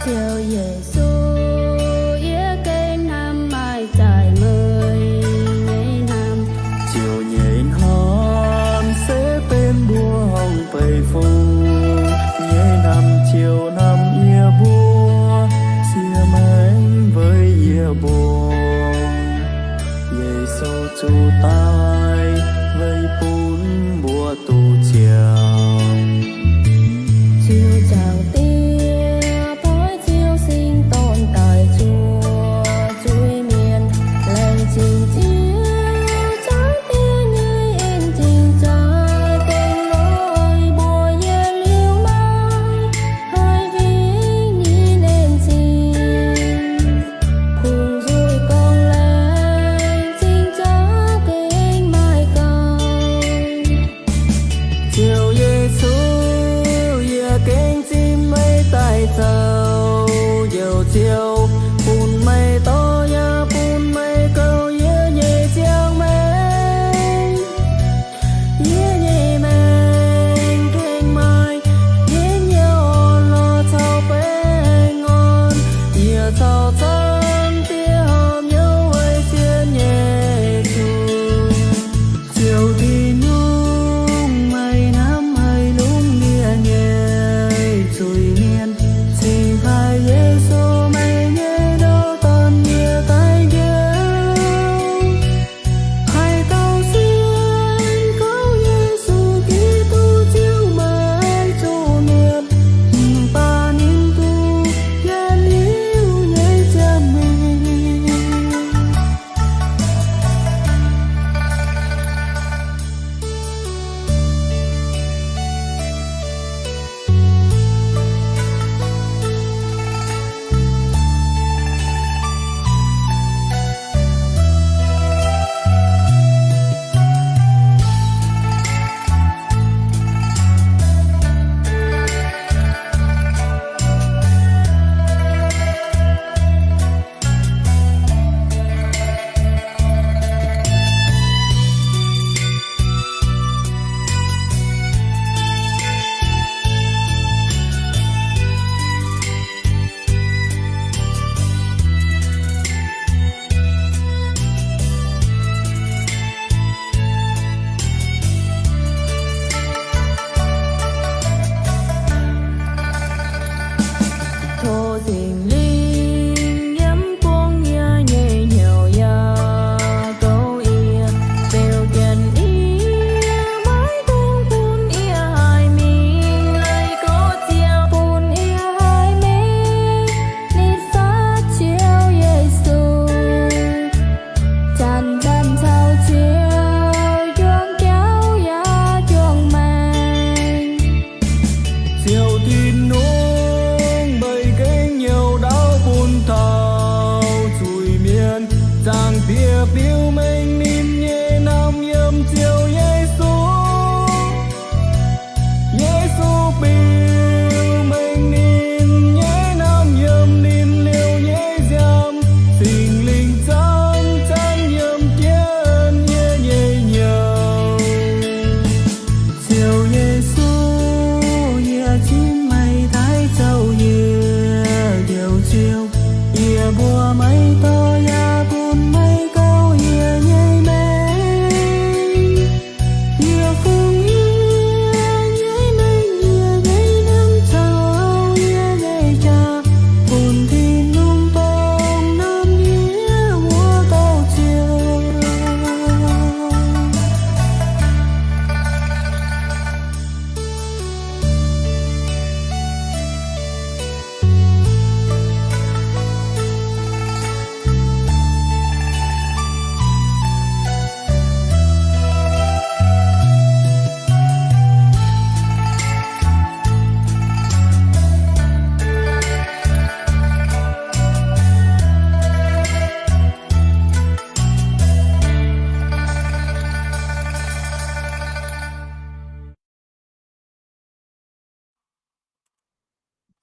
Ziouv Yesu, yie gengh hnamv maaih zaaix meih nyei hnamv. Ziouv nyei hnamv se benx mbuo hong beiv fungc nyei hnamv. Ziouv hnamv yie mbuo, siev maengc weic yie mbuo. Yesu zuqc daic weic bun mbuo duqv ziangh. Ziouv nzauh diev, doix Ziouv singx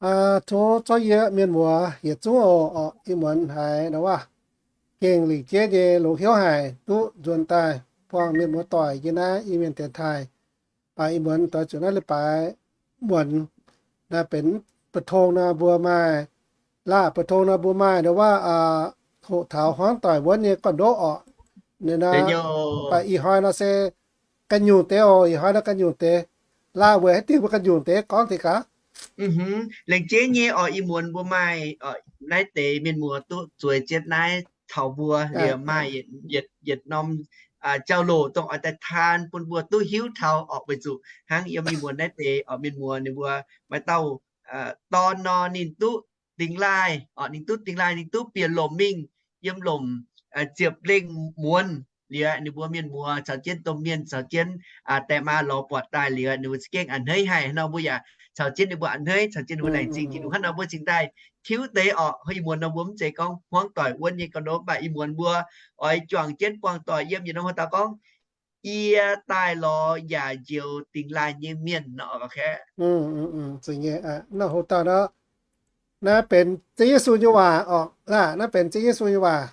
Tov zorqv yie mienh muoz yietc zungv oc, ih muonz haiz ndau waac gengh lingc jeiv nyei longx hnyouv haic duqv nzuonx daaih buangh mienh muoz doic yie naaiv Iu-Mienh dienx taaih. Baac ih muonz doix zuqc naaiv leiz-baaix muonz naaiv benx ba'tong nor mbuo maaih, laah, ba'tong nor mbuo maaih ndau waac hoqc taux hmuangv doic wuonv nyei gorn-ndoqv orqc. Baac ih hnoi nor se ganh nyungc deix oc, ih hnoi nor ganh nyungc deix. Laah, weic haaix diuc mbuo ganh nyungc deix gorngv deix gaax? Lengc jeiv nyei orqc, ih muonz mbuo maaih naaiv deix mienh muoz duqv zueiz jienv naaiv taux mbuo liuz maaih yietc norm jauv-louc dongh oix daaih taan bun mbuo duqv hiuv taux orqc, weic zuqc hnangv yiem ih muonz naaiv deix orqc, mienh muoz ninh mbuo maaih dauh dorn nor ninh duqv dingx laaih orqc, ninh duqv dingx laaih, ninh duqv bieqc lomc mingh yiem lomc ziepc lengh muonz liuz, ninh mbuo mienh muoz caux jienv domh mienh caux jienv die maa lorz buatc daaih liuz, ninh mbuo za'gengh a'hneiv haic nor, mbuo yaac caux jienv ninh mbuo a'hneiv, caux jienv ninh mbuo laengz zingh Tin-Hungh hnangv nor mbuo cingx daaih tiuv deix orqc. Ih muonz nor mbuo mv zeiz gorngv hmuangv doic wuonv nyei gorn-ndoqv, mv baac ih muonz mbuo oix juangc jienv buangh doic yiem yietc norm hoc dauh gorngv, Yie daaih lorz yaac njoux dingx laaih nyei mienh nor. Naaiv hoc dauh nor, naaiv benx Ziouv Yesu nyei waac orqc. Naaiv benx Ziouv Yesu nyei waac.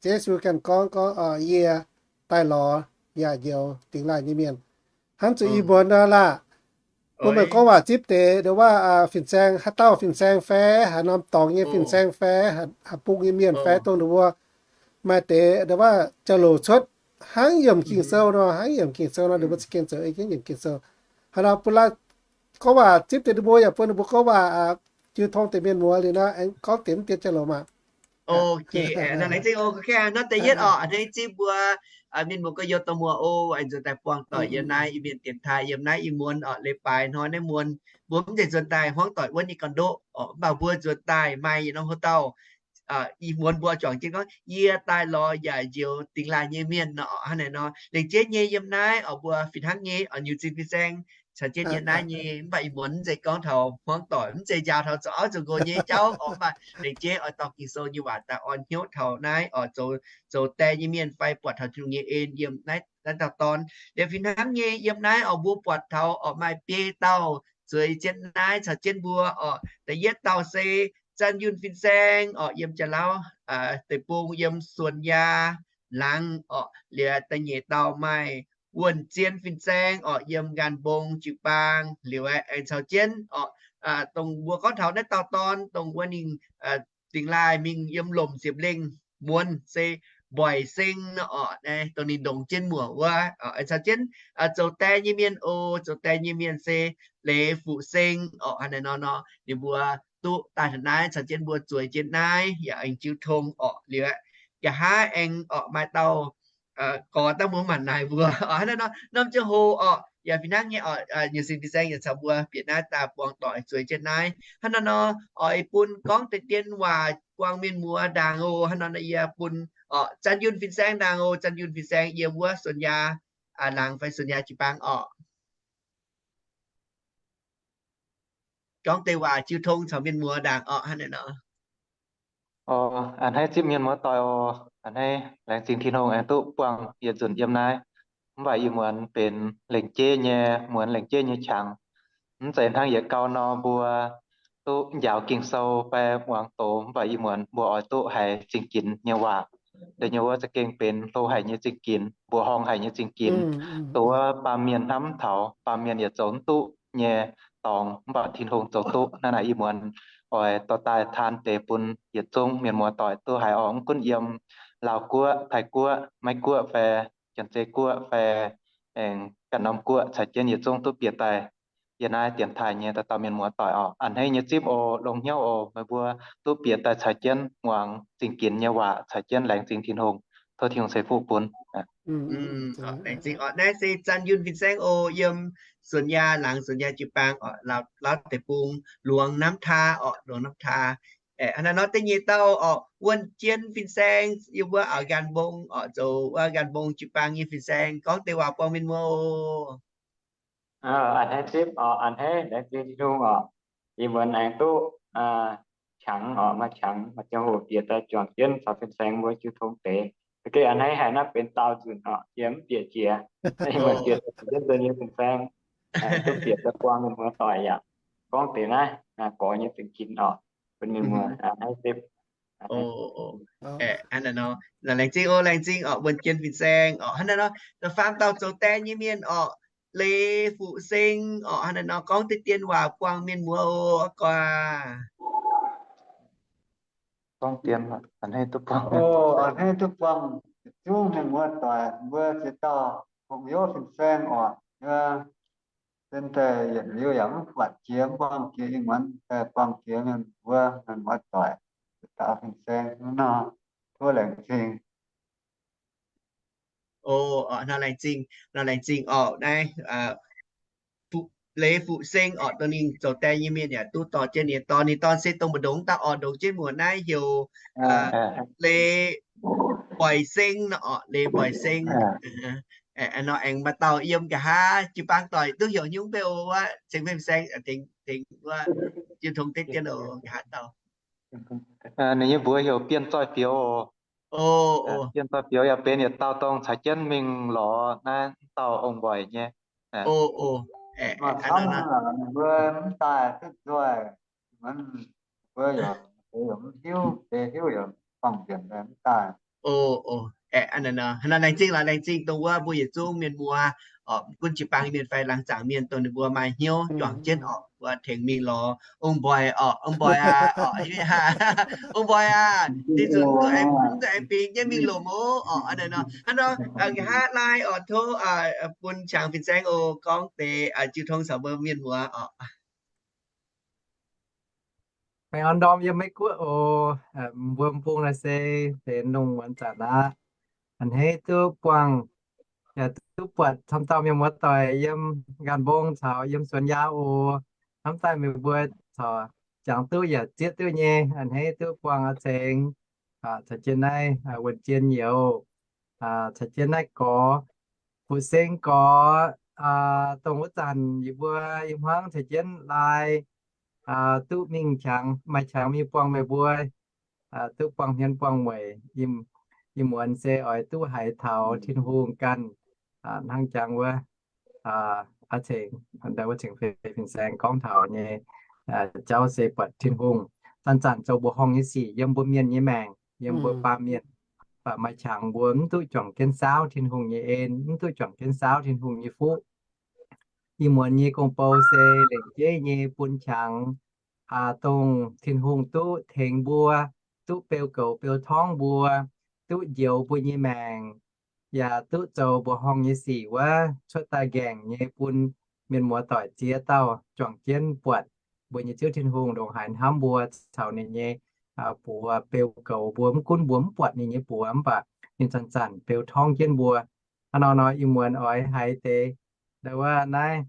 Ziouv Yesu ganh gorngv, gorngv, Yie daaih lorz yaac njoux dingx laaih nyei mienh. Hnangv zuqc ih muonz nor laah, bun meih gorngv waac zipv deix ndau waac fin-saeng, haaix dauh fin-saeng fai haaix norm dorngx nyei fin-saeng fai haaix bung nyei mienh fai dongh ninh mbuo maaih deix ndau waac jauv-louc cuotv hnangv yiemc Ging-Sou nor, hnangv yiemc Ging-Sou nor, ninh mbuo za'gengh zoux ei jienv yiemc Ging-Sou. Haaix nor bun laah gorngv waac zipv deix ninh mbuo yaac bun ninh mbuo gorngv waac jiu tong deix mienh muoz liuz nor, aengx gorngv deix mv deix jauv-louc maah. Nor da'yietv orqc, a'hneiv zipv mbuo mienh muoz gorx-youz dorh muoz oc, aengx nzuonx daaih buangh doic yiem naaiv Iu-Mienh dienx taaih yiem naaiv ih muonz orqc, leiz-baaix hnoi naaiv muonz mbuo mv zeiz nzuonx daaih hmuangv doic wuonv nyei gorn-ndoqv orqc, mv baac mbuo nzuonx daaih maaih yietc norm hoc dauh ih muonz mbuo juangc jienv gorngv, Yie daaih lorz yaac njoux dingx laaih nyei mienh nor. Hnangv naaiv nor, lengc jeiv nyei yiem naaiv orqc, mbuo fih hnangv nyei orqc, nyic zinh fin-saeng caux jienv yiem naaiv nyei, mv baac ih muonz mv zeiz gorngv taux hmuangv doic, mv zeiz njaaux taux zoux auv zoux nqox nyei jauv orqc, mv baac lengc jeiv oix dorh Ging-Sou nyei waac daaih orn hnyouv taux naaiv orqc, zoux die nyei mienh fai buatc taux Tin-Hungh nyei en yiem naaiv, naaiv dauh dorn. Liuz fih hnangv nyei yiem naaiv orqc, mbuo buatc taux orqc maaih biei dauh zueiz jienv naaiv caux jienv mbuo orqc. Da'yietv dauh se Zanh Yunh fin-saeng orqc, yiem Janx-Lauv deic-bung yiem Suonyaa laangz orqc. Liuz da'nyeic dauh maaih Wuonh Zien fin-saeng orqc, yiem Nqaanh Mbong jiu-baang. Liuz aengx caux jienv orqc, dongh mbuo gorngv taux naaiv dauh dorn dongh wuov ninh dingx laaih mingh yiem lomc ziepc lengh muonz se Mboic Seng nor orqc, dongh ninh ndongx jienv muoc wuov. Aengx caux jienv zoux die nyei mienh oc, zoux die nyei mienh se Leiz Fuqv Seng orqc. Hnangv naaiv nor nor, ninh mbuo duqv daaih taux naaiv caux jienv mbuo zueiz jienv naaiv yaac aengx jiu tong orqc. Liuz nqa'haav aengx orqc maaih dauh gorx dangh mbuo mangc naaic mbuo. Hnangv naaiv nor, norm ziangh hoc orqc, yaac fih hnangv nyei orqc, nyic zinh fin-saeng yaac caux mbuo bieqc naaiv daaih buangh doic zueiz jienv naaiv. Hnangv naaiv nor, oix bun gorngv deix dien waac buangh mienh muoz ndaangc oc. Hnangv naaiv nor yie bun orqc Zanh Yunh fin-saeng ndaangc oc. Zanh Yunh fin-saeng yiem wuov Suonyaa laangz fai Suonyaa jiu-baang orqc. Gorngv deix waac jiu tong caux mienh muoz ndaangc orqc. Hnangv naaiv nor. A'hneiv zipv mienh muoz doic oc. A'hneiv laengz zingh Tin-Hungh aengx duqv buangh yietc nzunc yiem naaiv. Mv baac ih muonz benx lengc jeiv nyei muonz, lengc jeiv nyei qangx. Mv zeiz hnangv yietc gau nor mbuo duqv njaaux Ging-Sou fai muangx doz, mv baac ih muonz mbuo oix duqv haiz zingh ginx nyei waac. Da'nyeic wuov za'gengh benx hlo haic nyei zingh ginx, mbuoqc horngh haic nyei zingh ginx. Doz wuov baamh mienh hnamv taux, baamh mienh yietc zoux mv duqv nyei dorngx, mv baac Tin-Hungh zoux duqv. Hnangv naaic ih muonz oix dorh daaih taan deix bun yietc zungv mienh muoz doic duqv haiz orqc. Mv gunv yiem Laauv Guoqv, Taiv Guoqv, Meiv Guoqv fai Janx-Zei Guoqv fai aengx ganh norm guoqv caux jienv yietc zungv duqv bieqc daaih yiem naaiv dienx taaih nyei dauh dauh mienh muoz doic orqc. A'hneiv nyei zipv oc, longx hnyouv oc, meih mbuo duqv bieqc daaih caux jienv muangx zingh ginx nyei waac, caux jienv laengz zingh Tin-Hungh. Tov Tin-Hungh ceix fuqv bun. Laengz zingh orqc. Naaiv se Zanh Yunh fin-saeng oc, yiem Suonyaa laangz, Suonyaa jiu-baang orqc, Laauv deic-bung, Luangx Namv Taa orqc, Luangx Namv Taa. Hnangv naaiv nor da'nyeic dauh orqc, Wuonh Jien fin-saeng, yiem wuov Nqaanh Mbong orqc, zoux wuov Nqaanh Mbong jiu-baang nyei fin-saeng, gorngv deix waac buangh mienh muoz oc. A'hneiv zipv orqc, a'hneiv laengz zingh Tin-Hungh orqc. Ih muonz aengx duqv qangx orqc, maaih qangx, maaih ziangh hoc bieqc daaih juangc jienv caux fin-saeng mbuo jiu tong deix. Za'gengh a'hneiv haic, naaiv benx daauh nzunc orqc, yie mv bieqc jiex. Ih muonz bieqc daaih juangc jienv nzunc nyei fin-saeng, duqv bieqc daaih buangh mienh muoz doic yaac gorngv deix naaiv gorx nyei zengc ginx oc, bun mienh muoz naaiv zipv. Laengz zingh oc, laengz zingh oc, wuonh jien fin-saeng oc. Hnangv naaiv nor, da'faam dauh zoux die nyei mienh oc, Leiz Fuqv Seng oc, hnangv naaiv nor gorngv deix dien waac buangh mienh muoz oc, guaax. A'hneiv duqv buangh, a'hneiv duqv buangh yietc zungv mienh muoz doic, mbuo ziex dauh hungh hnyouv fin-saeng oc. Yie sen daaih yietc liuz yaac mv buatc jiex, mv buangh jiex, ih muonz daaih buangh jiex mienh mbuo, mienh muoz doic, ziex dauh fin-saeng nor, tov laengz zingh. O, nor laengz zingh, nor laengz zingh oc. Naaiv Leiz Fuqv Seng oc, dongh ninh zoux die nyei mienh yaac duqv dorh jienv ninh nyei dorn. Ninh dorn se dongh mbu'ndongx dauh oc, ndongc jienv muoc naaiv heuc Leiz Mboic Seng nor oc, Leiz Mboic Seng. Nor aengx maaih dauh yiem nqa'haav jiu-baang doic duqv heuc hnyouv beu wuov, ceng mengh saeng, tengx wuov jiu tong deix dien oc, nqa'haav dauh. Ninh nyei mbuox heuc Bienh Zoih Fioux oc. Bienh Zoih Fioux yaac benx yietc dauh dongh caux jienv mingh lorz naaiv dauh ong-mboic nyei. Mbuo mv daaih duqv nzoih, mbuo yaac mv hiuv, hiuv yaac buangh nzengc mv daaih. Aeqv, laengz zingh lorqc, laengz zingh dongh wuov mbuo yietc zungv mienh muoz, gunv jiu-baang mienh fai laangz zaangc mienh dongh ninh mbuo maaih hnyouv juangc jienv oc, mbuo tengx mingh lorz ong-mboic oc, ong-mboic aac, oc, ong-mboic aac, dinh zuqc mv duqv aengx bingx jienv mingh lomc oc, oc, hnangv naaiv nor. Hnangv nor, nqa'haav laai oc, tov bun qangx fin-saeng oc, gorngv deix jiu tong caux mbuo mienh muoz oc. Baengh orn ndorm yiem Meiv Guoqv oc. Mbuo m'bung naaiv se benx lungh muonz zanc aqv. A'hneiv duqv buangh yaac duqv buatc camv dauh mienh muoz doic yiem nqan mbong caux yiem suonx yaauv oc. Hnamv daaih meih mbuo corc jangx duqv yaac zieqv duqv nyei. A'hneiv duqv buangh oix cengx caux jienv naaiv wuonh jien youz, caux jienv naaiv gorx Fuqv Seng gorx, dongh wuov zanc yie mbuo i hmuangv caux jienv laai duqv mingh qangx, maaih qangx mingh buangh meih mbuo, duqv buangh hmien buangh mueic. Ih muonz se oix duqv haiz taux Tin-Hungh ganh hnangv jangx wuov, a'cengx, wuov cengx fei fin-saeng gorngv taux nyei jauv se buatc Tin-Hungh zanc-zanc zoux mbuoqc horngh nyei sic yiem mbuo mienh nyei maengc, yiem mbuo baamh mienh. Baac maaih qangx mbuo mv duqv juangc jienv saauv Tin-Hungh nyei en, mv duqv juangc jienv saauv Tin-Hungh nyei fuqv. Ih muonz nyei gong-bou se lengc jeiv nyei bun qangx dongh Tin-Hungh duqv tengx mbuo, duqv beu goux beu torngv mbuo, duqv njoux mbuo nyei maengc, yaac duqv zoux mbuoqc horngh nyei sic wuov cuotv daaih nqaengc nyei bun mienh muoz doic ziex dauh juangc jienv buatc mbuo nyei Ziouv Tin-Hungh ndongc haaix hnamv mbuo caux ninh nyei buoz beu goux mbuo. Mv gunv mbuo mv buatc ninh nyei buoz mv baac ninh zanc-zanc beu torngv jienv mbuo. Hnangv nor nor ih muonz oix haiz deix ndau wuov naaiv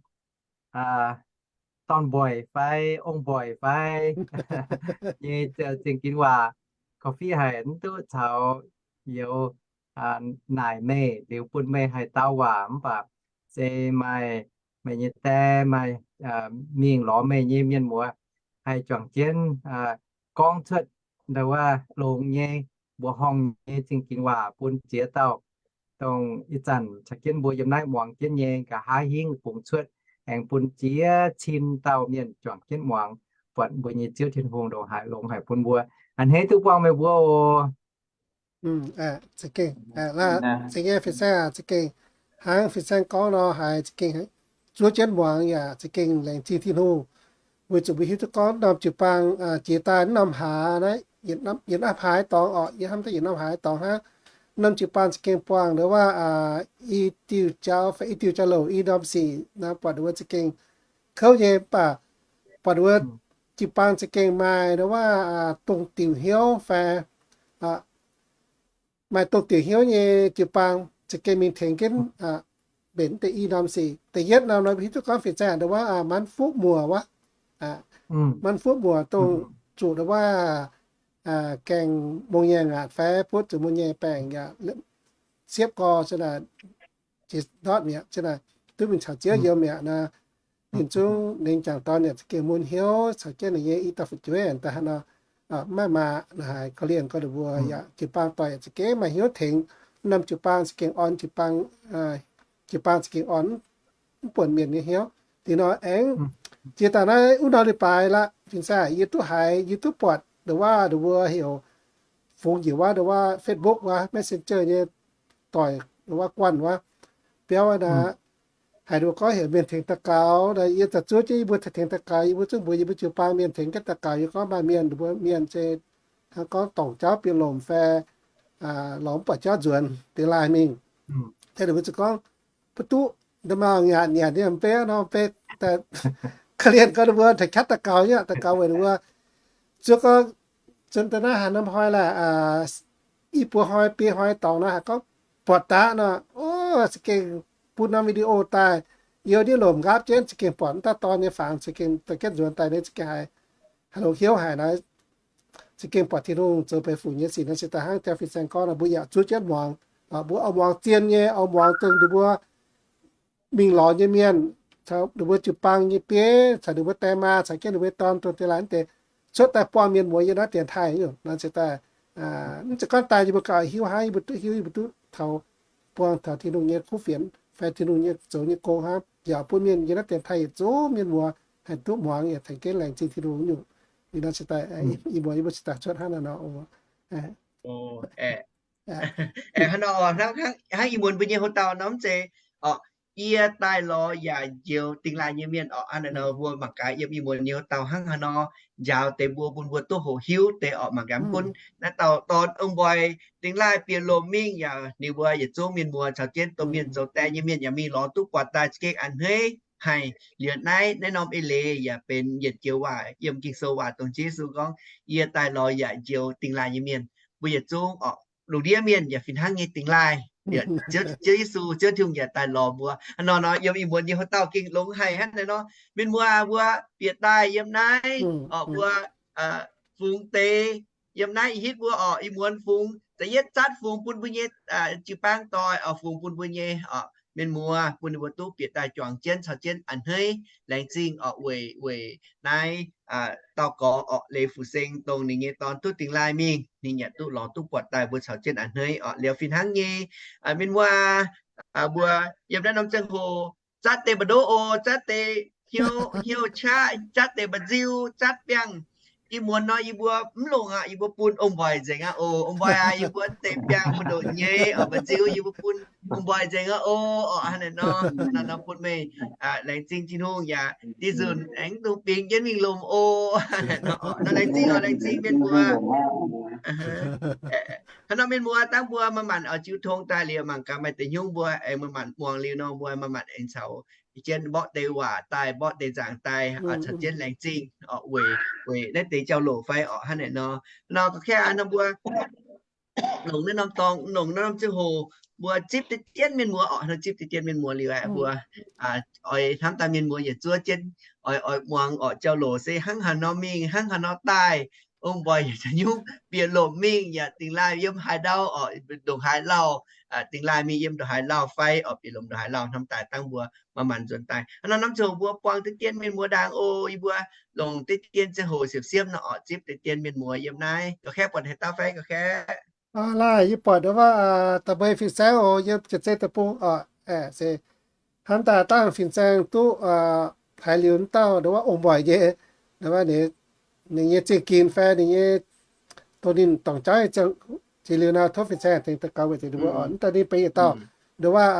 dorn-mboic fai ong-mboic fai nyei zingh ginx waac, korv-fiqv haic mv duqv caux youz naaic meih liuz bun meih haih dau waac mv baac se maaih meih nyei die maaih mingh lorz meih nyei mienh muoz haih juangc jienv gorngv cuotv ndau wuov longx nyei mbuoqc horngh nyei zingh ginx waac bun ziex dauh dongh ih zanc caux jienv mbuo yiem naaiv muangx jienv nyei nqa'haav hingv bungx cuotv aengx bun ziex cin dauh mienh juangc jienv muangx, buatc mbuo nyei Ziouv Tin-Hungh ndongc haaix longx haic bun mbuo. A'hneiv duqv buangh meih mbuo oc. Za'gengh, za'gengh fin-saeng, za'gengh hnangv fin-saeng gorngv nor, haiz za'gengh zuov jienv muangx yaac za'gengh laengz zingh Tin-Hungh. Weic zuqc mbuo hiuv duqv gorngv norm jiu-baang jiex daaih norm hlaax naaiv, yietc norm hlaax dorngx oc, yie hnamv daaih yietc norm hlaax dorngx hnangv. Norm jiu-baang za'gengh buangh ndau wuov i diuh jauv fai i diuh jauv-louc i norm sic nor, buatc wuov za'gengh kouv nyei, mv baac buatc wuov jiu-baang za'gengh maaih ndau wuov dongh diuc hnyouv fai maaih dongh diuc hnyouv nyei jiu-baang za'gengh mingh tengx jienv mbenc deix i norm sic. Da'yietv norm nor hiuv duqv gorngv fin-saeng ndau wuov manv fuqv muoc wuov, manv fuqv muoc dongh zuqc ndau wuov gaengh mong nyei ngaatc fai butv zuqc mong nyei baengc yaac siepv gorx, ndortv mi'aqv, duqv mingh caux Ziouv yiem mi'aqv nor, ninh zungv ninh jangc dorn yaac za'gengh mun hnyouv caux jienv ninh nyei i dauh fu'jueiv daaih hnangv nor, maiv maaih haaix korv-lienh gorngv ninh mbuo yaac jiu-baang doic yaac za'gengh maaih hnyouv tengx norm jiu-baang za'gengh orn, jiu-baang za'gengh orn mv buonc mienh nyei hnyouv. Liuz nor aengx Jiex daaih naaiv wuov norm leiz-baaix la'fin-saeng, yie duqv haiz, yie duqv buatc ndongc waac, ndongc mbuo heuc fungx njiec waac, ndongc waac Facebook waac, Messenger nyei doic, ndongc waac guanh waac, biauv naaic, haiz ndongc gorngv heuc mienh tengx daux gaux. Yie za'zuov jienv yie mbuo tengx daux gaux, yie mbuo zungv mbuox yie mbuo jiu-baang mienh tengx jienv daux gaux. Yie gorngv maaih mienh, ndongc mbuo mienh se hnangv gorngv dorngc jauv bieqc lomc fai lorz mv buatc jauv nzuonx dingx laaih mingh. Ndongc mbuo ziouc gorngv, mv duqv, ndongc maaih nyanc nyanc nyei mv bei nor, mv bei korv-lienh gorngv ndongc mbuo tengx qaqv daux gaux nyei, daux gaux weic ndongc mbuo zuov gorngv, zuov daaih naaiv haaix norm hnoi laaih, i buo hnoi biei hnoi dorngx naaiv haiz gorngv buatc daqv nor, o, za'gengh bun norm video daaih, yie ndiev lomc nqaapv jienv za'gengh buatc mv dauh dorn nyei fangx za'gengh daaih jienv nzuonx daaih, ninh za'gengh haiz, haaix longx hnyouv haic naaiv, za'gengh buatc Tin-Hungh zoux benx fungc nyei sic nor. Se daaih hnangv jaa fin-saeng gorngv nor, mbuo yaac zuov jienv muangx, mbuo oix muangx zien nyei, oix muangx dongh ninh mbuo mingh lorz nyei mienh, caux ninh mbuo jiu-baang nyei bieiv, caux ninh mbuo die maa, caux jienv ninh mbuo dorn dongh deix laaih mv deix cuotv daaih buangh mienh muoz yiem naaiv dienx taaih nyungc nor. Se daaih mv zeiz gorngv daaih yie mbuo gauh hiuv hnangv, yie mbuo duqv hiuv, yie mbuo duqv taux buangh taux Tin-Hungh nyei kuv fienx fai Tin-Hungh nyei zoux nyei gong hnangv, yaac bun mienh yiem naaiv dienx taaih yietc zungv mienh muoz haih duqv muangx yaac tengx jienv laengz zingh Tin-Hungh nyungc. Liuz nor se daaih ih muonz yie mbuo se daaih cuotv hnangv naaiv nor. Hnangv ih muonz mbuo nyei hoc dauh norm zeiz, orqc, yie daaih lorz yaac njoux dingx laaih nyei mienh orqc. Hnangv naaiv nor mbuo mangc gaax yiem ih muonz nyei hoc dauh hnangv haaix nor njaaux deix mbuo, bun mbuo duqv hoqc hiuv deix orqc. Mangc gaax mv gunv naaiv dauh dorn ong-mbuoix dingx laaih bieqc lomc mingh yaac ninh mbuo yietc zungv mienh muoz caux jienv domh mienh zoux die nyei mienh yaac mingh lorz duqv buatc daaih za'gengh a'hneiv haic. Liuz naaiv, naaiv norm eix leiz yaac benx yietc joux waac yiem Ging-Sou waac dongh Yesu gorngv, yie daaih lorz yaac njoux dingx laaih nyei mienh. Mbuo yietc zungv orqc, lungh ndiev mienh yaac fih hnangv nyei dingx laaih. Ziouv Yesu, Ziouv Tin-Hungh yaac daaih lorz mbuo. Hnangv nor nor yiem ih muonz nyei hoc dauh gengh longx haic hnangv naaiv nor. Mienh muoz mbuo bieqc daaih yiem naaiv orqc, mbuo fungx deix yiem naaiv ih hitv mbuo orqc, ih muonz fungx za'yietv zatv fungx bun mbuo nyei jiu-baang doic orqc, fungx bun mbuo nyei orqc mienh muoz, bun ninh mbuo duqv bieqc daaih juangc jienv caux jienv a'hneiv laengz zingh orqc, weic, weic naaiv dauh gorx orqc, Leiz Fuc Seng, dongh ninh nyei dorn duqv dingx laaih mingh, ninh yaac duqv lorz duqv buatc daaih mbuo caux jienv a'hneiv orqc. Liuz fih hnangv nyei, mienh muoz, mbuo yiem naaiv norm ziangh hoc zatv deix mba'ndoqv oc, zatv deix hnyouv, hnyouv qaqv, zatv deix mba'nziu, zatv biangh. Ih muonz nor yie mbuo mv longc aqv, yie mbuo bun ong-mbuoix nzengc aqv oc. Ong-mbuoix aac, yie mbuo deix biangh mbu'ndongx nyei orqc, mba'nziu yie mbuo bun ong-mbuoix nzengc aqv oc. Orqc, hnangv naaiv nor, nor bun meih laengz zingh Tin-Hungh yaac diuh nzunc aengx dungx bingx jienv mingh lomc oc. Nor laengz zingh oc, laengz zingh mienh mbuo. Hnangv nor mienh mbuo, dangh mbuo maaih maanc oix jiu tong daaih liuz, mangc gaax maaih deix hnyouv mbuo aengx maaih maanc muangx liuz nor, mbuo maaih maanc aengx caux jienv mborqv deix waac daaih, mborqv deix nzaangc daaih, caux jienv laengz zingh orqc, weic, weic naaiv deix jauv-louc fai orqc. Hnangv naaiv nor, nor ga'kengv nor mbuo longc naaiv norm dorngx, longc naaiv norm ziangh hoc mbuo zipv deix dien mienh muoz orqc. Nor zipv deix dien mienh muoz liuz aeqv, mbuo oix hnamv daaih mienh muoz yietc zuov jienv oix, oix muangx orqc, jauv-louc se hnangv haaix nor mingh, hnangv haaix nor daaih. Ong-mbuoix yaac nyungc bieqc lomc mingh yaac dingx laaih yiem haaix ndau orqc, ndongc haaix lauh, dingx laaih mingh yiem ndongc haaix lauh fai orqc, bieqc lomc ndongc haaix lauh, hnamv daaih dangh mbuo maaih maanc nzuonx daaih. Hnangv nor norm ziangh hoc mbuo buangh deix dien mienh muoz ndaangc oc. Yie mbuo longc deix dien ziangh hoc siepv-siepv nor orqc, zipv deix dien mienh muoz yiem naaiv. Ga'kengv buatc haaix dauh fai ga'kengv? Laaih, yie buatc ndongc waac, da'mbei fin-saeng oc, yiem Janx-Zei deic-bung orqc, se hnamv daaih dangh fin-saeng duqv haiz liuz mv dauh ndongc waac ong-mbuoix nyei, ndongc waac ninh nyei zingh ginx fai ninh nyei, dongh ninh dorngc jauv nyei ziangh, jiex liuz nor tov fin-saeng tengx daux gaux weic zuqc ninh mbuo orqc. Mv daaih ninh benx yietc dauh ndongc waac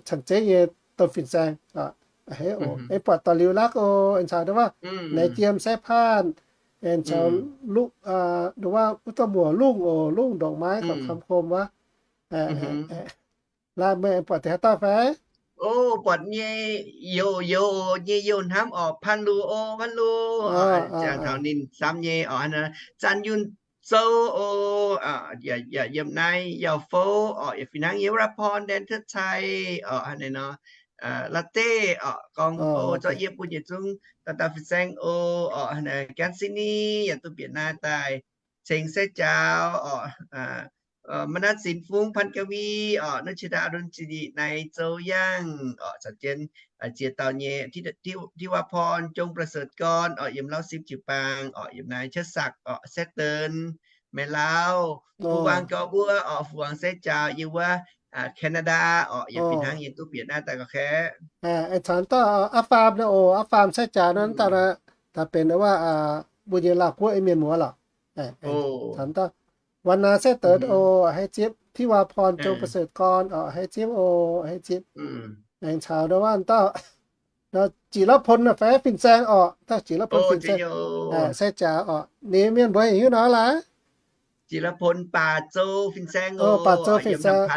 Janx-Zei nyei domh fin-saeng. Aengx buatc dorh liuz lakv oc, aengx caux ndongc waac Naix Jiem, Saeqv Paanh, aengx caux ndongc waac wuov dauh muoc Lungh oc, Lungh ndongc maiv kaux kam kom wuov. Laaih, meih buatc deix haaix dauh fai? O, buatc nyei, youz, youz nyei, youz hnamv orqc, Paan Lu oc, Paan Lu. Ziangh taux ninh samv nyei orqc, Zanh Yunh Zou oc, yaac yiem naaiv Yauh Fouv orqc, yaac fih hnangv nyei, Wrapon, Ndan Cuotv Cai orqc, hnangv naaiv nor, Laav Deiv orqc, gorngv fouv zorqv yie bun yietc zungv dauh dauh fin-saeng oc, orqc, Gan Sin Ni yaac duqv bieqc naaiv daaih, Ceng Sai Jaaux orqc, Ma'naatv Sin Fungx, Paan Ga Vi orqc, Nuqv Qiex Daa, Aa Lun Zinh Nyi, Naix Zou Yangh orqc, caux jienv ziex dauh nyei, Thi Wa Porn, Jongประเสริฐกร orqc, yiem Lauv Sipv jiu-baang orqc, yiem naaiv Cuotv Sakc orqc, Saeqv Deix, Meih Lauv, Fu Waang Gorx Wuov orqc, Fu Waang Sai Jaaux yiem wuov Canada orqc, yaac fih hnangv nyei duqv bieqc naaiv daaih ga'kaeqv. Aengx caux dauh Aav Faam nor oc, Aav Faam sai jaax nor dauh naaiv, daaih benx wuov mbuo nyei Laauh Guoqv mienh muoz lorqc. Caux dauh Wan Naa Saeqv Deix oc, hei zipv. Tiv Waa Porn Zong Ba'seuc Gorn orqc, hei zipv oc, hei zipv. Aengx caux nor wuov dauh Jiex La'pon fai Fin-Saeng orqc, dauh Jiex La'pon Fin-Saeng sai jaax orqc. Ninh mienh mbuo heuc hiuv nor laaix? Jiex La'pon Baac Zou Fin-Saeng oc, Baac Zou Fin-Saeng,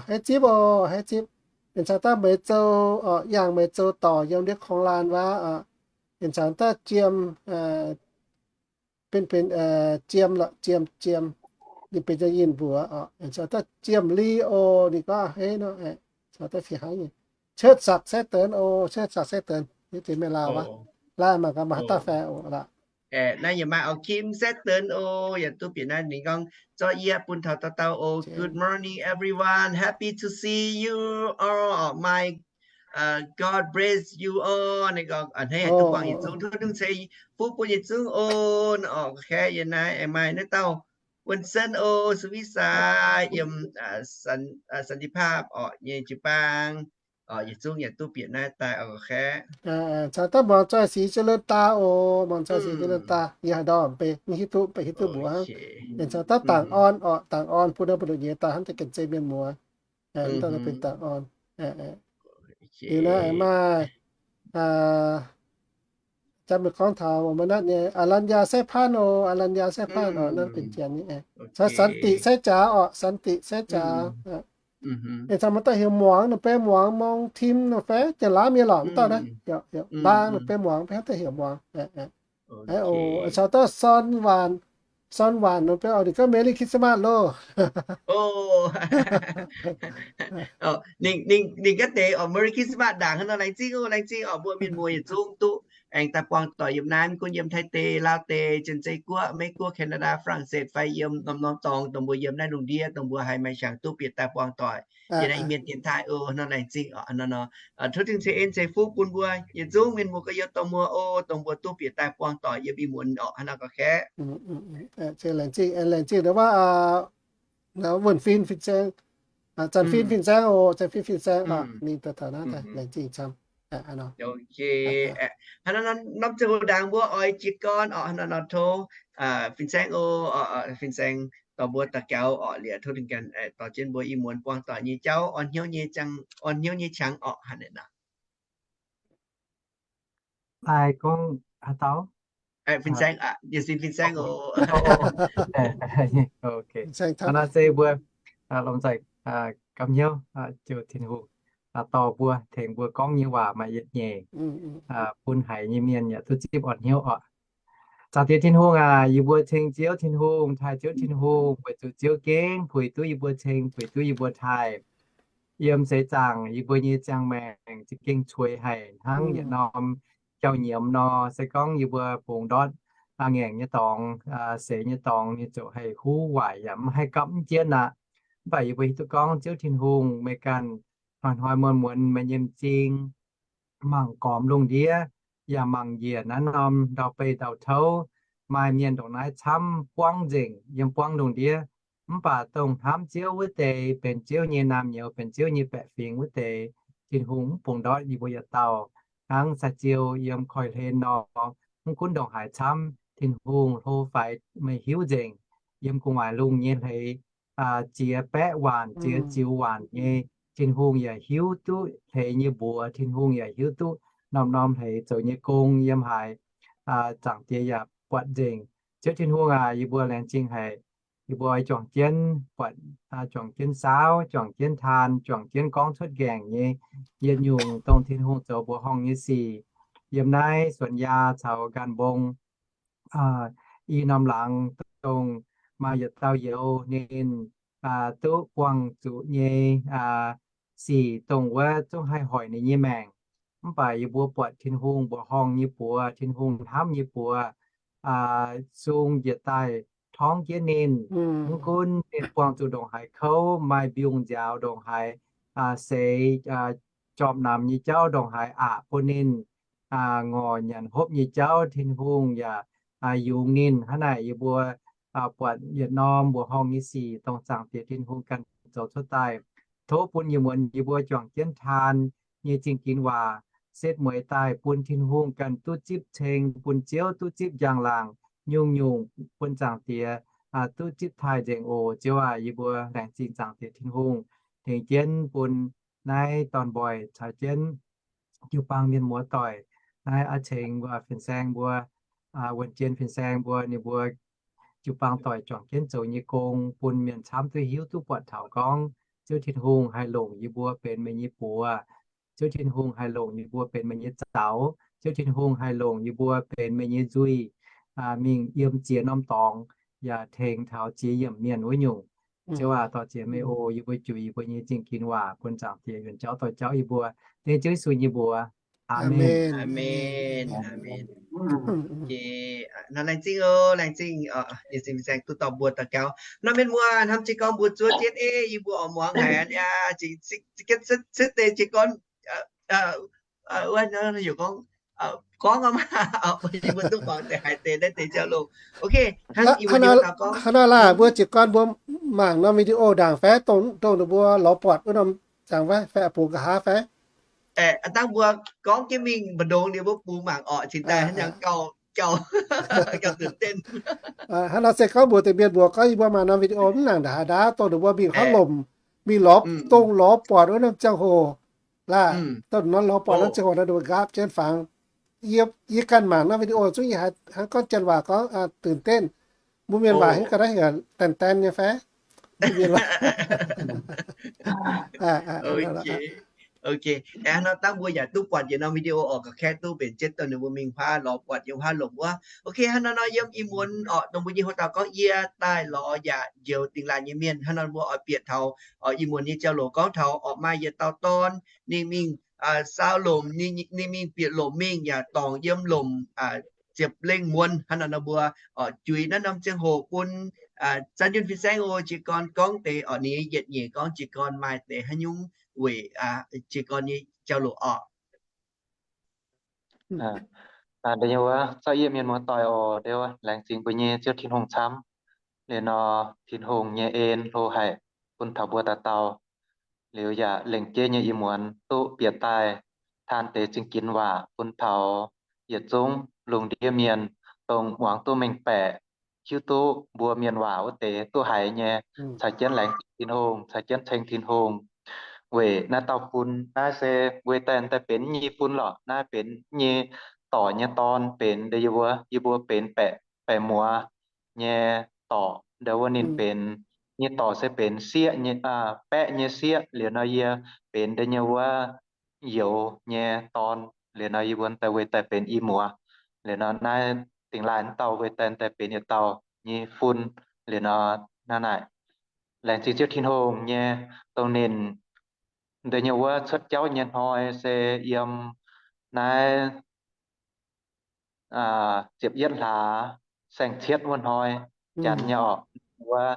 hei zipv oc, hei zipv. Aengx caux dauh Meix Zou orqc, Yaangh Meix Zou dorc yiem ndiev Korng Laan wuov orqc. Aengx caux dauh Jiem, benx benx Jiem lorqc, Jiem, Jiem. Ninh benx jaa yinh mbuox orqc. Aengx caux dauh Jiem Li oc, ninh gorngv hei nor, caux dauh fih hnangv nyei. Cuotv Saqc Saeqv Deix oc, Cuotv Saqc Saeqv Deix, yie ziex mienh Laauh wuov. Laaih mangc gaax maaih haaix dauh faix oc lorqc. Naaiv yaac maaih orqc, Kim Saeqv Deix oc, yaac duqv bieqc naaiv ninh gorngv zorqv yie bun taux dauh dauh oc. Good morning everyone, happy to see you all, my God bless you all. Ninh gorngv a'hneiv haih duqv buangh yietc zungv, tov dungh ceix fuqv bun yietc zungv oc. Orqc, ga'kaeqv yiem naaiv aengx maaih naaiv dauh Wuonh Sen oc, Suisai, yiem Santi Paap orqc nyei jiu-baang. Yietc zungv yaac duqv bieqc naaiv daaih orqc, ga'kaeqv. Caux dauh Muangx Zoih Six Jiex Lenh Daa oc, Muangx Zoih Six Jiex Lenh Daa, yie haaix ndau mv bei, mv hiuv duqv, mv hiuv duqv mbuox hnangv. Aengx caux dauh Dangc Orn orqc, Dangc Orn bun ninh mbuo nduqc nyei daaih hnangv deix Ga'naaiv Zeiz mienh muoz. Mv dauh benx Dangc Orn. Liuz naaiv maaih, jangx mingh gorngv taux maaih naaiv nyei, Aa Lan Yaa Sai Paanv oc, Aa Lan Yaa Sai Paanv orqc, naaiv benx janx nyei. Caux Santi Sai Jaax orqc, Santi Sai Jaax. Aengx caux maaih dauh heuc Muangx, ninh benx Muangx Mong Tim nor fai Janx-Laauv mienh lorqc, mv dauh naaiv, Laang, ninh benx Muangx, mv benx haaix dauh heuc Muangx. Caux dauh Son Waanc, Son Waanc nor benx oc, ninh gorngv Merry Christmas loh. Ninh, ninh gaav deix orqc, Merry Christmas ndaangc hnangv nor. Laengz zingh oc, laengz zingh orqc, mbuo mienh muoz yietc zungv duqv aengx daaih buangh doic yiem naaiv, mv gunv yiem Taiv deic, Laauv deic, Janx-Zei Guoqv, Meiv Guoqv, Canada, France fai yiem norm-norm dorngx, dongh mbuo yiem naaiv lungh ndiev, dongh mbuo haiz maaih qangx duqv bieqc daaih buangh doic yiem naaiv Iu-Mienh dienx taaih oc. Hnangv nor laengz zingh orqc, hnangv nor. Tov dungh ceix en ceix fuqv bun mbuo yietc zungv mienh muoz gorx-youz dorh muoz oc, dongh mbuo duqv bieqc daaih buangh doic yiem ih muonz orqc, hnangv nor ga'kaeqv. Laengz zingh, laengz zingh ndongc wuov, wuonh fin, fin-saeng, zanc fin, fin-saeng oc, zanc fin, fin-saeng oc, ninh daaih taux naaiv daaih laengz zingh camv. Hnangv nor, norm ziangh hoc ndaangc mbuo oix jiez gorn orqc, hnangv nor tov fin-saeng oc, fin-saeng dorh mbuo daux gaux orqc, liuz tov ninh ganh dorh jienv mbuo ih muonz buangh doic nyei jauv, orn hnyouv nyei qangx orqc, hnangv naaiv nor. Ai gorngv haaix dauh? Fin-saeng, yie sin fin-saeng oc. Hnangv naaiv se mbuo lomh nzoih gamh hnyouv ziouc Tin-Hungh dorh mbuo, tengx mbuo gorngv nyei waac maaih yietc nyeic, bun haiz nyei mienh yaac duqv zipv orn hnyouv orqc. Zaangc Diex Tin-Hungh aac, yie mbuo ceng Ziouv Tin-Hungh, taaih Ziouv Tin-Hungh weic zuqc Ziouv gengh puix duqv yie mbuo ceng, puix duqv yie mbuo taaih. Yiem seix zaangc yie mbuo nyei ziangh maengc za'gengh cueix haic hnangv yietc norm jauv-nyiemz nor. Se gorngv yie mbuo bungx ndortv ngaengc nyei dorngx, seix nyei dorngx, ninh ziouc haih huv waaic yaac mv haih gapv mv jienv aqv. Mv baac yie mbuo hiuv duqv gorngv Ziouv Tin-Hungh meih ganh hnoi-hnoi muonz-muonz meih nyei m'zing mangc gormx lungh ndiev, yaac mangc njiec naaiv norm ndau-beih ndau-touv, maaih mienh ndongc naaiv camv buangv nzengc yiem buangv lungh ndiev. Mv baac dongh hnamv Ziouv wuov deix, benx Ziouv nyei naamh nyouz, benx Ziouv nyei baeqc fingx wuov deix, Tin-Hungh mv bungx ndortv yie mbuo yietc dauh. Hnangv sai-ziou yiem koiv-hlen nor, mv gunv ndongc haaix camv, Tin-Hungh hlo faix meih hiuv nzengc. Yiem gu'nguaaic lungh nyei hleix, ziex baeqv waanc, ziex ziux waanc nyei, Tin-Hungh yaac hiuv duqv hleix nyei mbuox, Tin-Hungh yaac hiuv duqv norm-norm hleix zoux nyei gong yiem haaix, Zaangc Diex yaac buatc nzengc. Ziouv Tin-Hungh aac, yie mbuo laengz zingh haic. Yie mbuo juangc jienv buatc, juangc jienv saauv, juangc jienv taan, juangc jienv gorngv cuotv nqaengc nyei yietc nyungc dongh Tin-Hungh zoux mbuoqc horngh nyei sic. Yiem naaiv Suonx Yaa caux Nqaanh Mbong i norm laangz dongh maaih yietc dauh youz ninh duqv buangh zuqc nyei sic dongh wuov zungv haih hoic ninh nyei maengc. Mv baac yie mbuo buatc Tin-Hungh mbuoqc horngh nyei buoz, Tin-Hungh hnamv nyei buoz, sung njiec daaih torngv jienv ninh. Mv gunv ninh buangh zuqc ndongc haaix kouv, maaih mbiungc nziaaux ndongc haaix, seix jorpc namx nyei jauv ndongc haaix aqc bun ninh, ngorc nyanc hopv nyei jauv Tin-Hungh yaac yungz ninh. Hnangv naaic yie mbuo buatc yietc norm mbuoqc horngh nyei sic dongh Zaangc Diex Tin-Hungh ganh zoux cuotv daaih. Tov bun yie muonz yie mbuo juangc jienv taan nyei zingh ginx waac setv mueiz daaih bun Tin-Hungh ganh duqv zipv ceng, bun Ziouv duqv zipv njang-laangc, nyungc-nyungc bun Zaangc Diex duqv zipv taaih nzengc oc. Ziouv aac, yie mbuo laengz zingh Zaangc Diex Tin-Hungh tengx jienv bun naaiv dorn-mboih caux jienv jiu-baang mienh muoz-doic, naaiv a'ceng mbuo fin-saeng mbuo, wuonh jien fin-saeng mbuo, ninh mbuo jiu-baang doic juangc jienv zoux nyei gong, bun mienh camv duqv hiuv duqv buatc taux gorngv Ziouv Tin-Hungh haih longc yie mbuo benx meih nyei buoz. Ziouv Tin-Hungh haih longc yie mbuo benx meih nyei zaux. Ziouv Tin-Hungh haih longc yie mbuo benx meih nyei nzuih, mingh yiem ziex norm dorngx, yaac tengx taux ziex yiemc mienh wuov nyungc. Ziouv aac, dorh ziex meih oc. Yie mbuo juix yie mbuo nyei zingh ginx waac bun Zaangc Diex yuonx jauv dorh jauv yie mbuo. Dengv Ziouv Yesu nyei mbuox. Aamen. Aamen. Aamen. Laengz zingh oc, laengz zingh. Yie sin saeng duqv dorh mbuo daux gaux. Nor mienh muoz, hnamv jiez gorn mbuo zuov jienv ei, yie mbuo oix muangx haic aqv. Citv deix jiez gorn, gorngv, yie mbuo duqv muangx deix haiz deix naaiv deix jauv-louh. Hnangv naaiv laah, mbuo jiez gorn mbuo mangc norm video ndaangc fai dongh ninh mbuo lorz buatc wuov norm ziangx fai, fai bungx nqa'haav fai? Dangh mbuo gorngv jienv mingh mbu'ndongx ninh mbuo bungx mangc orqc, cingx daaih hnangv nor gauh, gauh, gauhตื่นเต้น. Hnangv nor se gorngv mbuox deix mienh mbuox gorngv yie mbuo mangc norm video mv nangc ndaangc haaix ndaauv dongh ninh mbuo mingh hnangv lomc, mingh lorz dongh lorz buatc wuov norm ziangh hoc laah, dongh norm lorz buatc norm ziangh hoc nor ninh mbuo nqaapv jienv fangx. Yie, yie ganh mangc norm video zungv yie haiz hnangv gorngv janx waac gorngvตื่นเต้น. Mbuo mienh waac hingv ga'naaiv heuc ตื่นเต้น nyei fai? Mbuo mienh waac. Nor dangh mbuo yaac duqv buatc yietc norm video orqc, ga'kaeqv duqv mbenc jienv dongh ninh mbuo mingh huaav lorz buatc yiem huaav lomc wuov. Ok, hnangv nor nor yiem ih muonz orqc, dongh mbuo nyei houx dauh gorngv yie daaih lorz yaac njoux dingh laanh nyei mienh. Hnangv nor mbuo oix bieqc taux ih muonz nyei jauv-louc gorngv taux orqc maaih yietc dauh dorn, ninh mingh saau lomc, ninh mingh bieqc lomc mingh yaac dorngc yiem lomc ziepc lengh muonz. Hnangv nor nor mbuo juix naaiv norm ziangh hoc bun Zanh Yunh fin-saeng oc, jiez gorn gorngv deix orqc, ninh nyei yietc nyeic gorngv jiez gorn maaih deix haaix nyungc weic jiez gorn nyei jauv-louc orqc. Da'nyeic wuov, zaux yie mienh muoz-doic oc, laengz zingh mbuo nyei Ziouv Tin-Hungh camv. Liuz nor, Tin-Hungh nyei en hlo haic bun taux mbuo dauh dauh. Liuz yaac lengc jeiv nyei ih muonz duqv bieqc daaih taan deix zingh ginx waac bun taux yietc zungv lungh ndiev mienh dongh muangx duqv mengh baeqc, hiuv duqv mbuo mienh waac wuov deix duqv haiz nyei, caux jienv laengz zingh Tin-Hungh, caux jienv ceng Tin-Hungh. Weic naaiv dauh fun naaiv se weic daaih daaih benx nyei fun lorqc, naaiv benx nyei dorc nyei dorn benx ndau yie mbuo, yie mbuo benx baeqc, baeqc muoz nyei dorc. Ndau wuov ninh benx nyei dorc se benx sieqv nyei, baeqv nyei sieqv. Liuz nor yie benx ndau nyei wuov youz nyei dorn. Liuz nor yie mbuo daaih weic daaih benx i muoz. Liuz nor naaiv dingh laaih dauh weic daaih daaih benx yietc dauh nyei fun. Liuz nor naaiv naaic laengz zingh Ziouv Tin-Hungh nyei, dongh ninh ndau nyei wuov cuotv jauv nyei hnoi se yiem naaiv ziepc yietv hlaax saeng-cietv wuov hnoi, janx nyei orqc, wuov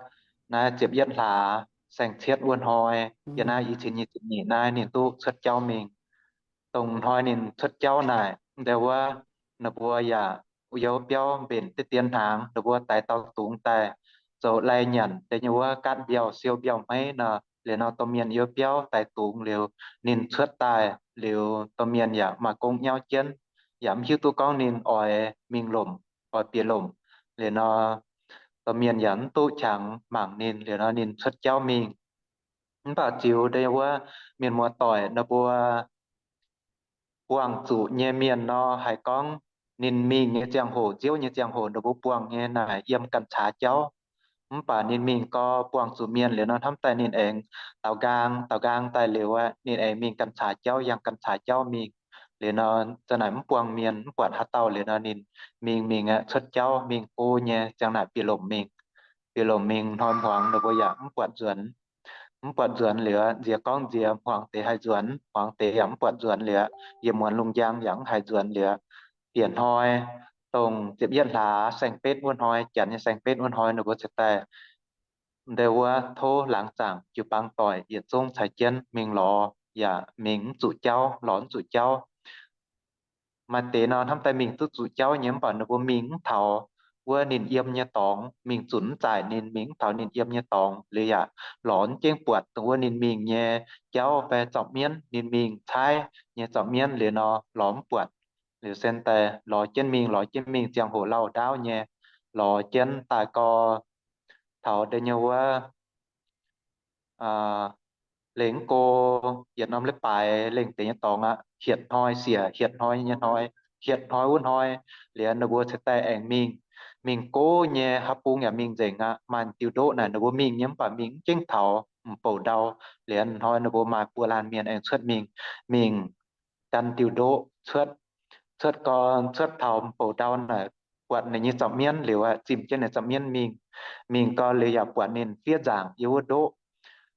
naaiv ziepc yietv hlaax saeng-cietv wuov hnoi, yiem naaiv i cin nyei ziepc nyeic naaiv ninh duqv cuotv jauv mingh. Dongh hnoi ninh cuotv jauv naaic, ndau wuov ninh mbuo yaac yiem biauv mbenc diqv dien hnaangx, ninh mbuo daix dauh dungz daaih zoux lai nyanc deix nyei wuov gaatv mbiauh siou mbiauh hmeiv nor. Liuz nor domh mienh yiem biauv daix dungz liuz, ninh cuotv daaih liuz, domh mienh yaac maaih gong nyauv jienv, yaac mv hiuv duqv gorngv ninh oix mingh lomc, oix bieqc lomc. Liuz nor domh mienh yaac mv duqv qangx mangc ninh. Liuz nor ninh cuotv jauv mingh. Mv baac ziux ndau wuov mienh muoz-doic ninh mbuo buangh zuqc nyei mienh nor, haiz gorngv ninh mingh nyei ziangh hoc, nziouv nyei ziangh hoc ninh mbuo buangh nyei naaic yiem ganh caax jauv. Mv baac ninh mingh gau buangh zuqc mienh liuz nor, hnamv daaih ninh aengx daaux nqaang, daaux nqaang daaih liuz aqv, ninh aengx mingh ganh caax jauv, yangh ganh caax jauv mingh. Liuz nor za'naaic mv buangh mienh, mv buatc haaix dauh. Liuz nor ninh mingh mingh aqv, cuotv jauv mingh go nyei ziang naaic bieqc lomc mingh. Bieqc lomc mingh hnoi hmuangx ninh mbuo yaac mv buatc nzuonx. Mv buatc nzuonx liuz, nziex gorngv nziex hmuangx deix haih nzuonx, hmuangx deix yaac mv buatc nzuonx liuz, yiem muonz lungh njang yaac mv haih nzuonx liuz, bieqc hnoi dongh ziepc yietv hlaax saeng-betv wuov hnoi, janx nyei saeng-betv wuov hnoi ninh mbuo ziouc daaih ndau wuov tov laangz zaangc jiu-baang doic yietc zungv caux jienv mingh lorz, yaac mingh mv zuqc jauv, lorz mv zuqc jauv. Maaih deix nor hnamv daaih mingh duqv zuqc jauv nyei, mv baac ninh mbuo mingh mv taux wuov ninh yiem nyei dorngx, mingh zunc mv zaaic ninh, mingh mv taux ninh yiem nyei dorngx liuz yaac lorz mv jengv buatc dongh wuov ninh mingh nyei jauv fai zorqv mienv, ninh mingh caaiv nyei zorqv mienv liuz nor lorz mv buatc. Liuz se daaih lorz jienv mingh, lorz jienv mingh ziangh hoc lauh ndaauv nyei, lorz jienv daaih gau taux deix nyei wuov lengc go yietc norm leiz-baaix lengh deix nyei dorngx aqv, hietc hnoi siec hietc hnoi nyei hnoi, hietc hnoi wuov hnoi liuz ninh mbuo cingx daaih aengx mingh. Mingh go nyei, haaix bung yaac mingh nzengc aqv. Maaih diuh ndoqv naaic ninh mbuo mingh nyei mv baac mingh mv jengv taux, m'bouc ndau. Liuz hnoi ninh mbuo maaih buo laanh mienh aengx cuotv mingh, mingh gan diuh ndoqv cuotv. Cuotv gau, cuotv taux m'bouc ndau naaic, buatc ninh nyei zorqv mienv liuz, zimh jienv ninh zorqv mienv mingh. Mingh gau liuz yaac buatc ninh fiev nzaangc yiem wuov ndoqv.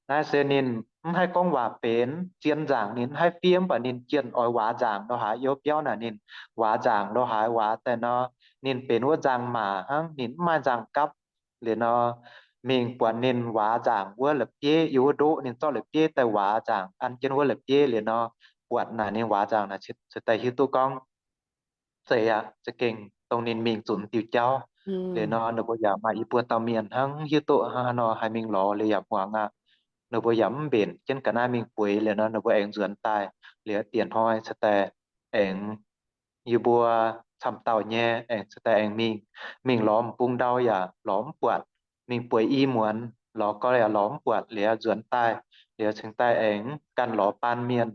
Naaiv se ninh mv haih gorngv waac benx, zien nzaangc ninh mv haih fiev, mv baac ninh jienh oix waac nzaangc lo haaix, yiem biauv naaic ninh waac nzaangc lo haaix waac daaih nor, ninh benx wuov nzangc-maac hnangv, ninh mv maaih nzangc-gapv. Liuz nor, mingh buatc ninh waac nzaangc wuov la'bieiv, yiem wuov ndoqv ninh zorqv la'bieiv daaih waac nzaangc, an jienv wuov la'bieiv. Liuz nor, buatc naaic ninh waac nzaangc naaic, cingx daaih hiuv duqv gorngv zeiz aqv, za'gengh dongh ninh mingh zunc diuh jauv. Liuz nor ninh mbuo yaac maaih i buo dauh mienh hnangv, hiuv duqv hnangv haaix nor haih mingh lorz liuz yaac muangx aqv. Ninh mbuo yaac mv mbenc jienv ga'naaiv mingh bueix. Liuz nor ninh mbuo aengx nzuonx daaih. Liuz diec hnoi cingx daaih aengx yie mbuo camv dauh nyei aengx cingx daaih aengx mingh. Mingh lorz m'bung ndau yaac lorz mv buatc. Mingh bueix i muonz lorz gau yaac lorz mv buatc. Liuz nzuonx daaih, liuz cingx daaih aengx ganh lorz baan mienh.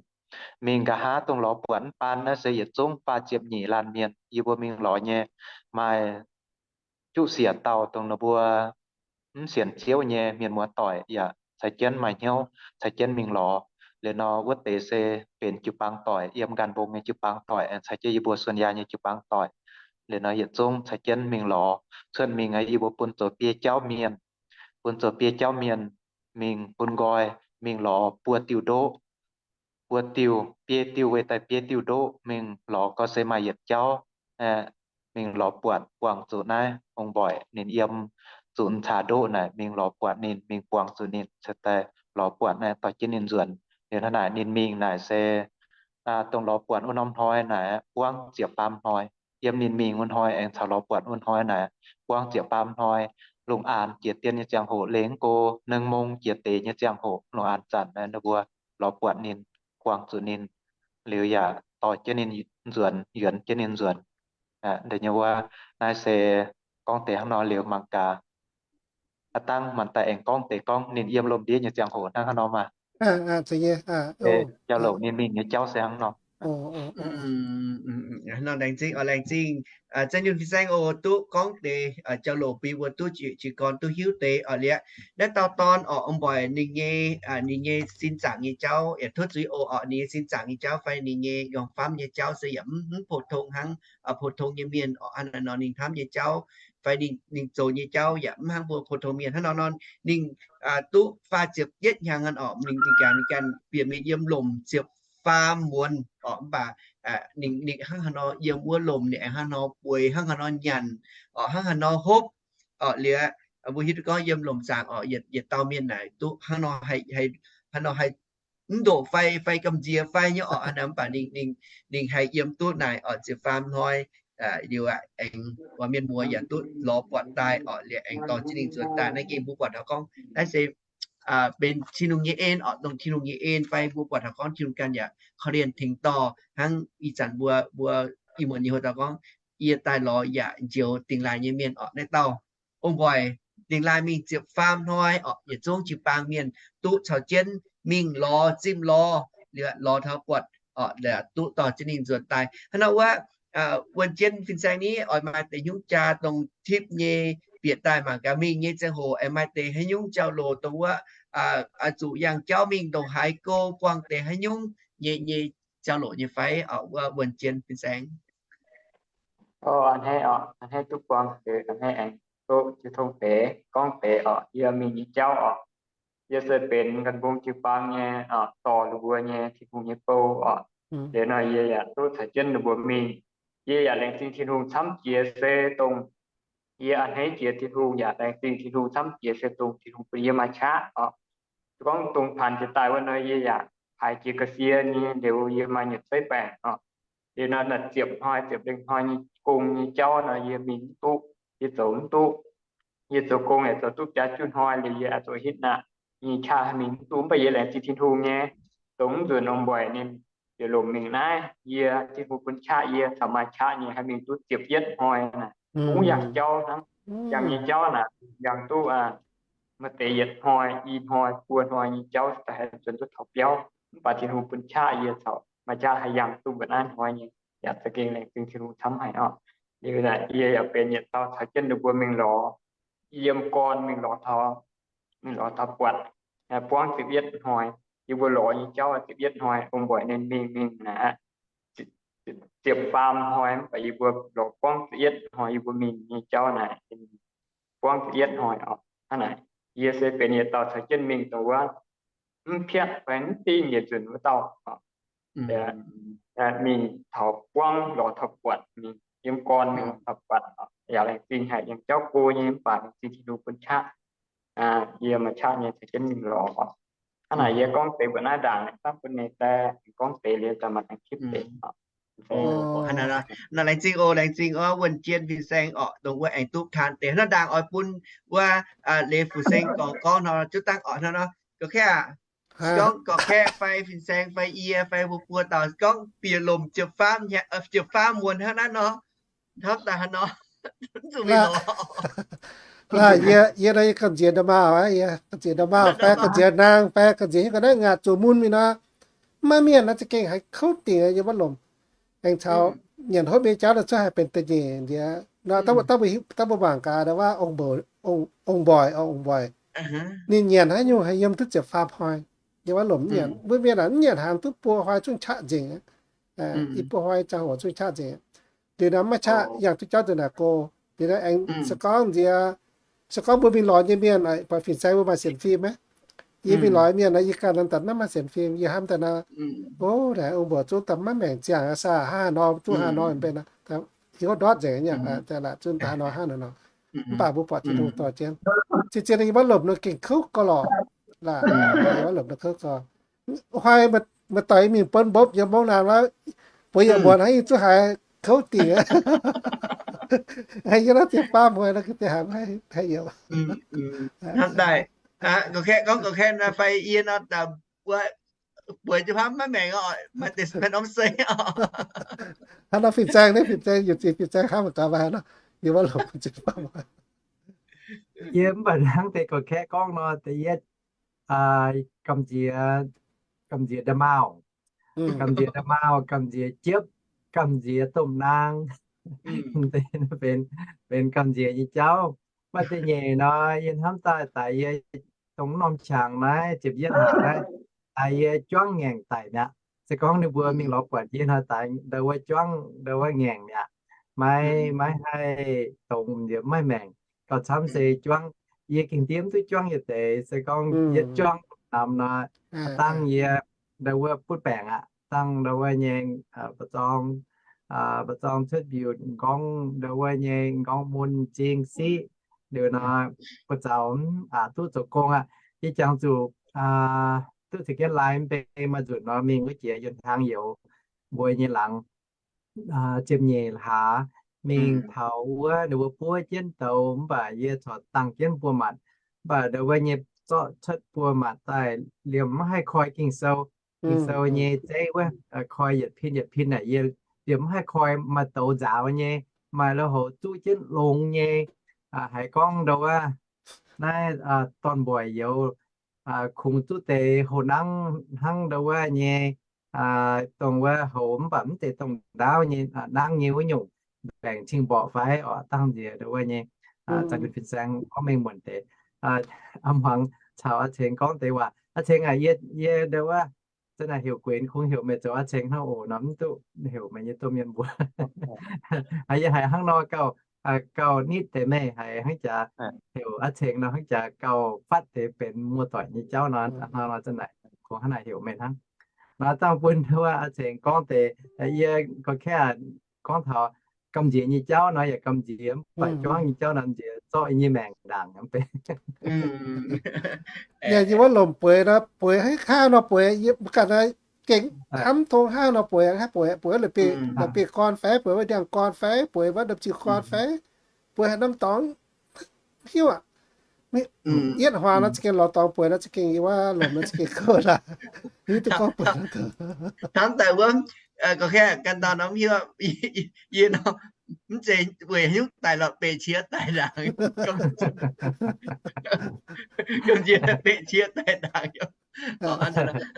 Mingh nqa'haav dongh lorz buatc mv baan naaiv se yietc zungv faah ziepc nyeic laanh mienh. Yie mbuo mingh lorz nyei maaih juqv siec dauh dongh ninh mbuo mv sienx Ziouv nyei mienh muoz-doic yaac caux jienv maaih hnyouv caux jienv mingh lorz. Liuz nor wuov deix se benx jiu-baang doic, yiem Nqaanh Mbong nyei jiu-baang doic, aengx caux jienv yie mbuo Suon Yaa nyei jiu-baang doic. Liuz nor yietc zungv caux jienv mingh lorz. Cuotv mingh yie mbuo bun zoux biei jauv mienh, bun zoux biei jauv mienh mingh bun nqoi, mingh lorz buo diuh ndoqv, buo diuh, biei diuh, weic daaih biei diuh ndoqv mingh lorz gau se maaih yietc jauv. Mingh lorz buatc buangh zuqc naaiv ong-mboic ninh yiem zuqc caax ndoqv naaic, mingh lorz buatc ninh, mingh buangh zuqc ninh, cingx daaih lorz buatc naaiv dorh jienv ninh nzuonx. Liuz hnangv naaic ninh mingh naaic se dongh lorz buatc wuov norm hnoi naaic buangv ziepc faam hnoi. Yiem ninh mingh wuov hnoi aengx caux lorz buatc wuov hnoi naaic buangv ziepc faam hnoi. Lungh aanx jiex dien nyei ziangh hoc, lengc go หนึ่งโมง jiex deix nyei ziangh hoc, lungh aanx zanc naaiv ninh mbuo lorz buatc ninh, buangh zuqc ninh, liuz yaac dorh jienv ninh nzuonx, yuonx jienv ninh nzuonx. Da'nyeic wuov, naaiv se gorngv deix hnangv nor. Liuz mangc gaax, aav dangh maanc daaih aengx gorngv deix gorngv ninh yiem lomh ndiev nyei ziangh hoc hnangv haaix nor maah. Jauv-louc ninh mingh nyei jauv se hnangv nor. Laengz zingh, laengz zingh Zanh Yunh fin-saeng oc, duqv gorngv deix jauv-louc bun mbuo duqv jiez gorn duqv hiuv deix oc. Liuz naaiv dauh dorn oc, ong-mboic ninh nyei, ninh nyei sin zaangc nyei jauv yaac tov zuiz oc. Ninh nyei sin zaangc nyei jauv fai ninh nyei yungh famv nyei jauv se yaac mv pou-tong hnangv pou-tong nyei mienh oc. Hnangv naaic nor ninh hnamv nyei jauv fai ninh zoux nyei jauv yaac mv hnangv mbuo pou-tong mienh. Hnangv nor nor ninh duqv faah ziepc yietv hnyangx hnangv oc, ninh ganh, ninh ganh bieqc mingh yiem lomc ziepc faam muonz oc. Mv baac ninh hnangv haaix nor yiem wuov lomc ninh aengx hnangv haaix nor bueix, hnangv haaix nor nyanc oc, hnangv haaix nor hopv oc. Liuz mbuo hiuv duqv gorngv yiem lomc zaangc oc, yietc dauh mienh naaic duqv hnangv nor, hnangv nor haih mv ndoqc fai, fai gamh nziex fai nyei oc. Hnangv naaic mv baac ninh haih yiem duqv naaic oc ziepc faam hnoi. Liuz aengx mienh muoz yaac duqv lorz buatc daaih oc, liuz aengx dorh jienv ninh nzuonx daaih. Naaiv gengh mbuo buatc taux gorngv naaiv se benx Tin-Hungh nyei en oc, dongh Tin-Hungh nyei en fai mbuo buatc taux gorngv Tin-Hungh ganh yaac korv-lienh tengx dorh hnangv ih zanc mbuo, mbuo ih muonz nyei hoc daux gorngv, yie daaih lorz yaac njoux dingx laaih nyei mienh oc. Naaiv dauh ong-mboic dingx laaih mingh ziepc faam hnoi oc, yietc zungv jiu-baang mienh duqv caux jienv mingh lorz zimh lorz, liuz lorz taux buatc oc, duqv dorh jienv ninh nzuonx daaih. Hnangv nor wuov, wuonh jien fin-saeng ni oix maaih deix hnyungv jaa dongh tipv nyei bieqc daaih mangc gaax mingh nyei ziangh hoc aengx maaih deix haaix nyungc jauv-louc dongh wuov oix zuqc yangh jauv mingh ndongc haaix go buangh deix haaix nyungc nyei, nyei jauv-louc nyei fai oc, wuov wuonh jien fin-saeng. Hnangv oc, hnangv duqv buangh deix, hnangv aengx duqv jiu tong deix gorngv deix oc, yie mingh nyei jauv oc. Yie se benx Nqaanh Mbong jiu-baang nyei oc, dorh lungh mbuo nyei Tin-Hungh nyei bou oc. Liuz nor yie yaac duqv caux jienv ninh mbuo mingh. Yie yaac laengz zingh Tin-Hungh camv jiex se dongh yie a'hneiv jiex Tin-Hungh, yaac laengz zingh Tin-Hungh camv jiex se dongh Tin-Hungh bun yie maaih qaqv oc. Gorngv dongh paanx jiex daaih wuov nor yie yaac haiz jiex ga'sie nyei liuz yie maaih nyietc zeiv baengc oc. Liuz nor naaic ziepc hnoi ziepc lengh hnoi nyei gong nyei jauv nor yie mingh mv duqv. yie zoux mv duqv. Yie zoux gong yaac zoux duqv biaa juqv hnoi liuz yie aah zoux hitv naaic, nyei qaqv haih mingh mv duqv. Mv baac yie laengz zingh Tin-Hungh nyei, dongh mv nzunc ong mbuaic ninh bieqc lomc mingh naaiv, yie Tin-Hungh bun qaqv yie caux maaih qaqv nyei haih mingh duqv ziepc yietv hnoi naaic. Kungx yangh jauv hnangv, yangh nyei jauv naaic yangh duqv maaih deix yietc hnoi, i hnoi, buo hnoi nyei jauv daaih haih nzuonx duqv taux biauv. Mv baac Tin-Hungh bun qaqv yie caux maaih qaqv haih yangh duqv mbuo naaiv hnoi nyei. Yaac za'gengh laengz zingh Tin-Hungh camv haic oc. Liuz naaic yie yaac benx yietc dauh caux jienv ninh mbuo mingh lorz, yiem gorn mingh lorz taux, mingh lorz taux buatc, buangv ziepc yietv hnoi. Yie mbuo lorz nyei jauv ziepc yietv hnoi, ong mbuaic ninh mingh mingh naaic aqv, ziepc faam hnoi, mv baac yie mbuo lorz buangv ziepc yietv hnoi, yie mbuo mingh nyei jauv naaic buangv ziepc yietv hnoi oc. Hnangv naaic, yie se benx yietc dauh caux jienv mingh dongh wuov mv piatv fai mv dingh yietc nzunc wuov dauh oc. Mingh taux buangv lorz taux buatc, mingh yiem gorn mingh lorz taux buatc oc. Yaac laengz zingh haic, yangh jauv go nyei, mv baac laengz zingh Tin-Hungh bun qaqv. Yie maaih qaqv nyei caux jienv mingh lorz oc. Hnangv naaic yie gorngv deix mbuo naaiv ndaangc, dangh bun ninh daaih gorngv deix liuz daaih maaih dangh kipv deix oc. Hnangv naaic, laengz zingh oc, laengz zingh oc, wuonh jien fin-saeng oc, dongh wuov aengx duqv taan deix. Hnangv naaiv ndaangc oix bun wuov Leiz Fuc Saeng gorngv, gorngv nor, zuov dangh oc, hnangv nor, gorqv-kaeqv aac, gorngv gorqv-kaeqv fai fin-saeng fai yie fai mbuo buo dauh gorngv bieqc lomc ziepc faam, ziepc faam wuonh hnangv naaiv nor, hnamv daaih haaix nor, zuqc mingh lorz. Yie, yie nor yie gamh nziex nda'maauh aqv, yie gamh nziex nda'maauh fai gamh nziex naang fai gamh nziex haaix ga'naaiv ngaatc zuqc mun mingh nor, maiv mienh naaiv za'gengh haiz kouv dingc yiem wuov lomc. Aengx caux nyanc hopv nyei jauv nor cuotv haiz benx da'nyeic ndiev. Dangh mbuo, dangh mbuo mangc gaax ndau wuov ong-mbuoic, ong-mbuoic, ong-mbuoic, ninh nyanc haaix nyungc haiz yiem duqv ziepc faam hnoi. Yiem wuov lomc mv nyanc, mbuo mienh aah, mv nyanc hnaangx duqv buo hnoi zungv qaqv nzengc. I buo hnoi ziangh hoc zungv qaqv nzengc. Liuz nor maiv qaqv yangh duqv jauv nzengc naaic go. Liuz nor aengx se gorngv nziex, se gorngv mbuo mingh lorz nyei mienh, buatc fin-saeng mbuo maaih sienx fim maiv? Yie mingh lorz mienh nor, yie ganh nor daaih maiv maaih sienx fim, yie hnamv daaih nor, o, naaic ong-mbuoc zungv daaih maiv maengc ziangh aqv, saah hnangv haaix nor, duqv hnangv haaix nor benx, hiuv ndortv nzengc nyei, zungv daaih hnangv haaix nor nor. Mv baac mbuo buatc Tin-Hungh dorh jienv. Cien-cien yie maiv lomc nor gengh kouv gauh lorqc. Yie maiv lomc nor kouv gauh. Hnoi maaih doic mingh buonv mbopv yiem mungv naaic, bueix yietc muonz hnangv yie zuqc haiz kouv dingc aqv. Haiz yie naaiv ziepc faam hnoi nor, ga'deix haiz maiv haih youz. Hnamv daaih, gorqv-kaeqv gorngv gorqv-kaeqv fai yie nor, bueix jienv haaix maiv maengc oc, maaih deix norm seix oc. Hnangv nor fin-saeng naaiv, fin-saeng yietc zingh fin-saeng hnamv gaax maaih haaix nor, yie maiv lomc ziepc faam hnoi. Yie mv baac hnangv deix gorqv-kaeqv gorngv nor, da'yietv, gamh nziex, gamh nziex nda'maauh, gamh nziex nda'maauh, gamh nziex jiepv, gamh nziex domh naang, benx gamh nziex nyei jauv. Mv baac da'nyeic nor, yie hnamv daaih daaih yie dongh norm qangx naaiv ziepc yietv hlaax naaiv, daaih yie juangv ngaengc daic mi'aqv. Se gorngv ninh mbuo mingh lorz buatc yie hnoi daaih ndau wuov juangv ndau wuov ngaengc mi'aqv. Maiv, maiv haih dongz, yaac maiv maengc. Gauh camv se juangv, yie gengh ndiev mv duqv juangv yietc deix. Se gorngv yietv juangv namx nor, dangh yie ndau wuov butv baengc aqv, dangh ndau wuov nyei mba'zorng, mba'zorng cuotv mbiuc m'nqorngv ndau wuov nyei m'nqorngv mun m'zing siqv. Liuz nor, buoz zaux mv aqc duqv zoux gong aqv. Yie jangx zuqc duqv za'gengh lai mv bei maaih nzunc nor mingh wuov jiex yunh hnaangx youz mbuo nyei laangz, ziepc nyeic hlaax, mingh taux wuov ninh mbuo buov jienv douz, mv baac yie corc dangh jienv buo maanc. Mv baac ndau wuov nyei zorqv cuotv buo maanc daaih liemh maiv haih koi Ging-Sou. Ging-Sou nyei zeiv wuov, koi yietc pin yietc pin naaic yie liemh maiv haih koi. Maaih douz nzaaux nyei, maaih lui-houx zuqv jienv longx nyei. Haiz gorngv ndau wuov naaiv dorn-mbuoic youz kungx zuqv deix houx nangv hnangv ndau wuov nyei, dongh wuov houx mv baac mv zeiz dongh ndaauv nyei, nangv nyei wuov nyungc, mbaengc cing-mborqc fai oc, dangh nziex ndau wuov nyei. Zangc fin-saeng gorngv mengh muonc deix. A'hmuangx caux a'cengx gorngv deix waac. A'cengx aac, yie, yie ndau wuov zanc naaic heuc guenx kungx heuc meih zoux a'cengx hnangv oc nor, mv duqv heuc meih nyei domh mienh mbuox. Yie haiz hnangv nor gauh, gauh nitv deix meih haiz hnangv jaax heuc a'cengx nor, hnangv jaax gauh fatv deix benx muoz-doic nyei jauv nor, hnangv nor zanc naaic kungx hnangv naaic heuc meih hnangv. Nor dangh bun wuov a'cengx gorngv deix, yie gorngv kaeqv aac, gorngv taux gamh nziex nyei jauv nor yaac gamh nziex, mv baac juangv nyei jauv nor nziex zorqv yie nyei maengc ndaangc nyei. Yie wuov lomc bueix nor, bueix hnangv haaix nor bueix, yie mv ganh gengh hnamv tong hnangv haaix nor bueix, hnangv bueix, bueix la'bieiv gorn fai, bueix wuov ndiangx gorn fai, bueix wuov ndopv-ziux gorn fai, bueix haaix norm dorngx, hiuv aqv. Yietv hlaax nor za'gengh lorz dorngx bueix nor za'gengh yie wuov lomc nor za'gengh kouv daaih. Hiuv duqv gorngv bueix nor kouv. Hnamv daaih wuov, ga'naaiv ganh dauh nor mv hiuv, yie nor mv zeiz weic hnyouv daic lorqc, beic qiex daic ndaangc. Yie beic qiex daic ndaangc.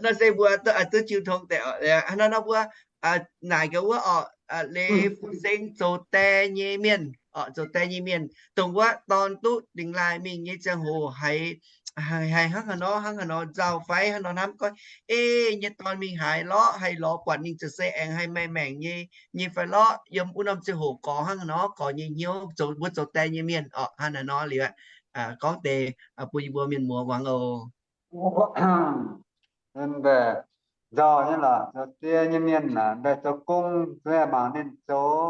Nor se mbuo duqv jiu tong deix. Hnangv nor mbuo naaic gaax wuov orqc, leiz fu-seng zoux die nyei mienh orqc, zoux die nyei mienh dongh wuov dorn duqv dingx laaih mingh nyei ziangh hoc haiz, haiz hnangv haaix nor hnangv haaix nor nzauh fai hnangv nor hnamv gorngv, ei, nyei dorn mingh haaix lorqc, haih lorz buatc ninh ziouc se aengx haih maengh maengc nyei, nyei fai lorqc, yiem wuov norm ziangh hoc gorx hnangv haaix nor gorx nyei hnyouv, zoux, mbuo zoux die nyei mienh orqc, hnangv naaiv nor liuz, gorngv deix bun yie mbuo mienh muoz muangx oc. Nzauh nyei lorqc, zoux die nyei mienh aah, daaih zoux gong, mangc ninh zoux,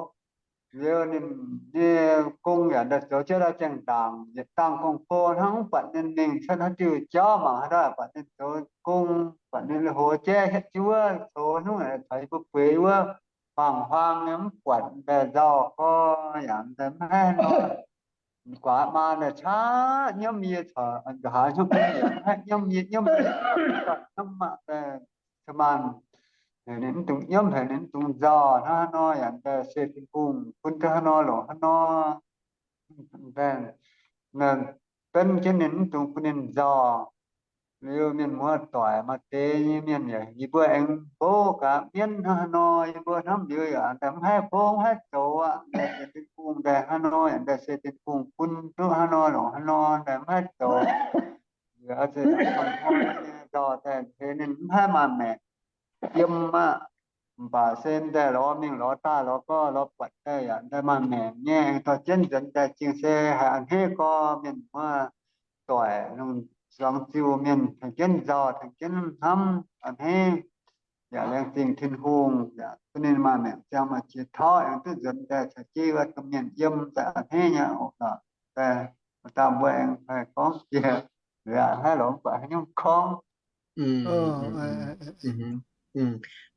liuz ninh nyei gong yaac daaih zoux jienv daaih ziangh ndaangc, yietc dangh gong-go hnangv, mv buatc ninh mingh cuotv haaix diuh jauv, mangc haaix dauh buatc ninh zoux gong, buatc ninh lui-houx jaiv hietv jienv wuov, zoux haaix nyungc caux yie mbuo bueix wuov, huaang-huaang nyei mv buatc, daaih nzauh gorx yaac daaih mv haih nor. Guaax maa daaih qaqv nyiemv yie caux nqa'haav hnyouv yaac mv haih nyiemv yie, nyiemv yie, nyiemv maah, daaih ca'maanh heuc ninh mv dungx nyiemv, heuc ninh mv dungx nzauh hnangv haaix nor yaac daaih se Tin-Hungh bun duqv haaix nor longc haaix nor. Benv jienv ninh mv dungx bun ninh nzauh. Liuz mienh muoz doic maaih deix nyei mienh yaac, yie mbuo aengx mbuox gaax mienv hnangv haaix nor, yie mbuo hnamv liuz yaac daaih mv haih mbuox, mv haih zoux aqv. Daaih se Tin-Hungh daaih haaix nor yaac daaih se Tin-Hungh bun duqv haaix nor longc haaix nor, daaih mv haih zoux. Liuz se nzauh daaih se ninh mv haih maaih maengc yiem aqv. Mv baac se daaih lorz mingh lorz daaih lorz gorx lorz buatc daaih yaac daaih maaih maengc nyei, dorh jienv nzuonx daaih cing se haiz a'hneiv gorx mienh muoz doic lungh zuangx ziuh mienh tengx jienv nzauh, tengx jienv hnamv a'hneiv. Yaac laengz zingh Tin-Hungh yaac bun ninh maaih maengc ziangh maaih qiex tauv aengx duqv nzuonx daaih caux jienv wuov domh mienh yiem daaih a'hneiv nyei oc. Daaih, daaih mbuo aengx haih gorngv jiex, liuz a'hneiv lorz mv baac haaix nyungc gorngv.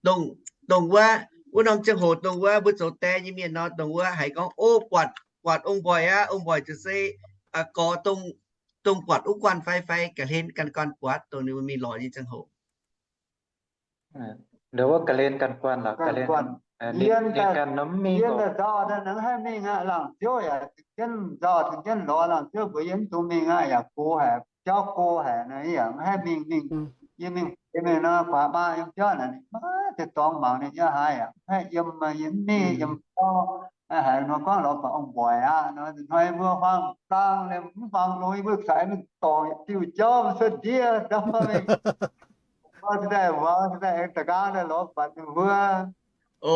Dongh, dongh wuov, wuov norm ziangh hoc dongh wuov mbuo zoux die nyei mienh nor, dongh wuov haiz gorngv, o, buatc, buatc ong-mbuoic aqv, ong-mbuoic ziouc se gorx dongh, dongh buatc wuov guanh fai, fai ga'hlen ganh guanh buatc dongh ninh mbuo mingh lorz nyei ziangh hoc. Ndau wuov ga'hlen ganh guanh lorqc, ga'hlen ganh, yie ganh nor mv mingh. Yie nzauh daaih nor mv haih mingh aqv. Laangz ziouv yaac tengx jienv nzauh, tengx jienv lorz, laangz ziouv mbuox yie mv dungx mingh aqv, yaac go haic, jauv go haic nor, yie yaac mv haih mingh. Mingh, yie mingh, yie mingh nor, guaax maa yiem biauv naaic, ninh maiv deix dorngx mangc ninh yiem haaix yaac mv haih yiem, yie mv mingh yiem biauv. Haiz nor gorngv lorz buatc ong-mbuoic aqv nor, hnoi mbuo huaang-dang liemh mv huaang longx, yie mbuo za'eix mingh dorngc diuh jauv cuotv ndiev ndau mingh. Daaih wuov, daaih aengx da'nqaang daaih lorz buatc ninh mbuo. O,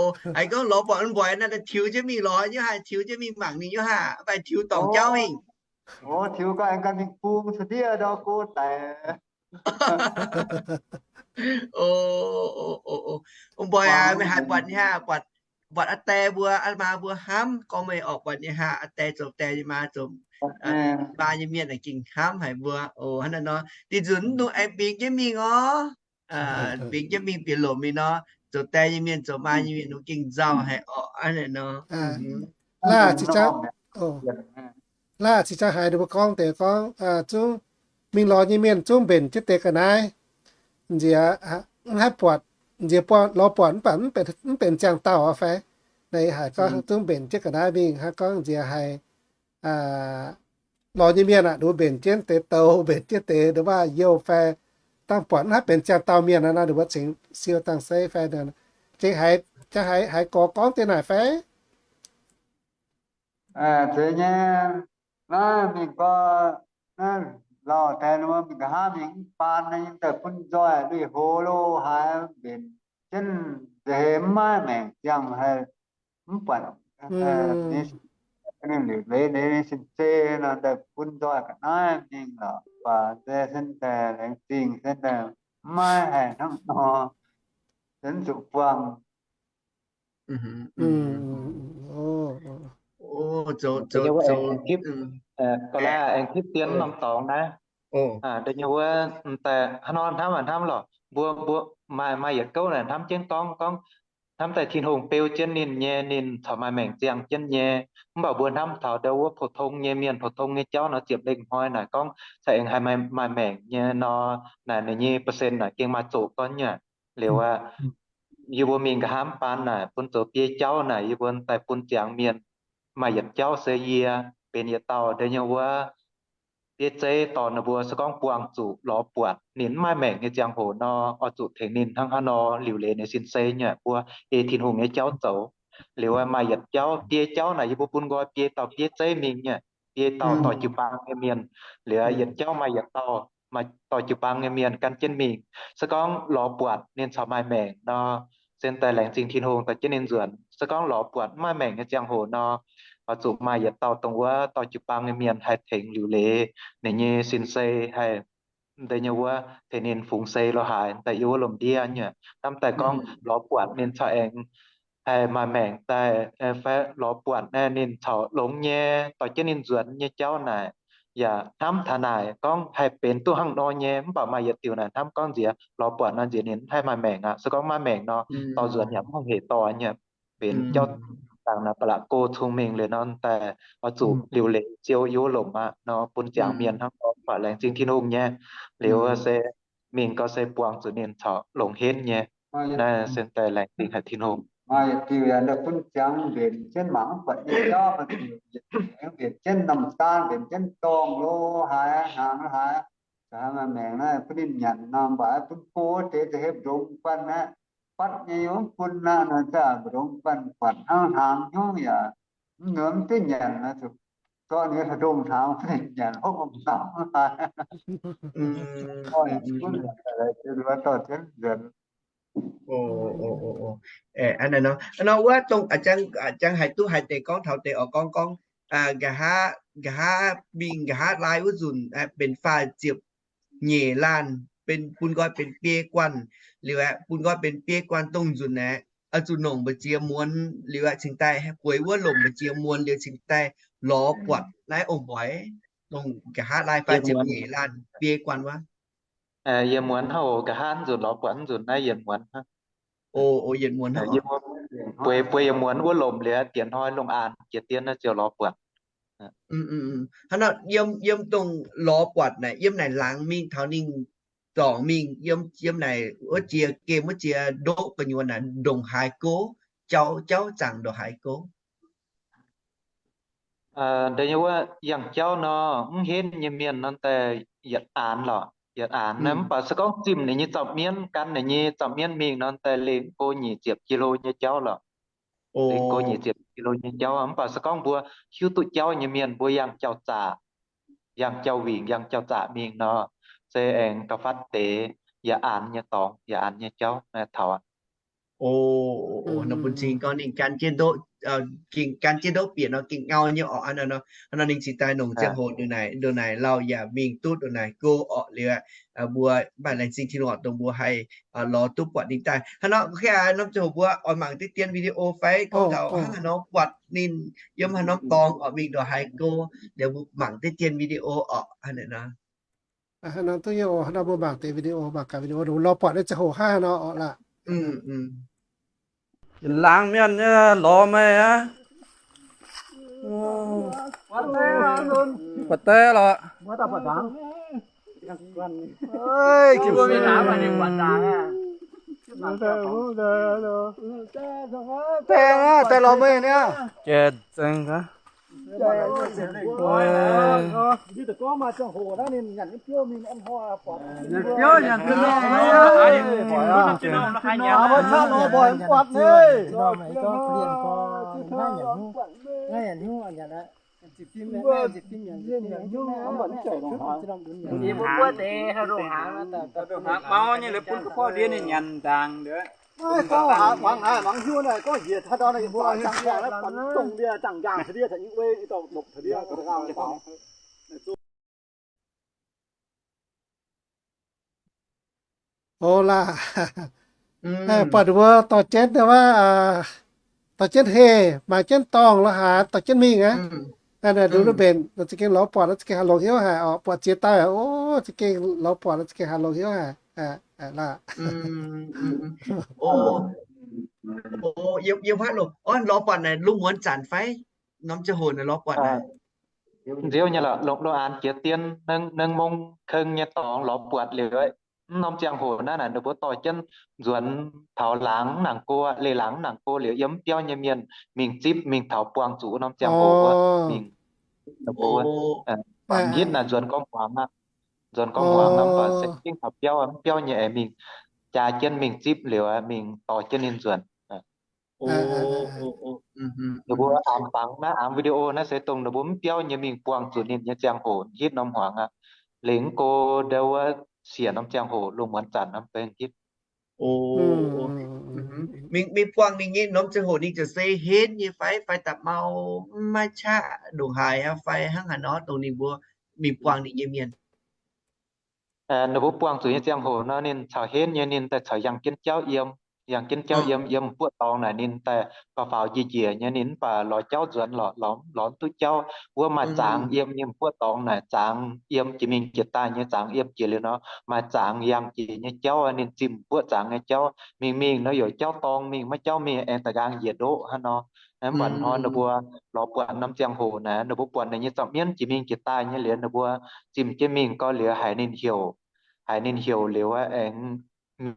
o, haiz gorngv lorz buatc ong-mbuoic naaiv, tiux jienv mingh lorz nyei haic, tiux jienv mingh mangc ninh nyei haic, mv baac tiux dorngc jauv mingh. O, tiux ganh, ganh mingh bung cuotv ndiev ndau go daic. O, ong-mbuoic aac, meih haiz buatc nyei haic, buatc aa die mbuo aa maa mbuo hnamv gorngv meih orqc, buatc nyei haic, aa die zoux die nyei, maa zoux maa nyei mienh aengx gengh hnamv haic mbuo. O, hnangv naaiv nor, dih nzunc mv dungx aengx bingx jienv mingh orv. Bingx jienv mingh bieqc lomc mingh nor, zoux die nyei mienh zoux maa nyei mienh nor gengh nzauh haic orqc, hnangv naaiv nor. Laaih cingx ziangh haiz ninh mbuo gorngv deix gorngv zungv mingh lorz nyei mienh zungv mbenc jienv deix ga'naaiv. Nziex mv haih buatc, nziex buatc lorz buatc mv baac mv benx ziangh dauh fai? Naaiv haiz gorngv zungv mbenc jienv ga'naaiv mingh hnangv, gorngv nziex haiz lorz nyei mienh aqv, nduov mbenc jienv deix douz, mbenc jienv deix nduov waac-youh fai dangh buatc mv haih benx ziangh dauh mienh nor, nduov mbuo cingx siou dangh seiv fai. Cingx haiz, haiz gorx gorngv deix naaic fai? Zeiz nyei. Naaiv mingh gorx, naaiv lauh deix nor mingh nqa'haav mingh mv baan, daaih bun nzoih lui-houx lo haaix mbenc jienv nza'heix mv maaih maengc ziangh haih mv buatc ninh liuc leiz nyei sin-zei nor, daaih bun nzoih ga'naaiv mingh lorqc. Baac se sin daaih laengz zingh se daaih mv maaih haic hnangv nor, se mv zuqc buangh. Aengx tipv dien norm dorngx naaiv. Da'nyeic wuov, daaih haaix nor hnamv hnamv lorqc, mbuo, mbuo maaih, maaih yietc gouv naaic hnamv jienv gorngv, gorngv hnamv daaih Tin-Hungh beu jienv ninh nyei, ninh corc maaih maengc ziangh jienv nyei. Mv baac mbuo hnamv taux ndau wuov pou-tong nyei mienh, pou-tong nyei jauv nor, ziepc lengh hnoi naaic gorngv caux aengx haih maaih maengc nyei nor, naaic ninh nyei percent naaic gengh maaih zoqc gorn nyei. Liuz aqv, yie mbuo mingh nqa'haav baan naaic bun zoux biei jauv naaic, yie mbuo daaih bun ziangx mienh maaih yietc jauv se yie benx yietc dauh ndeic nyei wuov bieiv zeiv dorh ninh mbuo se gorngv buangh zuqc lorz buatc ninh mv maaih maengc nyei ziangh hoc nor, oix zuqc tengx ninh hnangv haaix nor liuc leiz ninh sin-sei nyei. Mbuo ei Tin-Hungh nyei jauv zoux. Liuz maaih yietc jauv, biei jauv naaic yie mbuo bun nqoi biei dauh bieiv zeiv mingh nyei, biei dauh dorh jiu-baang nyei mienh. Liuz yietc jauv maaih yietc dauh, maaih dorh jiu-baang nyei mienh gan jienv mingh. Se gorngv lorz buatc ninh corc maaih maengc nor, se daaih laengz zingh Tin-Hungh dorh jienv ninh nzuonx. Se gorngv lorz buatc mv maaih maengc nyei ziangh hoc nor, oix zuqc maaih yietc dauh dongh wuov dorh jiu-baang nyei mienh haih tengx liuc leiz ninh nyei sin-sei, haih ndeic nyei wuov tengx ninh fungx sei lo haaix daaih yiem wuov lomc ndiev nyei. Hnamv daaih gorngv lorz buatc ninh corc aengx haih maaih maengc daaih, fai lorz buatc naaiv ninh corc longx nyei dorh jienv ninh nzuonx nyei jauv naaic, yaac hnamv taux naaic gorngv haih benx duqv hnangv nor nyei. Mv baac maaih yietc diuc naaic hnamv gorngv nziex lorz buatc nor nziex ninh haih maaih maengc aqv. Se gorngv maiv maengc nor, dorh nzuonx yaac mv haiz dorh nyei. Benx jauv dangc naaic ba'laqc go cong-mengh liuz nor, daaih oix zuqc liuc leiz ziouc yiem wuov lomc aqv nor, bun ziangx mienh hnangv nor, baac laengz zingh Tin-Hungh nyei. Liuz se mingh gau se buangh zuqc ninh corc longx henv nyei. Naaiv se daaih laengz zingh haic Tin-Hungh. Maaih diuc yaac bun ziangx mbenc jienv mangc buatc nyei jauv, mbenc jienv norm saan, mbenc jienv dorngh lo haaix, hnaangx lo haaix, haaix maaih maengc naaiv bun ninh nyanc nor, mv baac bun go deix za'hepc ndongx guanh aqv. Fatv nyei yaac mv bun aqv nor, za'gengh ndongx guanh buatc hnangv hnaangx hnyouv yaac mv nzuonx mv duqv nyanc, zorqv ninh ndongh hnaangx bun ninh nyanc hopv norm hnaangx. Dorh jienv nzuonx. Hnangv naaiv nor, nor wuov dongh a'jang haiz duqv haaix deix gorngv taux deix oix gorngv gorngv, nqa'haav, nqa'haav mingh nqa'haav laai wuov nzunc benx faah ziepc nyeic laanh, benx bun nqoi benx biei guanh. Liuz aeqv, bun nqoi benx biei guanh dongh nzunc aeqv, oix zuqc nongc mbu'ziex muonz liuz aeqv, cingx daaih bueix wuov lomc mbu'ziex muonz liuz cingx daaih lorz buatc naaiv ong-mbuoix, dongh nqa'haav laai faah ziepc nyeic laanh biei guanh wuov. Yietc muonz hnangv oc. Nqa'haav nzunc lorz buatc nzunc naaiv yietc muonz hnangv. Yietc muonz hnangv. Bueix, bueix yietc muonz wuov lomc liuz, diex hnoi lungh aanx jiex dien naaiv ziouc lorz buatc. Hnangv nor yiem, yiem dongh lorz buatc naaic, yiem naaic laangz mingh taux ninh zorngc mingh, yiem, yiem naaic wuov jiex gemh wuov jiex ndoqv gu'nyuoz naaic ndongc haaix gouv, jauv, jauv zaangc ndongc haaix gouv? Ndeic nyei wuov yangh jauv nor, mv henv nyei mienh nor daaih yietc aanx lorqc, yietc aanx naaiv. Mv baac se gorngv zimh ninh nyei zaux mienv, gan ninh nyei zaux mienv mingh nor daaih lengh go nyic ziepc kilo nyei jauv lorqc. Lengh go nyic ziepc kilo nyei jauv. Mv baac se gorngv mbuo hiuv duqv jauv nyei mienh, mbuo yangh jauv-zaqc, yangh jauv-wingc, yangh jauv-zaqc mingh nor, se aengx gauh fatv deix yietc aanx nyei dorngx, yietc aanx nyei jauv taux aqv. Nor bun cing gorngv ninh gan jienv ndoqv, gan jienv ndoqv bieqc nor gengh ngau nyei orqc. Hnangv nor ninh cingx daaih nongc ziangh hoc ndongc naaic, ndongc naaic lauh yaac mingh duqv ndongc naaic go orqc liuz, mbuo maaih laengz zingh Tin-Hungh dongh mbuo haih lorz duqv buatc ninh daaih. Hnangv nor norm ziangh hoc mbuo oix mangc deix dien video fai gorngv taux hnangv haaix nor buatc ninh yiem haaix norm dorngx orqc, mingh ndongc haaix go, liuz mbuo mangc deix dien video orqc. Hnangv nor duqv nyei oc. Hnangv nor mbuo mangc deix video, mangc gaax video lorz buatc nyei ziangh hoc hnangv haaix nor orqc laah. Laangz mienh nyei lorz meih aqv. Buatc deix lorqc. Deix aqv, deix lorz meih niaa. Mbuo deix haaix ndongc haaix, mangc nyei liuz bun duqv gorqv-ndie ninh nyanc ndaangc liuz. Mangc haaix, mangc hiuv naaiv gorngv njiec haaix dauh naaiv, mbuo zangh ndiangx naaiv, dongh ndie zangh ndaangc taux ndie, taux nyungc wei, dauh lopc taux ndie. Oc laah, buatc mbuo dorh jienv wuov, dorh jienv heh, maaiz jienv dorngh lorqc haaix, dorh jienv mingh aqv. Nduqc mbenc nor za'gengh lorz buatc nor za'gengh haih longx hnyouv haic oc. Buatc ziex dauh aqv, o, za'gengh lorz buatc nor za'gengh haih longx hnyouv haic laah. O, yiem, yiem haaix loh? Orv, lorz buatc naaic lungh muonz zanc fai norm ziangh hoc naaic lorz buatc naaic? Nziouv nyei lorqc, lungh, lungh aanx jiex dien, naaiv mong keng nyei dorngx lorz buatc liuz, mv norm ziangh hoc naaiv naaic ninh mbuo dorh jienv nzuonx taux laangz mv nangc go, leih laangz mv nangc go liuz, yiem mv biauv nyei mienh mingh zipv mingh taux buangh zuqc wuov norm ziangh hoc wuov mingh. Ninh mbuo hitv naaic nzuonx gorngv hmuangx aqv. Nzuonx gorngv hmuangx nor mv baac se gengh taux biauv, mv biauv nyei aengx mingh jaa jienv mingh zipv liuz mingh dorh jienv ninh nzuonx. Ninh mbuo aengx fangx naaiv aengx video naaiv se dongh ninh mbuo mv biauv nyei mingh buangh zuqc ninh nyei ziangh hoc hitv norm hmuangx aqv. Lengc go ndau wuov siec norm ziangh hoc lungh muonz zanc norm bengh hitv. Mingh, mingh buangh ninh nyei norm ziangh hoc ninh ziouc se henv nyei fai, fai da'mau, mv maiv qaqv ndongc haaix aqv fai hnangv haaix nor dongh ninh mbuo mingh buangh ninh nyei mienh? Ninh mbuo buangh zuqc nyei ziangh hoc nor ninh caux henv nyei, ninh daaih caux yangh jienv jauv yiem, yangh jienv jauv yiem, yiem buoqv dorngx naaic ninh daaih gauh faaux njiec njiec nyei, ninh mv baac lorz jauv nzuonx lorqc, lorz, lorz mv duqv jauv. Wuov maaih zangx yiem nyei, buoqv dorngx naaic zangx yiem jiex mingh jiex daaih nyei, zangx yiem jiex liuz nor maaih zangx yangh jiex nyei jauv, ninh zimh buoqv zangx nyei jauv. Mingh mingh nor youc jauv dorng mingh, maiv jauv mingh aengx da'nqaang njiec ndoqv hnangv nor. Mv baac hnoi ninh mbuo lorz buatc norm ziangh hoc naaic, ninh mbuo buatc ninh nyei zorqv mienv jiex mingh jiex daaih nyei liuz, ninh mbuo zimh jienv mingh gau liuz haiz ninh heuc, haiz ninh heuc liuz aengx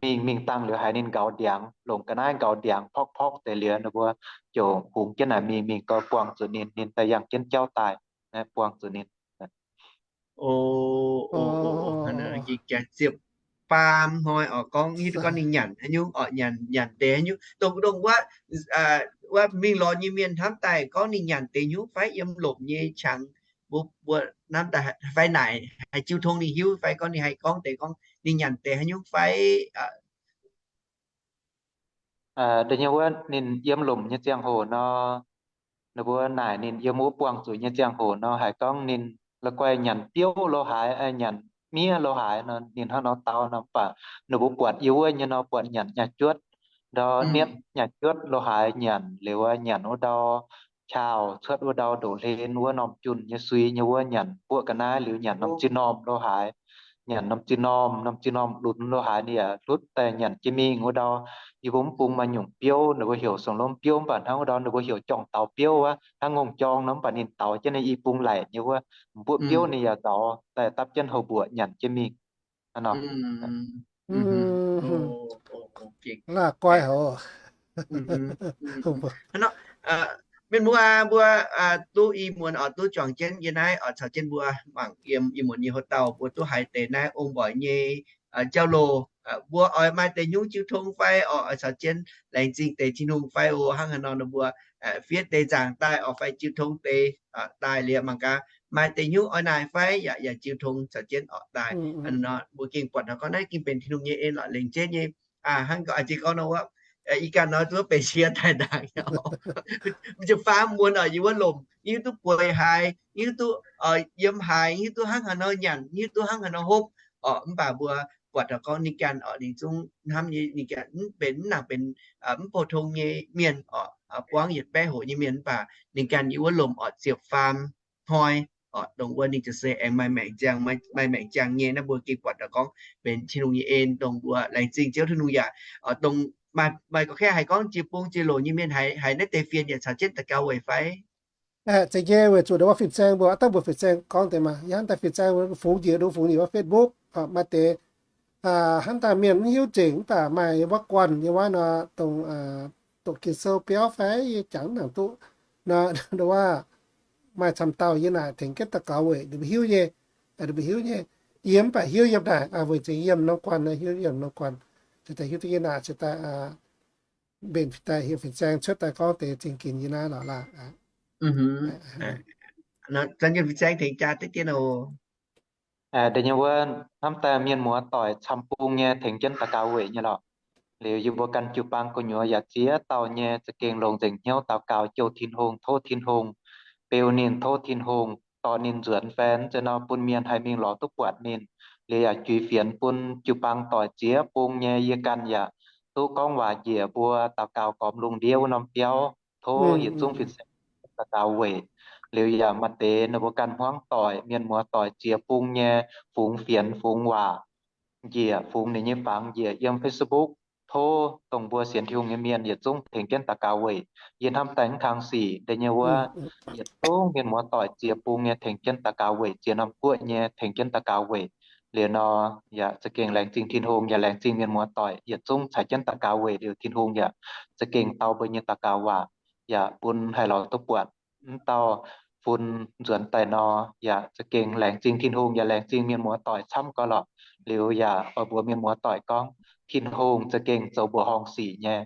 mingh, mingh dangh liuz haiz ninh nqaaux ndiangx, longc ga'naaiv nqaaux ndiangx porqv porqv deix liuz, ninh mbuo ziouc hungx jienv naaic mingh, mingh gau buangh zuqc ninh, ninh daaih yangh jienv jauv daaih, buangh zuqc ninh. O, ziepc faam hnoi oc, gorngv hiuv duqv gorngv ninh nyanc haaix nyungc oc, nyanc, nyanc deix haaix nyungc, dongh, dongh wuov, wuov mingh lorz nyei mienh hnamv daaih gorngv ninh nyanc deix nyungc fai yiem lomc nyei qangx, mbuo, mbuo hnamv daaih fai naaic haiz jiu tong ninh hiuv fai gorngv ninh haih gorngv deix gorngv ninh nyanc deix haaix nyungc fai Da'nyeic wuov ninh yiem lomc nyei ziangh hoc nor, ninh mbuo naaic ninh yiem wuov buangh zuqc nyei ziangh hoc nor, haiz gorngv ninh la'guaih nyanc biouv lo haaix, nyanc miev lo haaix nor, ninh hnangv nor dau nor, mv baac ninh mbuo buatc yie wuov nyei nor, buatc nyanc nyaah juotv, ndau nietv nyaah juotv lo haaix nyanc liuz, nyanc wuov ndau qauh cuotv wuov ndau ndoqc hlen wuov norm junh nyei sui nyei wuov, nyanc buoqv ga'naaiv liuz nyanc norm ziex normh lo haaix, nyanc norm ziex normh, norm ziex normh lunx lo haaix, ninh yaac hlutv daaih nyanc jienv mingh wuov ndau. Yie mbuo mv bung maaih nyungc biouv, ninh mbuo heuc song lomv biouv, mv baac hnangv wuov ndau ninh mbuo heuc jorngh daux biouv wuov, hnangv ngongh jorng nor, mv baac ninh daux jienv ninh i bung laic nyei wuov, mbuoqv biouv ninh yaac nzauz daaih dapv jienv houx mbuoqc nyanc jienv mingh. Mienh muoz mbuo duqv ih muonz oix duqv juangc jienv yie naaiv oix caux jienv mbuo mangc yiem ih muonz nyei hoc dauh mbuo duqv haiz deix naaiv ong-mbuoic nyei jauv-louh. Mbuo oix maaih deix nyungc jiu tong fai oix caux jienv laengz zingh deix Tin-Hungh fai oc. Hnangv haaix nor nor mbuo fiev deix nzaangc daaih oc fai jiu tong deix daaih liuz mangc gaax maaih deix nyungc oix naaic fai yaac, yaac jiu tong caux jienv oc daaih. Mbuo gengh buatc taux gorngv naaiv gengh benx Tin-Hungh nyei en lorqc, lengc jeiv nyei. Hnangv gorngv a'jiex gorngv nor wuov, ih ganh nor duqv benx cie daaih ndaangc, mv ziouc faam muonz oc, yie wuov lomc, yie hiuv duqv bueix haaix, yie hiuv duqv yiem haaix, yie hiuv duqv hnangv haaix nor nyanc, yie hiuv duqv hnangv haaix nor hopv oc. Mv baac mbuo buatc taux gorngv ninh ganh oc, ninh zungv hnamv nyei, ninh ganh mv benx, mv nangc benx mv pou-tong nyei mienh oc, buangv yietc baeqv hoc nyei mienh, mv baac ninh ganh yie wuov lomc oc ziepc faam hnoi oc, dongh wuov ninh ziouc se aengx maaih maengc ziangh, maaih maengc ziangh nyei. Naaiv mbuo gengh buatc taux gorngv benx Tin-Hungh nyei en, dongh mbuo laengz zingh Ziouv Tin-Hungh yaac dongh maaih gorqv-kaeqv haiz gorngv jiex bung jiex loc nyei mienh haiz naaiv deix fienx yaac caux jienv daux gaux weic fai? Zeiz nyei, weic zuqc ndongc wuov fin-saeng mbuo, dangh mbuo fin-saeng gorngv deix maah, yie hnamv daaih fin-saeng mbuo fungx njiec ndongc fungx njiec wuov Facebook oc, maaih deix hnamv daaih mienh mv hiuv zengc, mv baac maaih wuov guanh nyei wuov nor, dongh doqc Ging-Sou biauv fai yie jangx mv nangc duqv nor, ndongc wuov maaih camv dauh yie naaic tengx jienv daux gaux weic ninh mbuo hiuv nyei, ninh mbuo hiuv nyei. Yie mv baac hiuv yiem naaic, weic zuqc yiem norm guanh, hiuv yiem norm guanh, cingx daaih hiuv duqv yie naaic, cingx daaih mbenc daaih heuc fin-saeng cuotv daaih gorngv deix zingh ginx yie naaiv lorqc laah. Deix nyei wuov hnamv daaih mienh muoz doic camv bung nyei tengx jienv daux gaux weic nyei lorqc. Liuz yie mbuo ganh jiu-baang gu'nyuoz yaac ziex dauh nyei za'gengh longc nzengc hnyouv daux gaux jouh Tin-Hungh, tov Tin-Hungh beu ninh, tov Tin-Hungh dorh ninh nzuonx fai, mv zeiz nor bun mienh haih mingh lorz duqv buatc ninh. Liuz yaac juix fienx bun jiu-baang doic ziex bung nyei. Yie ganh yaac duqv gorngv waac njiec mbuo daux gaux gormx lungh ndiev wuov norm biauv. Tov yietc zungv fin-saeng daux gaux weic. Liuz yaac maaih deix ninh mbuo ganh hmuangv doic, mienh muoz doic ziex bung nyei, fungx fienx fungx waac njiec, fungx ninh nyei fangx njiec yiem Facebook, tov dongh mbuo sienx Tin-Hungh nyei mienh yietc zungv tengx jienv daux gaux weic yie hnamv daaih mv kang sic deix nyei wuov, yietc zungv mienh muoz-doic ziex bung nyei tengx jienv daux gaux weic ziex norm guoqv nyei tengx jienv daux gaux weic. Liuz nor, yaac za'gengh laengz zingh Tin-Hungh, yaac laengz zingh mienh muoz-doic yietc zungv caux jienv daux gaux weic liuz Tin-Hungh yaac za'gengh dau mbuo nyei daux gaux waac, yaac bun haih lorz duqv buatc mv dauh fun nzuonx daaih nor, yaac za'gengh laengz zingh Tin-Hungh, yaac laengz zingh mienh muoz-doic camv gau lorqc. Liuz yaac oix mbuox mienh muoz-doic gorngv Tin-Hungh za'gengh zoux mbuoqc horngh sic nyei.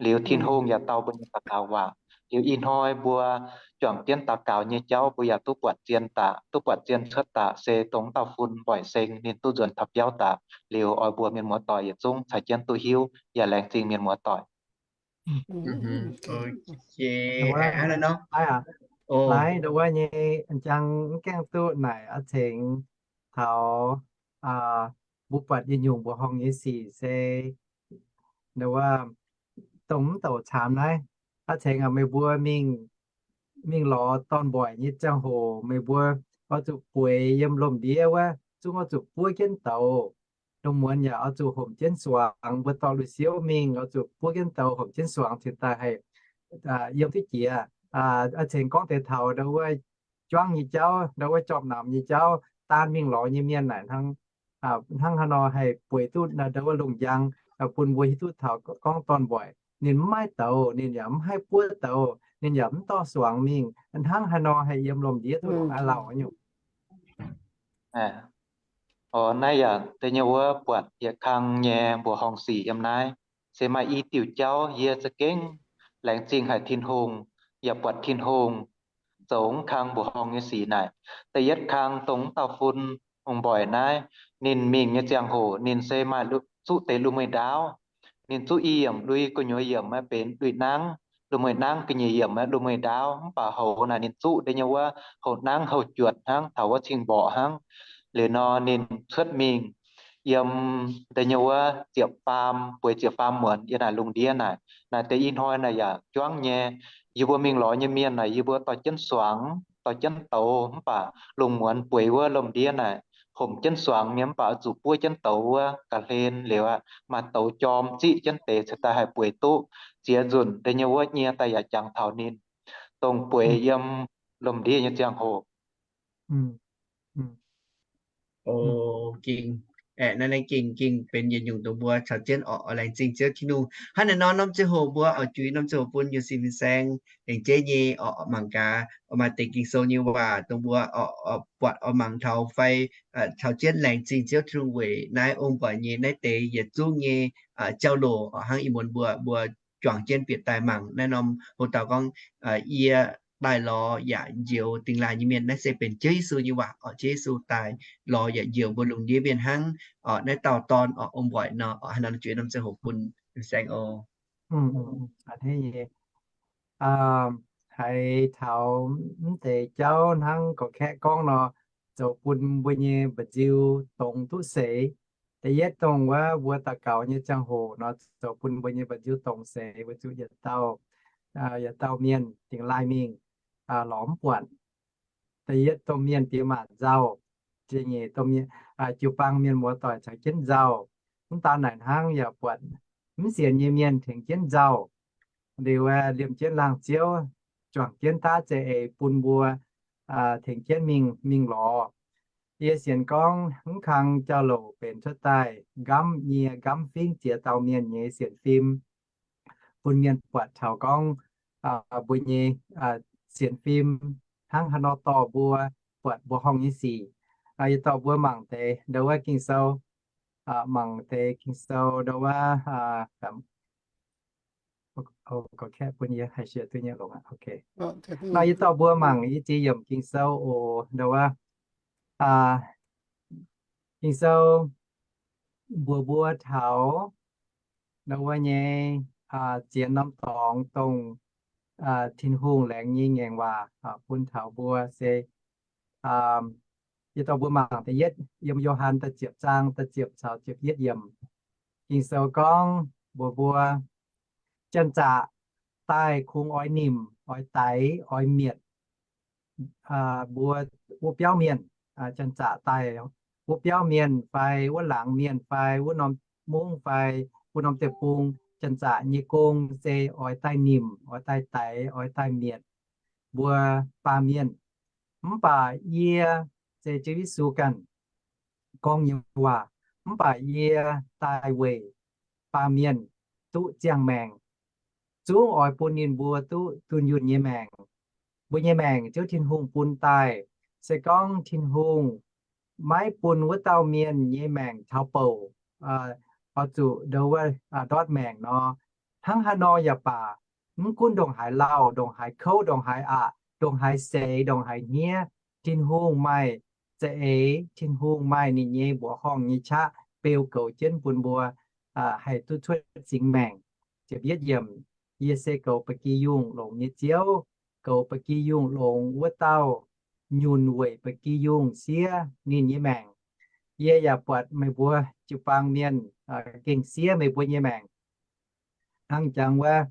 Liuz Tin-Hungh yaac dau mbuo nyei daux gaux waac. Liuz ih hnoi mbuo juangc jienv daux gaux nyei jauv mbuo yaac duqv buatc zien daaih, duqv buatc zien cuotv daaih se dongh dauh fun Mboic Seng ninh duqv nzuonx taux biauv daaih. Liuz oix mbuox mienh muoz-doic yietc zungv caux jienv duqv hiuv, yaac laengz zingh mienh muoz-doic. Laaix ndo wuov nyei njang mv gaengh duqv naaic a'cengx taux mbuo buatc nyei nyungc mbuoqc horngh nyei sic se ndo wuov, dongh mv douc caamx naaiv, a'cengx meih mbuo mingh, mingh lorz dorn-mboic nyei ziangh hoc meih mbuo oix zuqc bueix yiem lomh ndiev wuov zungv oix zuqc buov jienv douz. Lungh muonz yaac oix zuqc homc jienv suangx, mbuo dorh lui-siouv mingh oix zuqc buov jienv douz homc jienv suangx cingx daaih haih yiem duqv jiex. A'cengx gorngv deix taux ndo wuov juangv nyei jauv, ndo wuov jorm-namx nyei jauv, daan mingh lorz nyei mienh naaic hnangv, hnangv haaix nor haih bueix duqv ndo wuov lungh njang, bun mbuo hiuv duqv taux gorngv dorn-mboic ninh mv maaih douz, ninh yaac mv haih buov douz, ninh yaac mv dorh suangx mingh, hnangv haaix nor haih yiem lomh ndiev duqv longc aav lauh nyungc. Naaiv yaac deix nyei wuov buatc yietc kang nyei mbuoqc horngh sic yiem naaiv. Se maaih i diuh jauv yie za'gengh laengz zingh haic Tin-Hungh, yaac buatc Tin-Hungh zoux mv kang mbuoqc horngh nyei sic naaic. Da'yietv kang dongh mv dauh fun Mboic naaiv, ninh mingh nyei ziangh hoc ninh se maaih zuqv deix lui-mueiz-ndaauv. Ninh zuqv i yiemc lui gu'nyuoz yiemc aeqv, benx lui-nangv, lui-mueiz-nangv ga'nyiec yiemc aeqv, lui-mueiz-ndaauv. Mv baac houx naaic ninh zuqv deix nyei wuov houx nangv houx juotc hnangv, taux wuov cing mborqc hnangv. Liuz nor ninh cuotv mingh yiem deix nyei wuov ziepc faam, bueix ziepc faam muonz yiem naaic lungh ndiev naaic. Naaic deix ih hnoi naaic yaac juangv nyei. Yie mbuo mingh lorz nyei mienh naaic yie mbuo dorh jienv suangx, dorh jienv douz, mv baac lungh muonz bueix wuov lomh ndiev naaic homc jienv suangx nyei, mv baac oix zuqc buov jienv douz wuov ga'hlen liuz aqv, maaih douz jorm ziqv jienv deix cingx daaih haih bueix duqv. Ziex nzunc deix nyei wuov nyie daaih yaac jangx taux ninh, dongh bueix yiem lomh ndiev nyei ziangh hoc. Ging, aeqv, naaiv naaiv ging, ging benx yietc nyungc dongh mbuo caux jienv oc, oix laengz zingh Ziouv Tin-Hungh. Hnangv naaiv nor norm ziangh hoc mbuo oix juix norm ziangh hoc bun Yunh Sin Fin-Saeng lengc jeiv nyei oc, mangc gaax maaih deix Ging-Sou nyei waac dongh mbuo buatc oix mangc taux fai caux jienv laengz zingh Ziouv Tin-Hungh weic naaiv ong-mbuoqc nyei naaiv deix yietc zungv nyei jauv-louc oc. Hnangv ih muonz mbuo, mbuo juangc jienv bieqc daaih mangc naaiv norm hoc dauh gorngv, yie daaih lorz yaac njoux dingh laaih nyei mienh. Naaiv se benx Ziouv Yesu nyei waac oc. Ziouv Yesu daaih lorz yaac njoux mbuo lungh ndiev mienh hnangv oc. Naaiv dauh dorn oc, ong-mbuoqc nor oc. Hnangv naaiv juix norm ziangh hoc bun Fin-Saeng oc. Haiz taux mv deix jauv hnangv gorx-kaeqv gorngv nor, zoux bun mbuo nyei mba'nziu dongz duqv seix. Da'yietv dongh wuov mbuo daux gaux nyei ziangh hoc nor, zoux bun mbuo nyei mba'nziu dongz seix, weic zuqc yietc dauh, yietc dauh mienh dingh laaih mingh lorz mv buatc. Da'yietv domh mienh diex maac nzauh, jiu-baang mienh muoz-doic caux jienv nzauh. Mv daan naaic hnangv yaac buatc mv sienx nyei mienh tengx jienv nzauh. Liuz liemh jienv laangh ziouv juangc jienv daav za'eix bun mbuo tengx jienv mingh, mingh lorz. Yie sienx gorngv mv kang jauv-louc benx cuotv daaih nqamv nyie nqamv fingv ziex dauh mienh nyei sienx fim, bun mienh buatc taux gorngv mbuo nyei sienx fim hnangv haaix nor dorh mbuo buatc mbuoqc horngh nyei sic. Yietc dauh mbuo mangc deix ndo wuov Ging-Sou, mangc deix Ging-Sou ndo wuov, gorx-kaeqv bun yie haih share duqv nyei longx aqv. Nor yietc dauh mbuo mangc i ziex yiemc Ging-Sou oc. Ndo wuov Ging-Sou mbuox mbuo taux ndo wuov nyei ziex norm dorngx dongh Tin-Hungh laengz nyei ngaengc waac bun taux mbuo se yietc dauh mbuo mangc da'yietv yiem Yo^han da'ziepc zaang da'ziepc caux ziepc yietv yiemc. Ging-Sou gorngv mbuox mbuo, janx-zaqc daaih kungx oix nimc, oix daix, oix mietc mbuo wuov biauv mienh. Janx-zaqc daaih wuov biauv mienh fai wuov laangz mienh fai wuov norm mungv fai bun norm deic-bung. Janx-zaqc nyei gong se oix daaih nimc, oix daaih daix, oix daaih mietc mbuo baamh mienh. Mv baac yie, se Ziouv Yesu ganh gorngv nyei waac, mv baac yie daaih weic baamh mienh duqv ziangh maengc, zungv oix bun ninh mbuo duqv dunh yunh nyei maengc. Mbuo nyei maengc Ziouv Tin-Hungh bun daaih. Se gorngv Tin-Hungh maiv bun wuov dauh mienh nyei maengc taux bouc, oix zuqc ndongc wuov ndortv maengc nor, hnangv haaix nor yaac baac, mv gunv ndongc haaix lauh, ndongc haaix kouv, ndongc haaix aqc, ndongc haaix seix, ndongc haaix hniev, Tin-Hungh maaih za'eix, Tin-Hungh maaih ninh nyei mbuoqc horngh nyei qaqv beu goux jienv bun mbuo haih duqv cuotv singx maengc. Ziepc yietv yiemc, yie se goux ba'gi yungh longx nyei Ziouv. Goux ba'gi yungh longx wuov dauh nyunc weic ba'gi yungh siev ninh nyei maengc. Yie yaac buatc meih mbuo jiu-baang mienh gengh siev meih mbuo nyei maengc. Hnangv jangx wuov,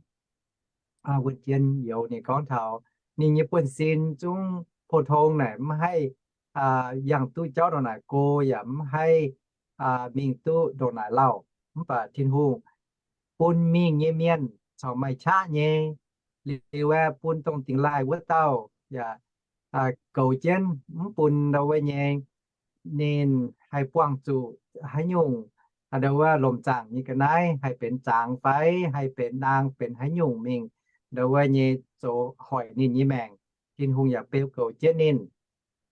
wuonh jien youz ninh gorngv taux ninh nyei buonv-sin zungv pou-tong naaic mv haih yangh duqv jauv ndongc naaic go, yaac mv haih mingh duqv ndongc naaic lauh. Mv baac Tin-Hungh bun mingh nyei mienh corc maaih qaqv nyei. Liuz aeqv, bun dongh dingx laaih wuov dauh yaac goux jienv mv bun ndau wuov nyei, ninh haih buangh zuqc haaix nyungc ndau wuov lomc zaangc nyei ga'naaiv, haih benx zangx fai haih benx naang, benx haaix nyungc mingh ndau wuov nyei zoux hoic ninh nyei maengc, Tin-Hungh yaac beu goux jienv ninh.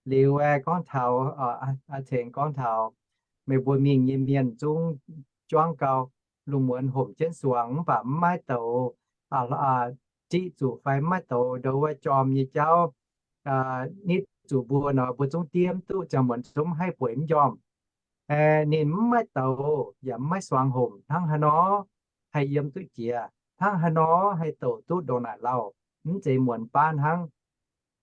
Liuz aeqv, gorngv taux, tengx gorngv taux meih mbuo mingh nyei mienh zungv juangv gau, lungh muonz homc jienv suangx mv baac mv maiv douz ziqv zuqc fai mv maiv douz ndau wuov jorm nyei jauv nitv zuqc mbuo nor, mbuo zungv diev mv duqv, ziangh muonz zungv mv haih bueix mv njormh. Ninh mv maiv douz yaac mv maiv suangx homc hnangv haaix nor haih yiem duqv jiex, hnangv haaix nor haih douc duqv ndongc naaic lauh, mv zeiz muonz baav hnangv.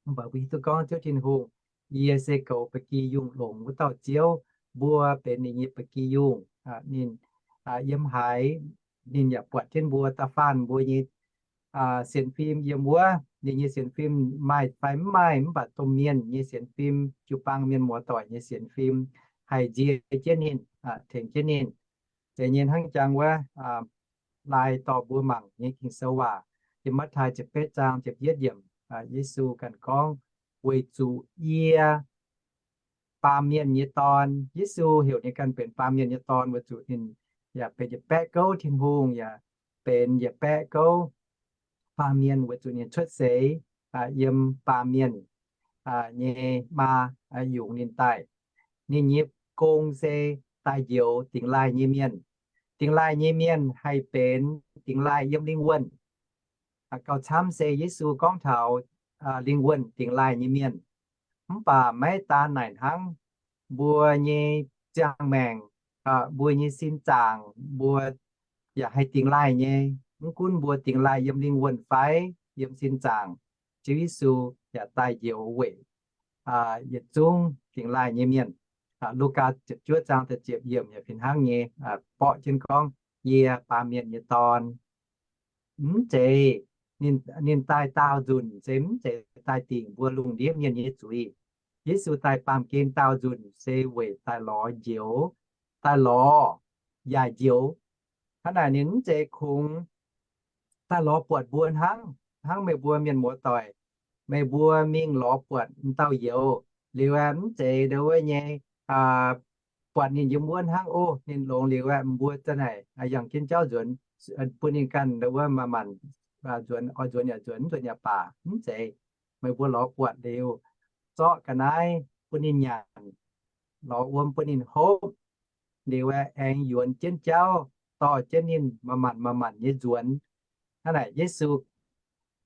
Mv baac mbuo hiuv duqv gorngv Ziouv Tin-Hungh, yie se goux ba'gi yungh longx wuov dauh Ziouv. Mbuo benx ninh nyei ba'gi yungh. Ninh yiem haaix, ninh yaac buatc jienv mbuo, da'faanh mbuo nyei sienx fim yiem wuov, ninh nyei sienx fim maaih fai mv maaih, mv baac domh mienh nyei sienx fim, jiu-baang mienh muoz-doic nyei sienx fim haih nzie jienv ninh, tengx jienv ninh. Zeiz nyei hnangv jangx wuov, lai dorh mbuo mangc nyei Ging-Sou waac, yiem Matv^taai ziepc betv zaang ziepc yietv yiemc, Yesu ganh gorngv, weic zuqc yie baamh mienh nyei dorn. Yesu heuc ninh ganh benx baamh mienh nyei dorn weic zuqc ninh yaac benx yietc baeqv gouv Tin-Hungh, yaac benx yietc baeqv gouv baamh mienh weic zuqc ninh cuotv seix yiem baamh mienh nyei maa yungz ninh daaih. Ninh nyei gong se daaih njoux dingx laaih nyei mienh. Dingx laaih nyei mienh haih benx dingx laaih yiem lingh wuonh. Gauh camv se Yesu gorngv taux lingh wuonh dingx laaih nyei mienh. Mv baac maiv daan naaic hnangv, mbuo nyei ziangh maengc, mbuo nyei sin zaangc, mbuo yaac haih dingx laaih nyei. Mv gunv mbuo dingx laaih yiem lingh wuonh fai yiem sin zaangc, Ziouv Yesu yaac daaih njoux weic yietc zungv dingx laaih nyei mienh. Lugaa ziepc juov zaang da'ziepc yiemc yaac fih hnangv nyei borqv jienv gorngv, yie baamh mienh nyei dorn. Mv zeiz, ninh daaih daauh nzunc se mv zeiz daaih dingc mbuo lungh ndiev mienh nyei zuiz. Yesu daaih baamh gen daauh nzunc se weic daaih lorz njoux, daaih lorz yaac njoux. Hnangv naaic ninh mv zeiz kungx daaih lorz buatc mbuo hnangv, hnangv meih mbuo mienh muoz-doic, meih mbuo mingh lorz buatc m'dauh youz liuz aeqv, mv zeiz ndau wuov nyei buatc ninh yiem wuov hnangv, o, ninh longx liuz aeqv, mbuo za'naaic yangh jienv jauv nzuonx, bun ninh ganh ndau wuov manc-manc nzuonx, oix nzuonx yaac nzuonx, mv nzuonx yaac baac, mv zeiz. Meih mbuo lorz buatc liuz, zorqv ga'naaiv bun ninh nyanc, lorz wuom bun ninh hopv, liuz aeqv, aengx yuonx jienv jauv dorh jienv ninh manc-manc manc-manc nyei nzuonx. Hnangv naaic Yesu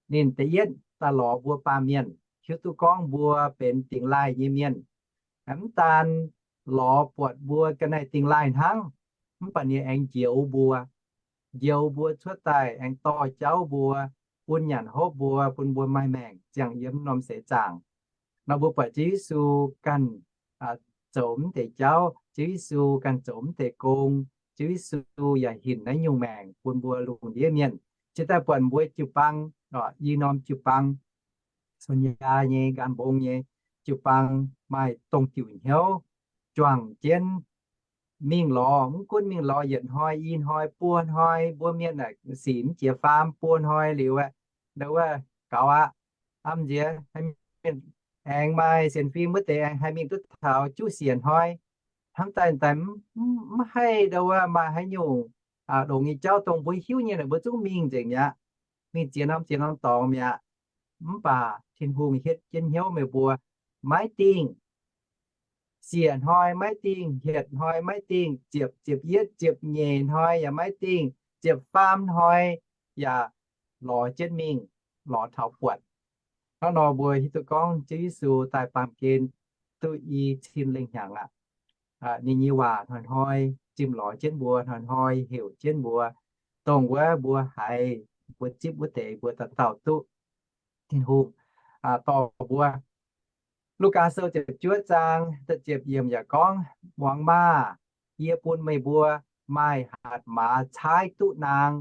ninh da'yietv daaih lorz mbuo baamh mienh, hiuv duqv gorngv mbuo benx dingx laaih nyei mienh. Mv daan lorz buatc mbuo ga'naaiv dingx laaih hnangv, mv baac ninh aengx njoux mbuo, njoux mbuo cuotv daaih, aengx dorh jauv mbuo, bun nyanc hopv mbuo, bun mbuo maaih maengc ziangh yiem norm seix zaangc. Nor mbuo buatc Ziouv Yesu ganh zoux mv deix jauv, Ziouv Yesu ganh zoux mv deix gong, Ziouv Yesu yaac hinc naaiv nyungc maengc bun mbuo lungh ndiev mienh. Cingx daaih buatc mbuo jiu-baang, i norm jiu-baang, Sun Yaa nyei, Nqaan Mbong nyei jiu-baang maaih dongh diuc hnyouv juangc jienv mingh lorz, mv gunv mingh lorz yietc hnoi, i hnoi, buo hnoi, mbuo mienh aeqv, sic mv jiex faam, buo hnoi liuz aeqv, ndau wuov gaux aqv. Am nziex mienh aengx maaih sienx fim wuov deix aengx haih mingh duqv taux juqv siec hnoi. Hnamv daaih daaih mv haih ndau wuov maaih haaix nyungc longx nyei jauv dongh mbuo hiuv nyei naaic mbuo zungv mingh nzengc mi'aqv. Mingh ziex norm ziex norm dorngx mi'aqv. Mv baac Tin-Hungh hietv jienv hnyouv meih mbuo, maiv dingh siec hnoi maiv dingh, hietc hnoi maiv dingh, ziepc, ziepc yietv, ziepc nyeic hnoi yaac maiv dingh, ziepc faam hnoi yaac lorz jienv mingh, lorz taux buatc. Hnangv nor mbuo hiuv duqv gorngv Ziouv Yesu daaih baamh gen duqv i cin lengh hnyangx aqv. Ninh nyei waac hnoi-hnoi zimh lorz jienv mbuo, hnoi-hnoi heuc jienv mbuo, dongh wuov mbuo haiz, mbuo zipv wuov deix mbuo dauh dauh duqv. Tin-Hungh dorh mbuo. Lugaa Sou ziepc juov zaang da'ziepc yiemc yaac gorngv, Muangx maah! Yie bun meih mbuo maaih hatc maaz caaiv duqv naang,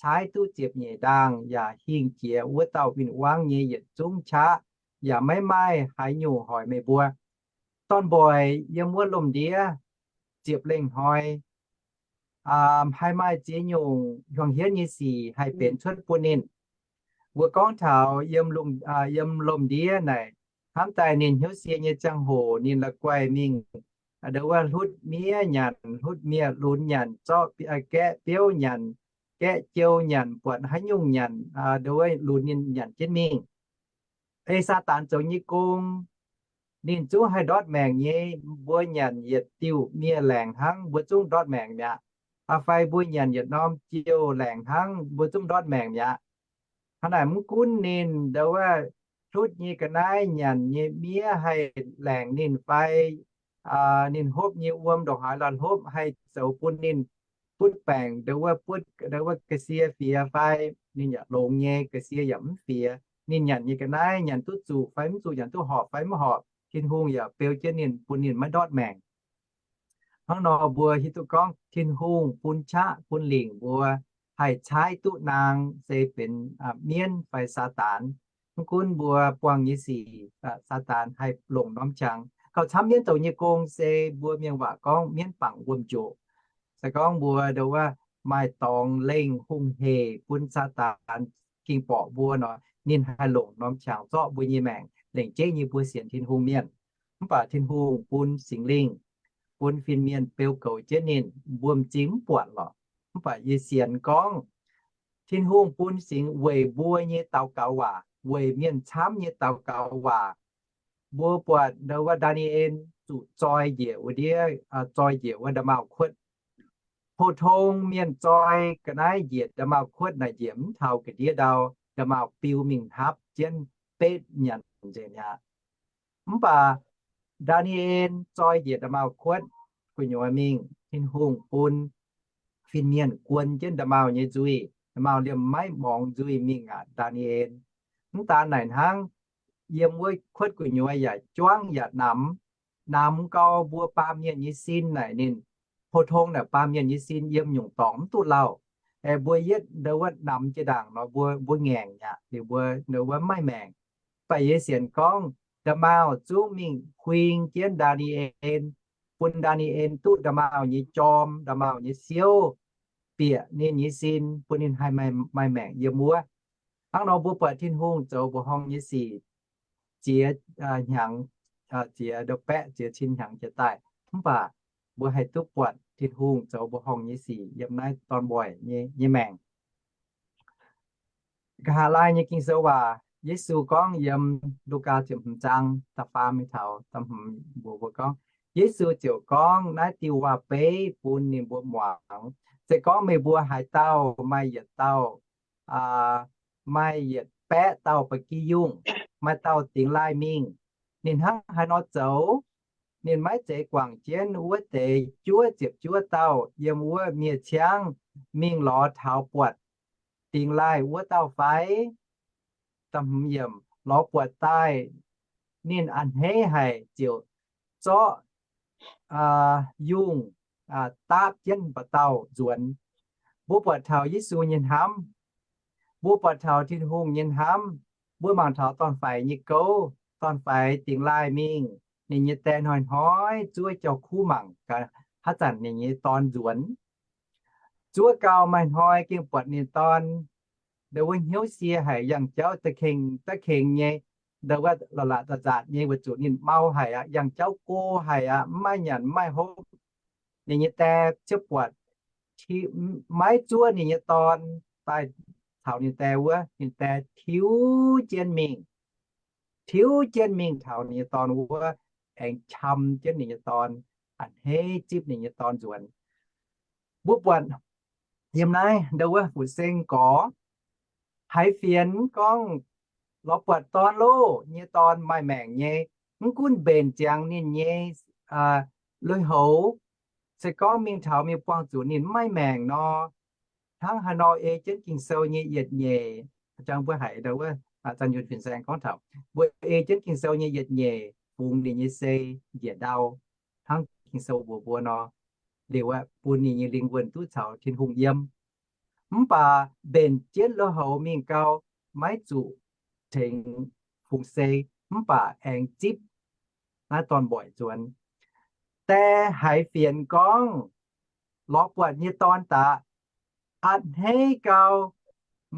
caaiv duqv ziepc nyeic ndaangh, yaac hingh jiex wuov dauh win-wangv nyei yietc zungv qaqv, yaac maiv maaih haaix nyungc hoic meih mbuo. Dorn-mboic yiem wuov lomh ndiev ziepc lengh hnoi haih maaih ziex nyungc hiuang hienv nyei sic haih benx cuotv bun ninh. Mbuo gorngv taux yiem lomh ndiev naaic, hnamv daaih ninh hnyouv sie nyei ziangh hoc ninh la'guaih mingh, ndau wuov hlutv miev nyanc, hlutv miev lunx nyanc, zorqv gaeqv biouv nyanc, gaeqv jou nyanc, buatc haaix nyungc nyanc, ndau wuov lunx ninh nyanc jienv mingh. Ei Saadaan zoux nyei gong, ninh zungv haih ndortv maengc nyei. Mbuo nyanc yietc diuh miev laengc hnangv mbuo zungv ndortv maengc mi'aqv. Fai mbuo nyanc yietc norm jiouh laengc hnangv mbuo zungv ndortv maengc mi'aqv. Hnangv naaic mv gunv ninh ndau wuov hlutv nyei ga'naaiv nyanc nyei miev haih laengc ninh fai ninh hopv nyei wuom ndongc haaix la'hlopv haih zoux bun ninh butv baengc, ndau wuov butv, ndau wuov ga'sie fiex fai ninh yaac longx nyei, ga'sie yaac mv fiex. Ninh nyanc nyei ga'naaiv nyanc duqv zuqc fai mv zuqc, nyanc duqv horpc fai mv horpc, Tin-Hungh yaac beu jienv ninh, bun ninh maiv ndortv maengc. Hnangv nor mbuo hiuv duqv gorngv Tin-Hungh bun qaqv bun lingc mbuo haih caaiv duqv naang se benx mienv fai Saadaan. Mv gunv mbuo buangh nyei sic, Saadaan haih longc norm qangx. Gauh camv mienv zoux nyei gong se mbuo mienh waac gorngv mienv bangc wuom-njoqc. Se gorngv mbuo ndau wuov maaih dorngx lengh hungh heic bun Saadaan ging borqc mbuo nor, ninh haih longc norm qangx zorqv mbuo nyei maengc, lengc jeiv nyei mbuo sienx Tin-Hungh mienh. Mv baac Tin-Hungh bun Singx Lingh, bun fin-mienh beu goux jienv ninh, mbuo m'zing mv buatc lorqc. Mv baac yie sienx gorngv Tin-Hungh bun Singx weic mbuo nyei daux gaux waac, weic mienh camv nyei daux gaux waac. Mbuo buatc ndau wuov Ndaa^ni^en zuqc zoi njiec wuov ndiev, zoi njiec wuov nda'maauh kuotv. Pou-tong mienh zoi ga'naaiv njiec nda'maauh kuotv naaic njiec mv taux ga'ndiev ndau, nda'maauh biu mingh hnapv jienv betv nyanc nzengc mi'aqv. Mv baac Ndaa^ni^en zoi njiec nda'maauh kuotv gu'nyuoz mingh, Tin-Hungh bun fin-mienh guon jienv nda'maauh nyei nzuih, nda'maauh liemh maiv morngx nzuih mingh aqc Ndaa^ni^en. Mv daan naaic hnangv, yiem wuov kuotv gu'nyuoz yaac juangv yaac namx. Namx gau mbuo baamh mienh nyei sin naaic ninh, pou-tong naaic baamh mienh nyei sin yiem nyungc dorngx mv duqv lauh. Aeqv, mbuo yietv ndau wuov namx jiex ndaangc nor mbuo, mbuo ngaengc mi'aqv, liuz mbuo ndau wuov maiv maaih maengc. Mv baac yie sienx gorngv nda'maauh zungv mingh huing jienv Ndaa^ni^en, bun Ndaa^ni^en duqv nda'maauh nyei jorm, nda'maauh nyei siouv bieqc ninh nyei sin, bun ninh haih maaih maengc yiem wuov. Hnangv nor mbuo buatc Tin-Hungh zoux mbuoqc horngh nyei sic ziex hnyangx, ziex ndau baeqv ziex cin hnyangx jiex daaih, mv baac mbuo haih duqv buatc Tin-Hungh zoux mbuoqc horngh nyei sic yiem naaiv dorn-mboic nyei, nyei maengc. Nqa'haav laai nyei Ging-Sou waac, Yesu gorngv yiem Lugaa ziepc hmz zaang da'faam mingh taux da'hmz mbuox mbuo gorngv, Yesu ziouc gorngv naaiv diuh waac-beiv bun ninh mbuo muangx, Se gorngv meih mbuo haaix dauh maaih yietc dauh, maaih yietc baeqv dauh ba'gi yungh, maaih dauh dingx laaih mingh, ninh hnangv haaix nor zoux? Ninh maiv zeiz guangc jienv wuov deix juov ziepc juov dauh yiem wuov miev-ciangv mingh lorz taux buatc dingx laaih wuov dauh fai? Lorz buatc daaih, ninh a'hneiv haic ziouc zorqv yungh daapv jienv mba'dauh nzuonx. Mbuo buatc taux Yesu nyei hnamv. Mbuo buatc taux Tin-Hungh nyei hnamv. Mbuo mangc taux dorn-faix nyei gouv, dorn-faix dingx laaih mingh, ninh nyei die hnoi-hnoi zuov jauv-kuv mangc gaax, haaix zanc ninh nyei dorn nzuonx. Zuov gau maaih hnoi gengh buatc ninh dorn, ndau wuov hnyouv sie haic, yangh jauv da'kengx da'kengx nyei, ndau wuov la'laqc za'zatc nyei, weic zuqc ninh mau haic aqv, yangh jauv go haic aqv, mv maaih nyanc mv maaih hopv. Ninh nyei die ziouc buatc maiv zuov ninh nyei dorn daaih taux ninh die wuov, ninh die tiuv jienv mingh, tiuv jienv mingh taux ninh nyei dorn wuov, aengx qam jienv ninh nyei dorn, a'hneiv zipv ninh nyei dorn nzuonx. Mbuo buatc yiem naaiv ndau wuov Fu-Seng gorx, haiz fienx gorngv lorz buatc dorn loh, nyei dorn maaih maengc nyei. Mv gunv mbenc ziangx ninh nyei lui-houx, se gorngv mingh taux mingh buangh zuqc ninh mv maaih maengc nor, hnangv haaix nor ei jienv Ging-Sou nyei yietc nyeic, jangx mbuo haiz ndau wuov Zanh Yunh fin-saeng gorngv taux mbuo ei jienv Ging-Sou nyei yietc nyeic fungx ninh nyei sei njiec ndau, hnangv Ging-Sou mbuox mbuo nor, liuz aeqv, bun ninh nyei lingh wuonh duqv caux Tin-Hungh yiem. Mv baac mbenc jienv lui-houx mingh gau, maiv zuqc tengx fungx sei, mv baac aengx zipv naaiv dorn-mboic nzuonx. Die haiz fienx gorngv, lorz buatc nyei dorn daaih, a'hneiv gau,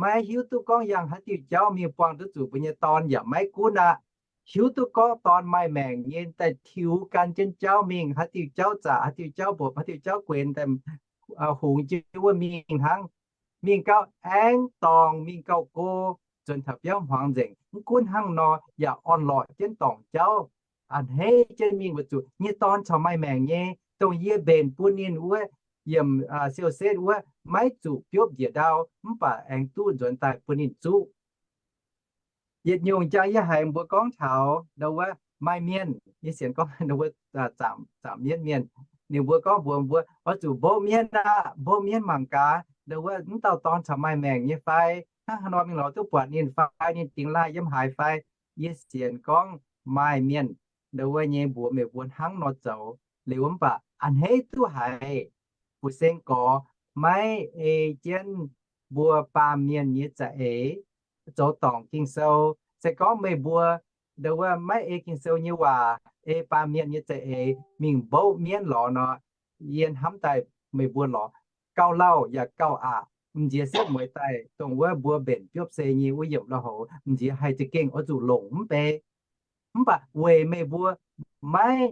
maiv hiuv duqv gorngv yangh haaix diuh jauv mingh buangh duqv zuqc mbuo nyei dorn yaac maiv gunv aqv. Hiuv duqv gorngv dorn maaih maengc nyei, daaih tiux gan jienv jauv mingh, haaix diuh jauv zaqc, haaix diuh jauv mbopv, haaix diuh jauv guenx, daaih hungx jienv wuov mingh hnangv. Mingh gau aengx dorngc mingh gauh go, nzuonx taux biauv hmuangx nzengc. Mv gunv hnangv nor, yaac orn-lorqc jienv dorngc jauv, a'hneiv jienv mingh weic zuqc nyei dorn corc maaih maengc nyei, dongh yie mbenc bun ninh wuov, yiem siou-setv wuov maiv zuqc biopv njiec ndau, mv baac aengx duqv nzuonx daaih bun ninh zuqv. Yietc nyungc jangx yie haiz mbuo gorngv taux ndau wuov maaih mienh, yie sienx gorngv ndau wuov zaangc mienv mienh, ninh mbuo gorngv mbuox mbuo, oix zuqc mbopv mienv aqv, mbopv mienv mangc gaax, ndau wuov mv dauh dorn corc maaih maengc nyei fai, hnangv haaix nor mingh lorz duqv buatc ninh fai, ninh dingx laaih yiem haaix fai. Yie sienx gorngv maaih mienh ndau wuov nyei mbuox meih mbuo hnangv nor zoux liuz, mv baac a'hneiv duqv haiz Fu-Seng gorx maiv ei jienv mbuo baamh mienh nyei za'eix zoux dorngc Ging-Sou. Se gorngv meih mbuo ndau wuov maiv ei Ging-Sou nyei waac, ei baamh mienh nyei za'eix mingh mbopv mienv lorz nor, yie hnamv daaih meih mbuo lorz gauh lauh yaac gauh aqc. M'nziex setv mueiz daaih dongh wuov mbuo mbenc biopv sei nyei wuov yiemc lui-houx, m'nziex haih za'gengh oix zuqc longc mv bei. Mv baac weic meih mbuo maiv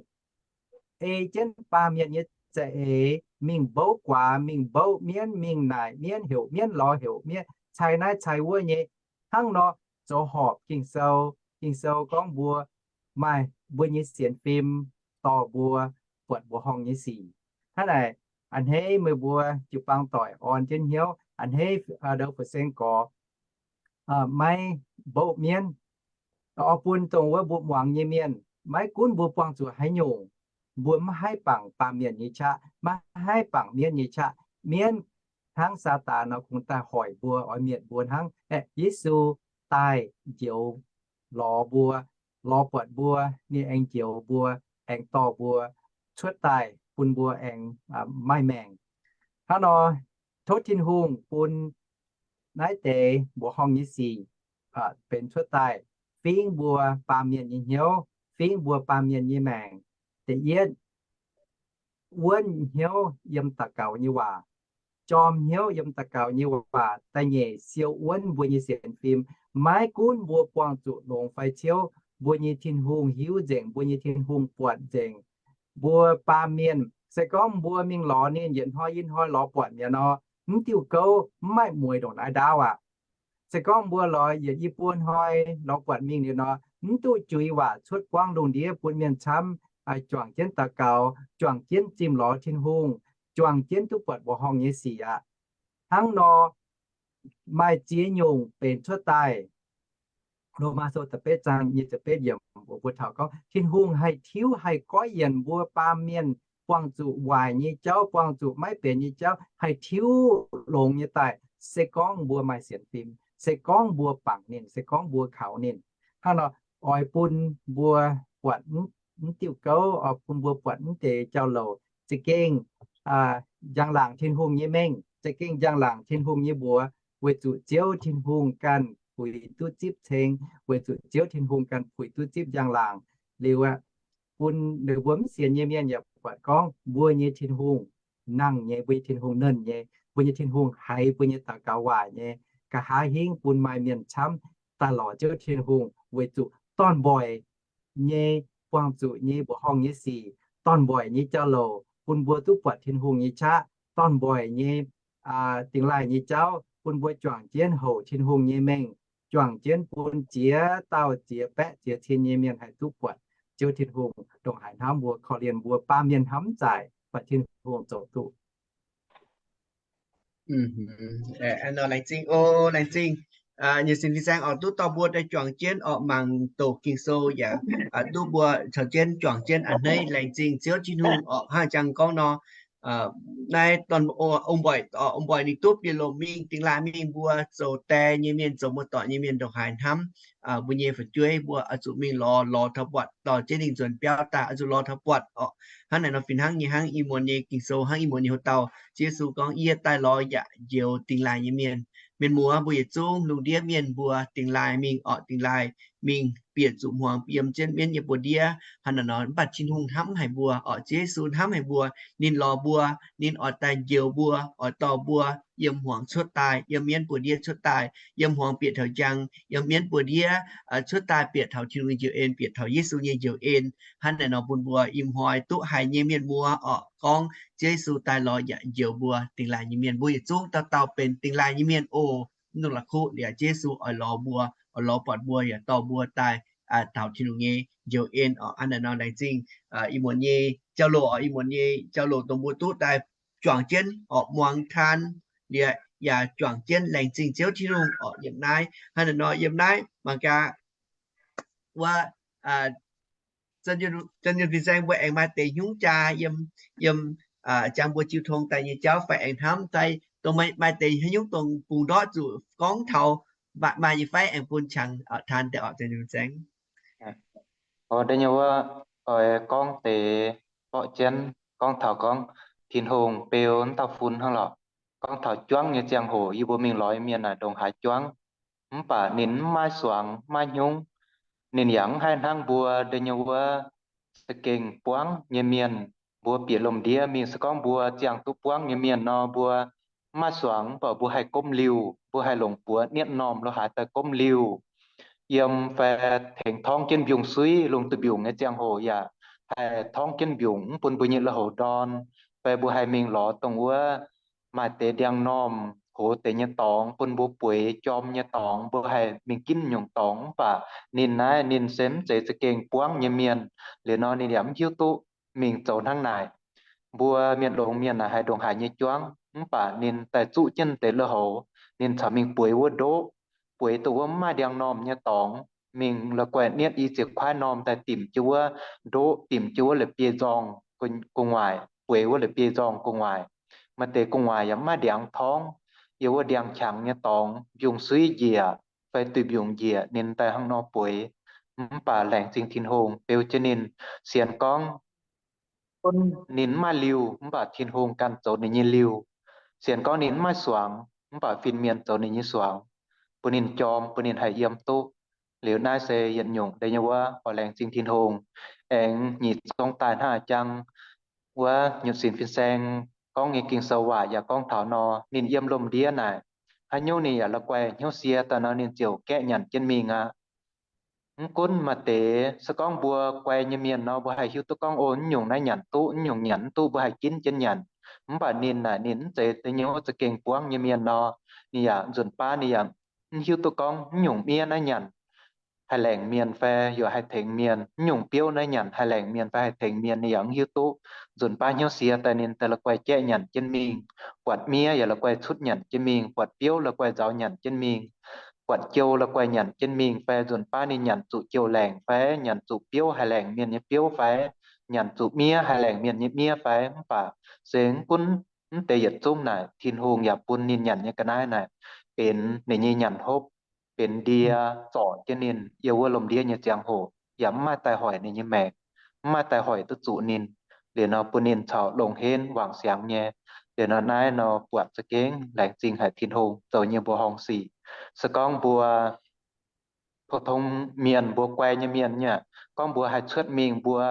ei jienv baamh mienh nyei za'eix mingh mbouv guaax, mingh mbouv mienv, mingh naaic mienv, heuc mienv lorz, heuc mienv cai naaiv cai wuov nyei, hnangv nor zoux horpc Ging-Sou. Ging-Sou gorngv mbuo maaih mbuo nyei sienx fim dorh mbuo buatc mbuoqc horngh nyei sic. Hnangv naaic, a'hneiv meih mbuo jiu-baang doic orn jienv hnyouv, a'hneiv ndou Fu-Seng gorx maiv mbouv mienv, oix bun dongh wuov mbuo muangx nyei mienh, maiv gunv mbuo buangh zuqc haaix nyungc, mbuo maiv haih bangc baamh mienh nyei qaqv, maiv haih bangc mienv nyei qaqv. Mienv hnangv Saadaan nor kungx daaih hoic mbuo, oix mietc mbuo hnangv. Aeqv, Yesu daaih njoux lorz mbuo, lorz buatc mbuo, ninh aengx njoux mbuo, aengx dorh mbuo cuotv daaih bun mbuo aengx maaih maengc. Hnangv nor, tov Tin-Hungh bun naaiv deix mbuoqc horngh nyei sic benx cuotv daaih fingx mbuo baamh mienh nyei hnyouv, fingx mbuo baamh mienh nyei maengc. Da'yietv, wuonv hnyouv yiem daux gaux nyei waac, jorm hnyouv yiem daux gaux nyei waac. Da'nyeic, siou wuonv mbuo nyei sienx fim. Maiv gunv mbuo buangh zuqc longx fai ciouv, mbuo nyei Tin-Hungh hiuv nzengc, mbuo nyei Tin-Hungh buatc nzengc. Mbuo baamh mienh, se gorngv mbuo mingh lorz ninh yietc hnoi i hnoi lorz buatc mi'aqv nor, mv diuh gouv mv maaih mueiz ndongc naaiv ndaauv aqv. Se gorngv mbuo lorz yietc i buo hnoi lorz buatc mingh liuz nor, mv duqv juix waac cuotv buangv lungh ndiev bun mienh camv juangc jienv daux gaux, juangc jienv zimh lorz Tin-Hungh, juangc jienv duqv buatc mbuoqc horngh nyei sic aqv. Hnangv nor, maaih ziex nyungc benx cuotv daaih. Lomaa Sou da'betv zaang nyei ziepc betv yiemc mbuox mbuo taux gorngv Tin-Hungh haih tiuv, haih goiv yienc mbuo baamh mienh buangh zuqc waaic nyei jauv, buangh zuqc maiv benx nyei jauv, haih tiuv longx nyei daaih. Se gorngv mbuo maaih sienx fim, se gorngv mbuo bangc ninh, se gorngv mbuo kaux ninh. Hnangv nor, oix bun mbuo buatc mv diuh gouv, oix bun mbuo buatc mv deix jauv-louc za'gengh njang-laangc Tin-Hungh nyei mengh, za'gengh njang-laangc Tin-Hungh nyei mbuox, weic zuqc Ziouv Tin-Hungh ganh puix duqv zipv ceng, weic zuqc Ziouv Tin-Hungh ganh puix duqv zipv njang-laangc. Liuz aqv, bun ninh mbuo mv sienx nyei mienh yaac buatc gorngv mbuo nyei Tin-Hungh nangh nyei, mbuo nyei Tin-Hungh nernh nyei, mbuo nyei Tin-Hungh haiz mbuo nyei daux gaux waac nyei. Nqa'haav hingv bun maaih mienh camv daaih lorz Ziouv Tin-Hungh weic zuqc dorn-mboic nyei, buangh zuqc nyei, mbuoqc horngh nyei sic, dorn-mboic nyei jauv-louc bun mbuo duqv buatc Tin-Hungh nyei qaqv. Dorn-mboic nyei dingx laaih nyei jauv bun mbuo juangc jienv houc Tin-Hungh nyei mengh, juangc jienv bun ziex dauh ziex baeqv ziex cin nyei mienh haih duqv buatc Ziouv Tin-Hungh, ndongc haaix hnamv mbuo, korv-lienh mbuo, baamh mienh hnamv zaaic, buatc Tin-Hungh zoux duqv. Laengz zingh o, laengz zingh. Nyei sin fin-saeng oix duqv dorh mbuo daaih juangc jienv orqc, mangc doqc Ging-Sou yaac duqv mbuo caux jienv juangc jienv a'hneiv. Laengz zingh Ziouv Tin-Hungh orqc, hnangv jang gorngv nor, naaiv dorn-mboic, dorn-mboic ninh duqv bieqc lomc mingh, dingx laaih mingh, mbuo zoux die nyei mienh, zoux muoz-doic nyei mienh ndongc haaix hnamv mbuo nyei fu'jueiv, mbuo oix zuqc mingh lorz, lorz taux buatc dorh jienv ninh nzuonx biauv daaih, oix zuqc lorz taux buatc orqc. Hnangv naaic nor fih hnangv nyei, hnangv ih muonz nyei Ging-Sou, hnangv ih muonz nyei hoc-dauh, Ziouv Yesu gorngv, Yie daaih lorz yaac njoux dingx laaih nyei mienh. Mienh muoz mbuo yietc zungv, lungh ndiev mienh mbuo dingx laaih mingh orqc, dingx laaih mingh bieqc zuqc hmuangx yiem jienv mienv nyei buoz-ndiev. Hnangv naaic nor mv baac Tin-Hungh hnamv haic mbuo orqc, Ziouv Yesu hnamv haic mbuo. Ninh lorz mbuo, ninh oix daaih njoux mbuo, oix dorh mbuo yiem hmuangx cuotv daaih, yiem mienv buoz-ndiev cuotv daaih, yiem hmuangx bieqc taux njang, yiem mienv buoz-ndiev cuotv daaih bieqc taux Tin-Hungh nyei njoux en, bieqc taux Yesu nyei njoux en. Hnangv naaic nor bun mbuo ih hnoi duqv haiz nyei mienh muoz orqc, gorngv Ziouv Yesu daaih lorz yaac njoux mbuo dingx laaih nyei mienh. Mbuo yietc zungv dauh dauh benx dingx laaih nyei mienh oc. Mv dungx la'kuqv liuz Ziouv Yesu oix lorz mbuo, oix lorz buatc mbuo yaac dorh mbuo daaih taux Tin-Hungh nyei njoux en orqc. Hnangv naaic nor laengz zingh ih muonz nyei jauv-louc orqc, ih muonz nyei jauv-louc dongh mbuo duqv daaih juangc jienv orqc, muangx taan liuz yaac juangc jienv, laengz zingh Ziouv Tin-Hungh orqc. Yiem naaiv, hnangv naaic nor yiem naaiv mangc gaax wuov Zanh Yunh fin-saeng mbuo aengx maaih deix hnyungv jaa yiem, yiem jangx mbuo jiu tong daaih nyei jauv fai aengx hnamv fai dongh maaih deix haaix nyungc dongh bungx ndortv zuqc gorngv taux maaih nyei fai aengx bun qangx taan deix orqc, Zanh Yunh fin-saeng. Da'nyeic wuov, oix gorngv deix borqv jienv gorngv taux gorngv Tin-Hungh beu wuov dauh fun hnangv lorqc. Gorngv taux juangv nyei ziangh hoc yie mbuo mingh lorz mienh naaic ndongc haaix juangv, mv baac ninh mv maaih suangx maiv hnyungv. Ninh yaac mv haih hnangv mbuo da'nyeic wuov za'gengh buangv nyei mienh. Mbuo bieqc lomc ndiev mingh se gorngv mbuo ziangh duqv buangv nyei mienh nor, mbuo mv maaih suangx, mv baac mbuo haih gomv liuh, mbuo haih longc buoz nietv normh lo haaix daaih gomv liuh. Yiem fai tengx torngv jienv mbiungc-suiv, lungh duih mbiungc nyei ziangh hoc yaac haih torngv jienv mbiungc mv bun mbuo nyei lui-houx ndorn. Fai mbuo haih mingh lorz dongh wuov maaih deix ndiangx-normh hoz deix nyei dorngx, bun mbuo bueix jorm nyei dorngx, mbuo haih mingh ginv nyungc dorngx. Mv baac ninh naaiv ninh se mv zeiz za'gengh buangv nyei mienh. Liuz nor ninh yaac mv hiuv duqv mingh zoux hnangv naaic. Mbuo mienh longx mienh naaic haih ndongc haaix nyei juangv, mv baac ninh daaih zuqv jienv deix lui-houx, ninh caux mingh bueix wuov ndoqv, bueix dongh wuov mv maaih ndiangx-normh nyei dorngx, mingh la'guaih nietv i ziex kuaaiv normh daaih dimc jienv wuov ndoqv, dimc jienv wuov la'bieiv-nzorng gu'nguaaic, bueix wuov la'bieiv-nzorng gu'nguaaic. Maaih deix gu'nguaaic yaac mv maaih ndiangx torngv, yiem wuov ndiangx-qangx nyei dorngx, mbiungc-suiv njiec fai duih mbiungc njiec, ninh daaih hnangv nor bueix. Mv baac laengz zingh Tin-Hungh beu jienv ninh. Sienx gorngv ninh mv maaih liuh, mv baac Tin-Hungh ganh zoux ninh nyei liuh. Sienx gorngv ninh mv maaih suangx, mv baac fin-mienh zoux ninh nyei suangx, bun ninh jorm, bun ninh haih yiem duqv. Liuz naaiv se yietc nyungc deix nyei wuov oix laengz zingh Tin-Hungh. Aengx nyic zong daaih hnangv jang wuov nyutc sinx fin-saeng gorngv nyei Ging-Sou waac yaac gorngv taux nor, ninh yiem lomc ndiev naaic, haaix nyungc ninh yaac la'guaih hnyouv sie daaih nor ninh ziouc gaeqv nyanc jienv mingh aqv. Mv gunv maaih deix se gorngv mbuo guai nyei mienh nor, mbuo haih hiuv duqv gorngv, o, naaiv nyungc naaiv nyanc duqv, naaiv nyungc nyanc mv duqv, mbuo haih ginv jienv nyanc. Mv baac ninh naaic ninh mv zeiz da'nyeic wuov za'gengh buangv nyei mienh nor, ninh yaac nzunc baav ninh yaac mv hiuv duqv gorngv naaiv nyungc mienh naaiv nyanc haih laengc mienh fai yaac haih tengx mienh, naaiv nyungc biouv naaiv nyanc haih laengc mienh fai haih tengx mienh, ninh yaac mv hiuv duqv. Nzunc baav hnyouv sie daaih ninh daaih la'guaih gaeqv nyanc jienv mingh, buatc miev yaac la'guaih cutv nyanc jienv mingh, buatc biouv la'guaih nzaaux nyanc jienv mingh, buatc jou la'guaih nyanc jienv mingh fai nzunc baav ninh nyanc zuqc jouh laengc fai nyanc zuqc biouv haih laengc mienh nyei biouv fai nyanc zuqc miev haih laengc mienh nyei miev fai. Mv baac se mv gunv mv deix yietc zungv naaic, Tin-Hungh yaac bun ninh nyanc nyei ga'naaiv naaic benx ninh nyei nyanc hopv, benx ndie zorc jienv ninh yiem wuov lomc ndiev nyei ziangh hoc, yaac mv maaih daaih hoic ninh nyei maengc, mv maaih daaih hoic duqv zuqc ninh. Liuz nor bun ninh caux longc henv wangc siangx nyei. Liuz nor naaiv nor buatc za'gengh laengz zingh haic Tin-Hungh zoux nyei mbuoqc horngh sic. Se gorngv mbuo pou-tong mienh, mbuo guai nyei mienh nyei, gorngv mbuo haih cuotv mingh mbuo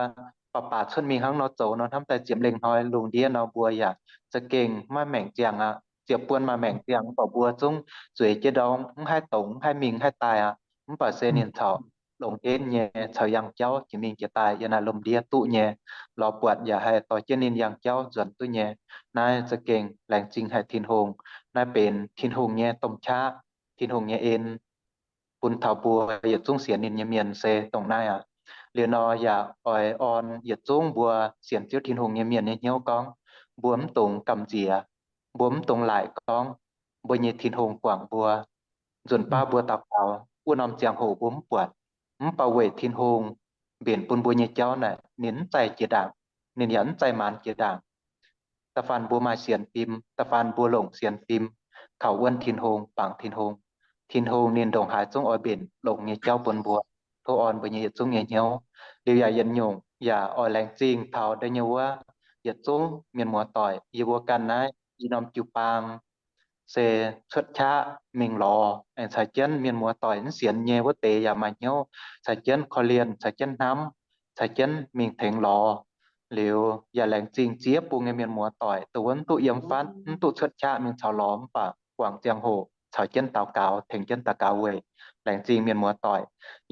baac baac cuotv mingh hnangv nor zoux nor, hnamv daaih ziepc lengh hnoi lungh ndiev nor mbuo yaac za'gengh maiv maengc ziangh aqv. Ziepc buon maaih maengc ziangh, mv baac mbuo zungv zueiz jienv ndorm mv haih dongz, mv haih mingh, mv haih daaih aqv. Mv baac se ninh caux longx henv nyei, caux yangh jauv jiex mingh jiex daaih yiem naaiv lomc ndiev duqv nyei. Lorz buatc yaac haih dorh jienv ninh yangh jauv nzuonx duqv nyei. Naaiv za'gengh laengz zingh haic Tin-Hungh. Naaiv benx Tin-Hungh nyei domh qaqv, Tin-Hungh nyei en bun taux mbuo yietc zungv sienx ninh nyei mienh se dongh naaiv aqv. Liuz nor yaac oix orn yietc zungv mbuo sienx Ziouv Tin-Hungh nyei mienh nyei hnyouv gorngv, mbuo mv dungx gamh nziex, mbuo mv dungx laaic gorngv mbuo nyei Tin-Hungh guangc mbuo. Nzunc baav mbuo daux gaux wuov norm ziangh hoc mbuo mv buatc, mv baac weic Tin-Hungh mbenc bun mbuo nyei jauv naaic ninh mv zaih jiex ndaangc, ninh yaac mv zaih maanz jiex ndaangc. Da'faanh mbuo maaih sienx fim, da'faanh mbuo longc sienx fim kaux wuonv Tin-Hungh, bangc Tin-Hungh, Tin-Hungh ninh ndongc haaix zungv oix mbenc longx nyei jauv bun mbuo. Tov orn mbuo nyei yietc zungv nyei hnyouv. Liuz yaac yietc nyungc yaac oix laengz zingh taux da'nyeic wuov yietc zungv mienh muoz-doic yie mbuo ganh naaiv i norm jiu-baang se cuotv qaqv mingh lorz aengx caux jienv mienh muoz-doic mv sienx nyei wuov deix yaac maaih hnyouv caux jienv korv-lienh, caux jienv hnamv, caux jienv mingh tengx lorz. Liuz yaac laengz zingh ziex bung nyei mienh muoz-doic dongh wuov mv duqv yiem fatv, mv duqv cuotv qaqv mingh caux lorz mv baac guangc ziangh hoc caux jienv daux gaux, tengx jienv daux gaux weic laengz zingh mienh muoz-doic.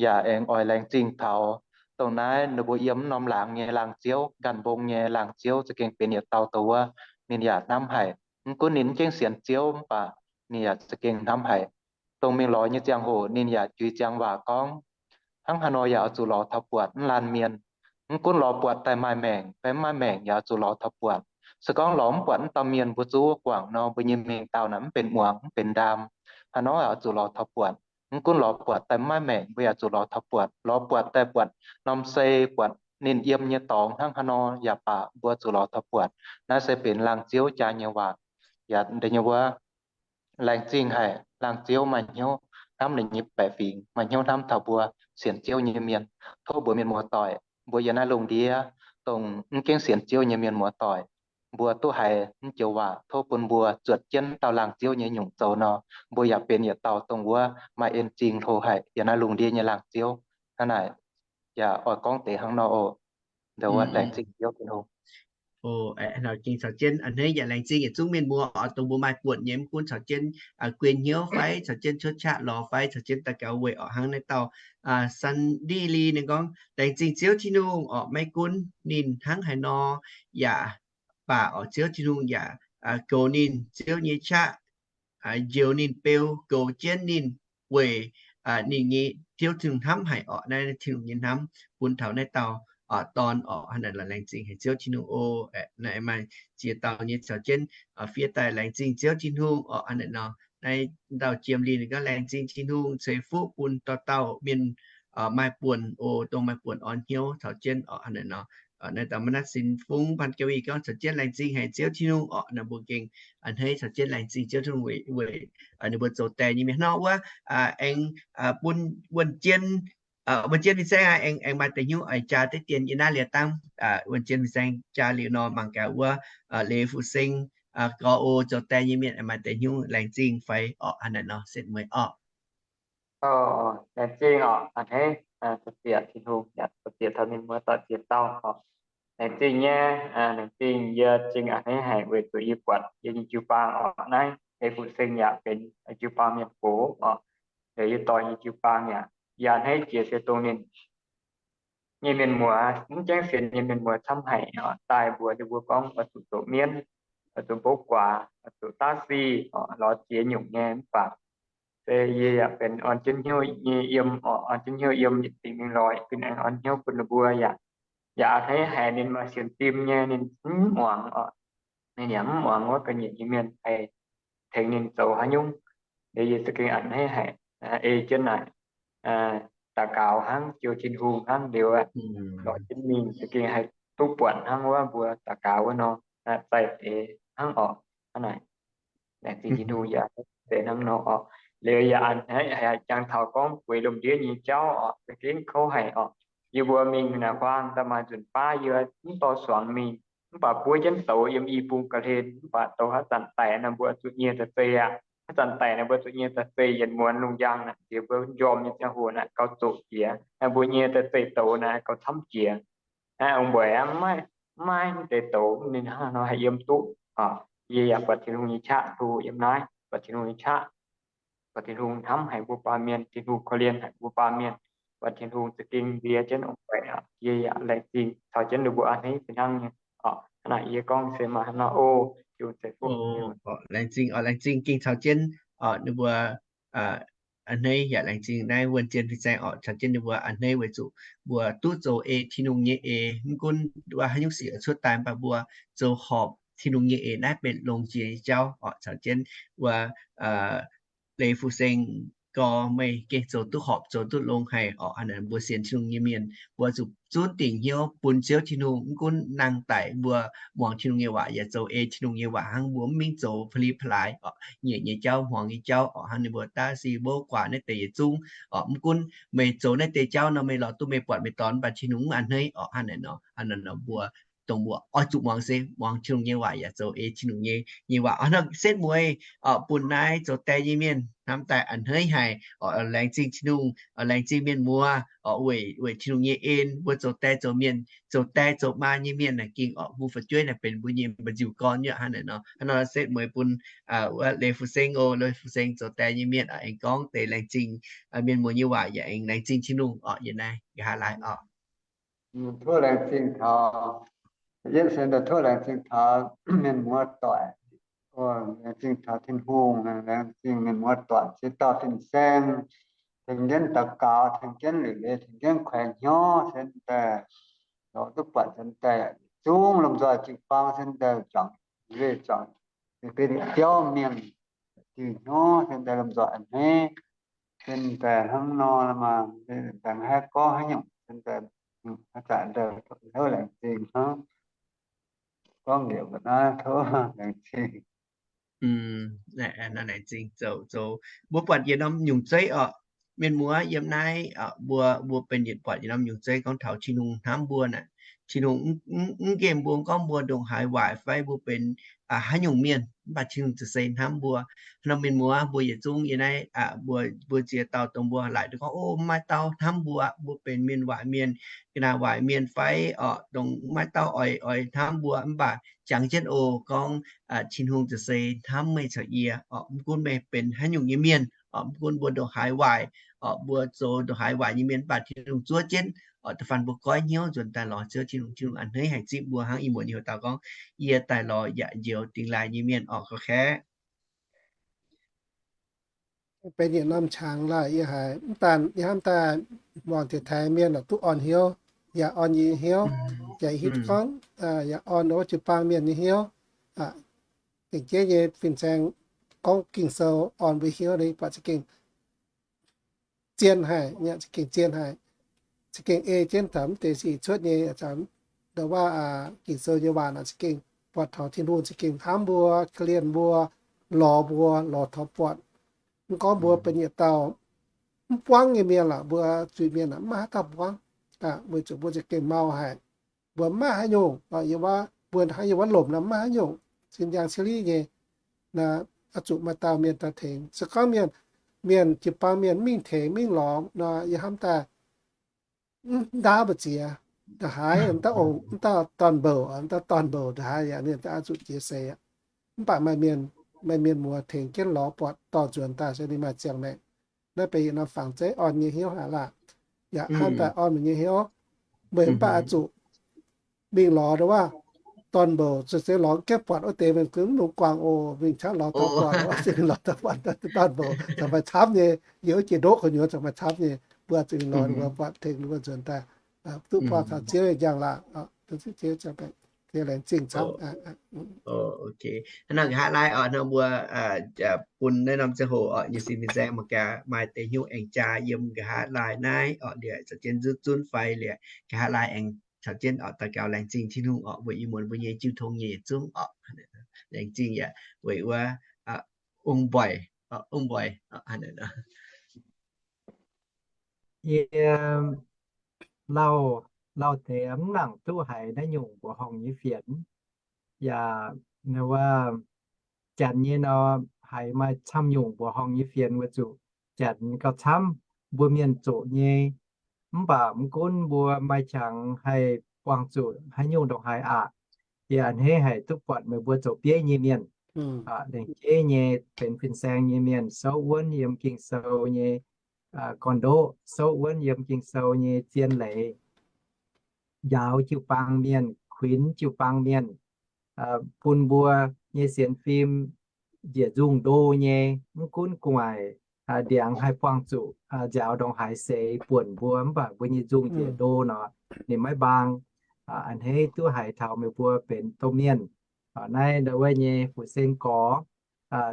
Yaac aengx oix laengz zingh taux dongh naaiv ninh mbuo yiem mv norm laangz nyei laangz ziouv, ganh mbong nyei laangz ziouv za'gengh benx yietc dauh dongh wuov ninh yaac hnamv haic. Mv gunv ninh mv gengh sienx Ziouv mv baac ninh yaac za'gengh hnamv haic. Dongh mingh lorz nyei ziangh hoc ninh yaac jui ziangx waac gorngv, hnangv haaix nor yaac oix zuqc lorz taux buatc mv laanh mienh. Mv gunv lorz buatc daaih maaih maengc fai mv maaih maengc yaac oix zuqc lorz taux buatc. Se gorngv lorz mv buatc mv dauh mienh mbuo zuov wuov guangc nor, mbuo nyei mengh dauh naaic mv benx muangx, mv benx ndaam. Haaix nor yaac oix zuqc lorz taux buatc. Mv gunv lorz buatc daaih mv maaih maengc, mbuo yaac zuqc lorz taux buatc. Lorz buatc daaih buatc norm sei, buatc ninh yiem nyei dorngx hnangv haaix nor yaac baac mbuo zuqc lorz taux buatc. Naaiv se benx laangz ziouv jaa nyei waac. Yaac da'nyeic wuov, laengz zingh haic laangz ziouv maaih hnyouv hnamv ninh nyei baeqc fingx, maaih hnyouv hnamv taux mbuo sienx Ziouv nyei mienh. Tov mbuox mienh muoz-doic mbuo yiem naaiv lungh ndiev dongh mv gengh sienx Ziouv nyei mienh muoz-doic, mbuo duqv haiz mv joux waac tov bun mbuo zuotc jienv dauh laangz ziouv nyei nyungc zoux nor, mbuo yaac benx yietc dauh dongh wuov maaih en zingh hlo haic yiem naaiv lungh ndiev nyei laangz ziouv. Hnangv naaic, yaac oix gorngv deix hnangv nor oc. Nduov wuov laengz zingh Ziouv Tin-Hungh. Ging caux jienv a'hneiv yaac laengz zingh yietc zungv mienh muoz oc, dongh mbuo maaih buonc nyei, mv gunv caux jienv guei hnyouv fai caux jienv cuotv qaqv lorz fai caux jienv daux gaux weic oc. Hnangv naaiv dauh Sandi Li ninh gorngv, laengz zingh Ziouv Tin-Hungh oc, maiv gunv ninh hnangv haaix nor yaac baac oc, Ziouv Tin-Hungh yaac goux ninh, Ziouv nyei qaqv njoux ninh beu, goux jienv ninh weic ninh nyei Ziouv Tin-Hungh hnamv haic oc. Naaiv Tin-Hungh nyei hnamv bun taux naaiv dauh dorn oc. Hnangv naaic laengz zingh haic Ziouv Tin-Hungh oc. Naaiv maaih ziex dauh nyei caux jienv fiev daaih laengz zingh Ziouv Tin-Hungh oc. Hnangv naaic nor, naaiv dauh Jiem Lin ninh gorngv, laengz zingh Tin-Hungh ceix fuqv bun dauh dauh mienh maaih buonc oc, dongh maaih buonc orn hnyouv caux jienv oc. Hnangv naaic nor, naaiv dauh Ma'natv Sin Fungx Pan Jau Ih gorngv, caux jienv laengz zingh haic Ziouv Tin-Hungh oc. Naaiv mbuo gengh a'hneiv caux jienv laengz zingh Ziouv Tin-Hungh weic ninh mbuo zoux die nyei mienh nor wuov, aengx bun Wuonh Jien, Wuonh Jien fin-saeng aengx, aengx maaih deix hnyouv oix jaa deix dien yiem naaiv liuz dangh, Wuonh Jien fin-saeng jaa liuz nor mangc gaax wuov Leiz Fu-Seng gorx-oc zoux die nyei mienh maaih deix hnyouv laengz zingh fai oc. Hnangv naaic nor setv mueiz oc. Laengz zingh oc, a'hneiv, da'ziex Tin-Hungh yaac da'ziex taux mienh muoz-doic ziex dauh oc. Laengz zingh nyei, laengz zingh yie zingh a'hneiv haic weic zuqc yie buatc yie nyei jiu-baang oc, naaiv Leiz Fu-Seng yaac benx jiu-baang mienh gox oc. Liuz yie dorh nyei jiu-baang yaac, yie a'hneiv jiex se dongh ninh nyei mienh muoz, mv gaengh sienx nyei mienh muoz camv haic oc, daaih mbuox ninh mbuo gorngv oix zuqc zoux mienv, oix zuqc mbouv guaax, oix zuqc daav sic oc, lorz jiex nyungc nyei. Mv baac se yie yaac benx orn jienv hnyouv nyei yiem oc, orn jienv hnyouv yiem yietc dingc mingh lorz, yie ganh aengx orn hnyouv bun ninh mbuo yaac, yaac a'hneiv haic ninh maaih sienx fim nyei, ninh mv muangx oc. Ninh yaac mv muangx wuov ga'nyiec nyei mienh haih tengx ninh zoux haaix nyungc. Liuz yie za'gengh a'hneiv haic, ei jienv naaic, daux gaux hnangv, jouh Tin-Hungh hnangv liuz, lorz jienv mingh za'gengh haih duqv buatc hnangv wuov mbuo daux gaux wuov nor, zaih deix hnangv oc. Hnangv naaic, laengz zingh Tin-Hungh yaac deix hnangv nor oc. Liuz yaac a'hneiv haic jangx taux gorngv bueix lomh ndiev nyei jauv oc, za'gengh kouv haic oc. Yie mbuo mingh naaic huaang daaih maaih nzunc baav yie mv dorh suangx mingh, mv baac buov jienv douz yiem i bung ga'hlen, mv baac douz haaix zanc daic naaic mbuo zuqc nyie daaih zeih aqv. Haaix zanc daic naaic mbuo zuqc nyie daaih zeih yietc muonz lungh njang naaic, jiex mbuo njormh nyei ziangh hoc naaic gauh zoqc jiex. Naaiv mbuo nyie daaih zeih douz naaic gauh camv jiex. Naaiv ong-mbueic aqv, maiv, maiv maaih mv deix douz ninh hnangv haaix nor haih yiem duqv. Yie yaac buatc Tin-Hungh nyei qaqv tov yiem naaiv, buatc Tin-Hungh nyei qaqv, buatc Tin-Hungh hnamv haic mbuo baamh mienh, Tin-Hungh korv-lienh haic mbuo baamh mienh, buatc Tin-Hungh za'gengh ndie jienv ong-mbueic. Yie yaac laengz zingh caux jienv ninh mbuo a'hneiv fih hnangv nyei. Hnangv naaic yie gorngv se maaih hnangv nor oc, Tin-Hungh ceix fuqv. Laengz zingh oc, laengz zingh gengh caux jienv ninh mbuo a'hneiv yaac laengz zingh naaiv wuonh zien fin-saeng oc, caux jienv ninh mbuo a'hneiv weic zuqc mbuo duqv zoux ei Tin-Hungh nyei eix. Mv gunv wuov haaix nyungc sic cuotv daaih mv baac mbuo zoux horpc Tin-Hungh nyei eix naaiv benx longx jiex nyei jauv oc, caux jienv wuov Leiz Fu Seng gorngv meih gengh zoux duqv horpc zoux duqv longx haic oc. Hnangv naaic mbuo sienx Tin-Hungh nyei mienh mbuo zuqc zunv dingc hnyouv bun Ziouv Tin-Hungh. Mv gunv nangh daic mbuo muangx Tin-Hungh nyei waac yaac zoux ei Tin-Hungh nyei waac hnangv, mbuo mv mingh zoux pa'li pa'laaix oc, nyiec nyei jauv, hmuangx nyei jauv oc. Hnangv ninh mbuo daav si mbuo guaax naaiv deix yietc zungv oc. Mv gunv meih zoux naaiv deix jauv nor meih lorz duqv meih buatc meih dorn mv baac Tin-Hungh mv a'hneiv oc. Hnangv naaic nor mbuo dongh mbuo oix zuqc muangx se muangx Tin-Hungh nyei waac yaac zoux ei Tin-Hungh nyei, nyei waac. Hnangv setv mueiz bun naaiv zoux die nyei mienh hnamv daaih a'hneiv haic oc. Laengz zingh Tin-Hungh, laengz zingh mienh muoz oc, weic, weic Tin-Hungh nyei en mbuo zoux die zoux mienh, zoux die zoux maa nyei mienh naaic gengh oc, mbuo fu'jueiv naaic benx mbuo nyei mba'nziu gorn nyei aqv. Hnangv naaic nor, hnangv nor setv mueiz bun wuov Leiz Fu Seng oc. Leiz Fu Seng zoux die nyei mienh aengx gorngv deix laengz zingh mienh muoz nyei waac yaac aengx laengz zingh Tin-Hungh oc. Yie naaiv nqa'haav laai oc. Tov laengz zingh taux, yietv se tov laengz zingh taux mienh muoz doic, laengz zingh taux Tin-Hungh, laengz zingh mienh muoz doic, ziex dauh fin-saeng, tengx jienv daux gaux, tengx jienv liuc leiz, tengx jienv kuaix hnyouv, se daaih lorz duqv buatc se daaih zungv lomh nzoih jiu-baang se daaih juangc nzuih juangc biauv mienh, diuh hnyouv se daaih lomh nzoih a'hneiv, se daaih hnangv nor maah, daaih haih gorngv haaix nyungc se daaih, haaix zanc daaih tov laengz zingh hnangv. Gorngv liuz mbuo naaiv tov laengz zingh. Laengz zingh zoux, zoux mbuo buatc yietc norm nyungc zeiv oc. Mienh muoz yiem naaiv mbuo, mbuo benx yietc buatc yietc norm nyungc zeiv gorngv taux Tin-Hungh hnamv mbuo naaic. Tin-Hungh mv nqemh mbuo gorngv mbuo ndongc haaix waaic fai mbuo benx haaix nyungc mienh mv baac Tin-Hungh za'gengh hnamv mbuo. Hnangv mienh muoz mbuo yietc zungv yiem naaiv, mbuo, mbuo ziex dauh dongh mbuo laaic duqv gorngv, o, maiv dauh hnamv mbuo, mbuo benx mienh waaic mienh, ga'naaiv waaic mienh fai oc, dongh maiv dauh oix, oix hnamv mbuo mv baac jangx jienv oc, gorngv Tin-Hungh za'gengh hnamv meih caux yie oc. Mv gunv meih benx haaix nyungc nyei mienh oc, mv gunv mbuo ndongc haaix waaic oc, mbuo zoux ndongc haaix waaic nyei mienh mv baac Tin-Hungh zuov jienv oc, da'faanh mbuo goiv hnyouv nzuonx daaih lorz Ziouv Tin-Hungh, Tin-Hungh a'hneiv haic zipv mbuo hnangv i muonz nyei hoc dauh gorngv, yie daaih lorz yaac njoux dingx laaih nyei mienh oc, gorx-kaeqv. Benx yietc norm qangx laaih yie haiz mv daan yie hnamv daaih muangx taux taaix mienh duqv orn hnyouv, yaac orn yie hnyouv, yaac hitv gorngv yaac orn wuov jiu-baang mienh nyei hnyouv. Dingc jeiv nyei fin-saeng gorngv Ging-Sou orn mbuo hnyouv nyei buatc za'gengh zien haic, za'gengh zien haic, za'gengh ei jienv taux mv deix sic cuotv nyei, ndo waac Ging-Sou nyei waac naaic za'gengh buatc taux Tin-Hungh za'gengh hnamv mbuo, korv-lienh mbuo, lorz mbuo, lorz taux buatc. Mv gorngv mbuo benx yietc dauh mv buangv nyei mienh lorqc, mbuo zuiz-mienh mv maaih haaix dauh buangv, weic zuqc mbuo za'gengh mau haic. Mbuo mv maaih haaix nyungc, yiem wuov, mbuo hnangv yiem wuov lomc nor mv maaih haaix nyungc sin-njang cie-liv nyei. Naaiv oix zuqc maaih dauh mienh daaih tengx. Se gorngv mienh, mienh jiu-baang mienh mingh tengx mingh lorz nor, yie hnamv daaih mv ndaauv mbu'ziex, ndongc haaix mv dauh ong, mv dauh dorn-mbouc, mv dauh dorn-mbouc ndongc haaix yaac mienh daaih oix zuqc jiex seix aqv. Mv baac maaih mienh, maaih mienh muoz tengx jienv lorz buatc dorh nzuonx daaih se ninh maaih ziangh maengc. Naaiv benx yietc norm fangx zeiv orn nyei hnyouv haic laah. Yaac hnamv daaih orn meih nyei hnyouv. Meih mv baac oix zuqc mingh lorz ndo waac dorn-mbouc, se lorz gaeqv buatc wuov deix mienh gunv mv longx guangc oc. Mingh qaqv lorz dorh buatc, se lorz dorh buatc dorn-mbouc corc maaih camv nyei. Yie wuov jiex ndoqv gu'nyuoz corc maaih camv nyei. Mbuo zuqc mingh lorz mbuo buatc tengx mbuo nzuonx daaih duqv buangh taux Ziouv nyei njang-laangc. Laengz zingh camv. Hnangv naaic nqa'haav laai oc, hnangv mbuo bun naaiv norm ziangh hoc oc, nyei sin fin-saeng mangc gaax maaih deix hnyouv aengx jaa yiem nqa'haav laai naaiv oc, liuz caux jienv zunv zunv fai liuz nqa'haav laai aengx caux jienv oc daux gaux laengz zingh Tin-Hungh oc, weic ih muonz mbuo nyei jiu tong nyei yietc zungv oc. Laengz zingh yaac weic wuov ong-mbuaic, ong-mbuaic. Yie lauh, lauh deix mv nangc duqv haiz naaiv nyungc mbuoqc horngh nyei fienx. Yaac wuov, janx nyei nor, haiz maaih camv nyungc mbuoqc horngh nyei fienx weic zuqc janx gauh camv mbuo mienh zoqc nyei. Mv baac mv gunv mbuo maaih qangx haih buangh zuqc haaix nyungc ndongc haaix aqv. Yie a'hneiv haic duqv buatc meih mbuo zoux bieiv nyei mienh, lengc jeiv nyei benx fin-saeng nyei mienh, souv wuonv yiem Ging-Sou nyei gorn-ndoqv, souv wuonv yiem Ging-Sou nyei zien leiz, njaaux jiu-baang mienh, kuinx jiu-baang mienh, bun mbuo nyei sienx fim njiec nzungh ndo nyei, mv gunv gu'nguaaic ndiangx haih buangh zuqc nziaaux ndongc haaix seix buonc mbuo, mv baac mbuo nyei nzungh njiec ndo nor, ninh maiv mbaang. A'hneiv duqv haiz taux meih mbuo benx domh mienh. Naaiv ndau wuov nyei Fu Seng Gorx,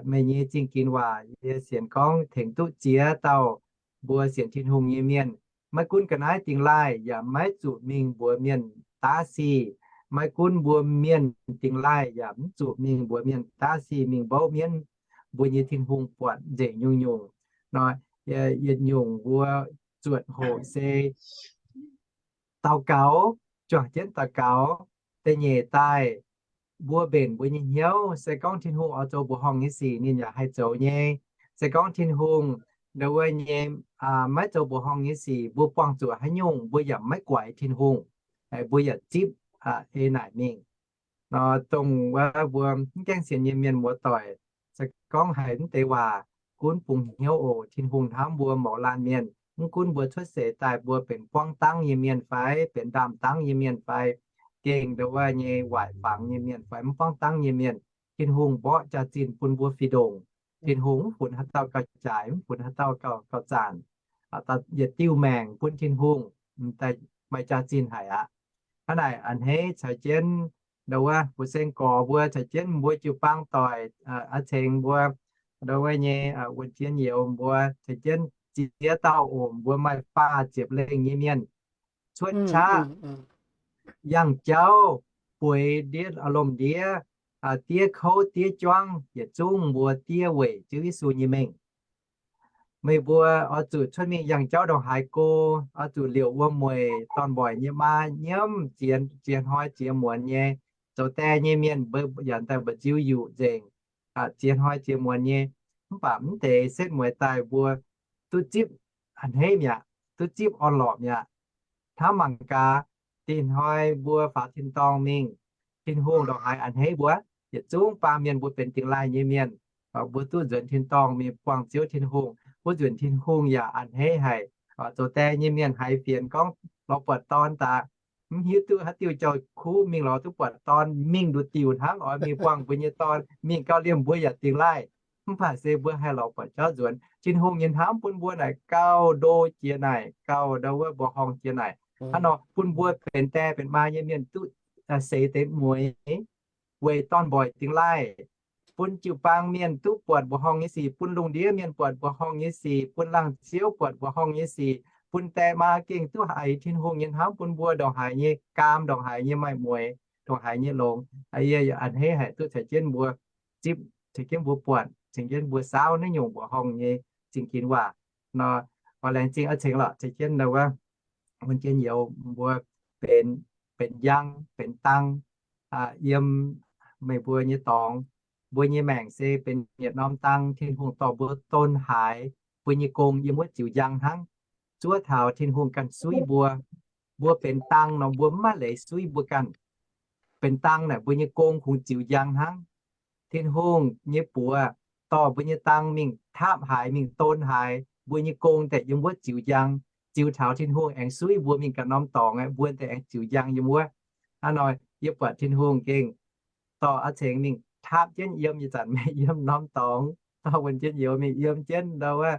meih nyei zingh ginx waac yie sienx gorngv tengx duqv ziex dauh mbuo sienx Tin-Hungh nyei mienh, maiv gunv ga'naaiv dingh laaih yaac maiv zuqc mingh mbuox mienh daav sic. Maiv gunv mbuo mienh dingh laaih yaac mv zuqc mingh mbuox mienh daav sic, mingh mbouv mienv mbuo nyei Tin-Hungh buatc nzengc nyungc-nyungc. Nor, yietc nyungc mbuo zuotc hoqc se daux gaux, juangc jienv daux gaux, da'nyeic daaih mbuo mbenc mbuo nyei hnyouv, se gorngv Tin-Hungh oix zoux mbuoqc horngh nyei sic ninh yaac haih zoux nyei. Se gorngv Tin-Hungh ndau wuov nyei maiv zoux mbuoqc horngh nyei sic, mbuo buangh zuqc haaix nyungc mbuo yaac maiv guaix Tin-Hungh, mbuo yaac zipv ei naaic mingh. Nor dongh wuov mbuo mv gaengh sienx nyei mienh muoz-doic, se gorngv haiz mv deix waac gunv bungx hnyouv oc. Tin-Hungh hnamv mbuo mouz laanh mienh, mv gunv mbuo cuotv seix daaih mbuo benx buangv dangv nyei mienh fai benx ndaam-dangv nyei mienh fai gengh ndau wuov nyei waaic fangx nyei mienh fai mv buangv dangv nyei mienh, Tin-Hungh mborqv jaax-zinh bun mbuo fih ndongc. Tin-Hungh mv funx haaix dauh gauh jaaix, mv funx haaix dauh gauh, gauh zanc. Yietc diuh maengc bun Tin-Hungh, maaih jaax-zinh haic aqv. Hnangv naaic a'hneiv caux jienv ndau wuov Fu Seng Gorx mbuo caux jienv mbuo jiu-baang doic, a'cengx mbuo ndau wuov nyei wuonh jien youz mbuo caux jienv ziex dauh oc, mbuo maaih faah ziepc lengh nyei mienh cuotv qaqv yangh jauv, bueix ndiev lomh ndiev, diev kouv diev juangv, yietc zungv mbuo diev weic Ziouv Yesu nyei mengh. Meih mbuo oix zuqc cuotv mingh yangh jauv ndongc haaix go, oix zuqc liouc wuom-mueic, dorn-mboic nyei maa nyiemv, ziex hnoi ziex muonz nyei. Zoux die nyei mienh mbuo yaac daaih mba'nziu yuqc nzengc, ziex hnoi ziex muonz nyei. Mv baac mv deix setv mueiz daaih mbuo duqv zipv a'hneiv mi'aqv, duqv zipv orn-lorqc mi'aqv. Hnamv mangc gaax, dinh hnoi mbuo faaux tin-dorngh mingh, Tin-Hungh ndongc haaix a'hneiv mbuo? Yietc zungv baamh mienh mbuo benx dingh laaih nyei mienh, mbuo duqv nzuonx tin-dorngh mingh buangh Ziouv Tin-Hungh. Wuov nzunc Tin-Hungh yaac a'hneiv haic. Zoux die nyei mienh haiz fienx gorngv lorz buatc dorn daaih, mv hiuv duqv haaix diuh jauv-kuv mingh lorz duqv buatc dorn, mingh nduqc diuc hnangv oix mingh buangh mbuo nyei dorn, mingh gauh liemh mbuo yaac dingh laaih. Mv baac se mbuo haih lorz buatc jauv nzuonx. Tin-Hungh nyei hnamv bun mbuo naaic gauh ndo jiex naaic, gauh ndau wuov mbuoqc horngh jiex naaic. Hnangv nor bun mbuo benx die benx maa nyei mienh duqv seix deix mueiz weic dorn-mboic dingh laaih, bun jiu-baang mienh duqv buatc mbuoqc horngh nyei sic, bun lungh ndiev mienh buatc mbuoqc horngh nyei sic, bun laangh ziouv buatc mbuoqc horngh nyei sic, bun die maa gengh duqv haiz Tin-Hungh nyei hnamv bun mbuo ndongc haaix nyei gaam, ndongc haaix nyei maaih mueiz, ndongc haaix nyei longx. Yie a'hneiv haic duqv caux jienv mbuo zipv, caux jienv mbuo buatc, caux jienv mbuo saauv naaiv nyungc mbuoqc horngh nyei zingh ginx waac nor. Oix laengz zingh a'cengx lorqc caux jienv wuov wuonh jien youz mbuo benx, benx njang, benx dang yiem meih mbuo nyei dorngx. Mbuo nyei maengc se benx yietc norm dang, Tin-Hungh dorh mbuo don haaix, mbuo nyei gong yiem wuov ziux njang hnangv. Zuov taux Tin-Hungh ganh suiv mbuo. Mbuo benx dang nor mbuo mv maaih leiz suiv mbuo ganh. Benx dang naaic mbuo nyei gong kungx ziux njang hnangv. Tin-Hungh nyei buoz dorh mbuo nyei dang mingh taapv haaix, mingh don haaix, mbuo nyei gong daaih yiem wuov ziux njang. Ziux taux Tin-Hungh aengx suiv mbuo mingh ganh norm dorngx aqv, mbuo daaih aengx ziux njang yiem wuov. Hnangv nor yie buatc Tin-Hungh gengh dorh a'cengx mingh taapv jienv yiem nyei zanc mingh yiem norm dorngx, dorh wuonh jien youz mingh yiem jienv ndau wuov,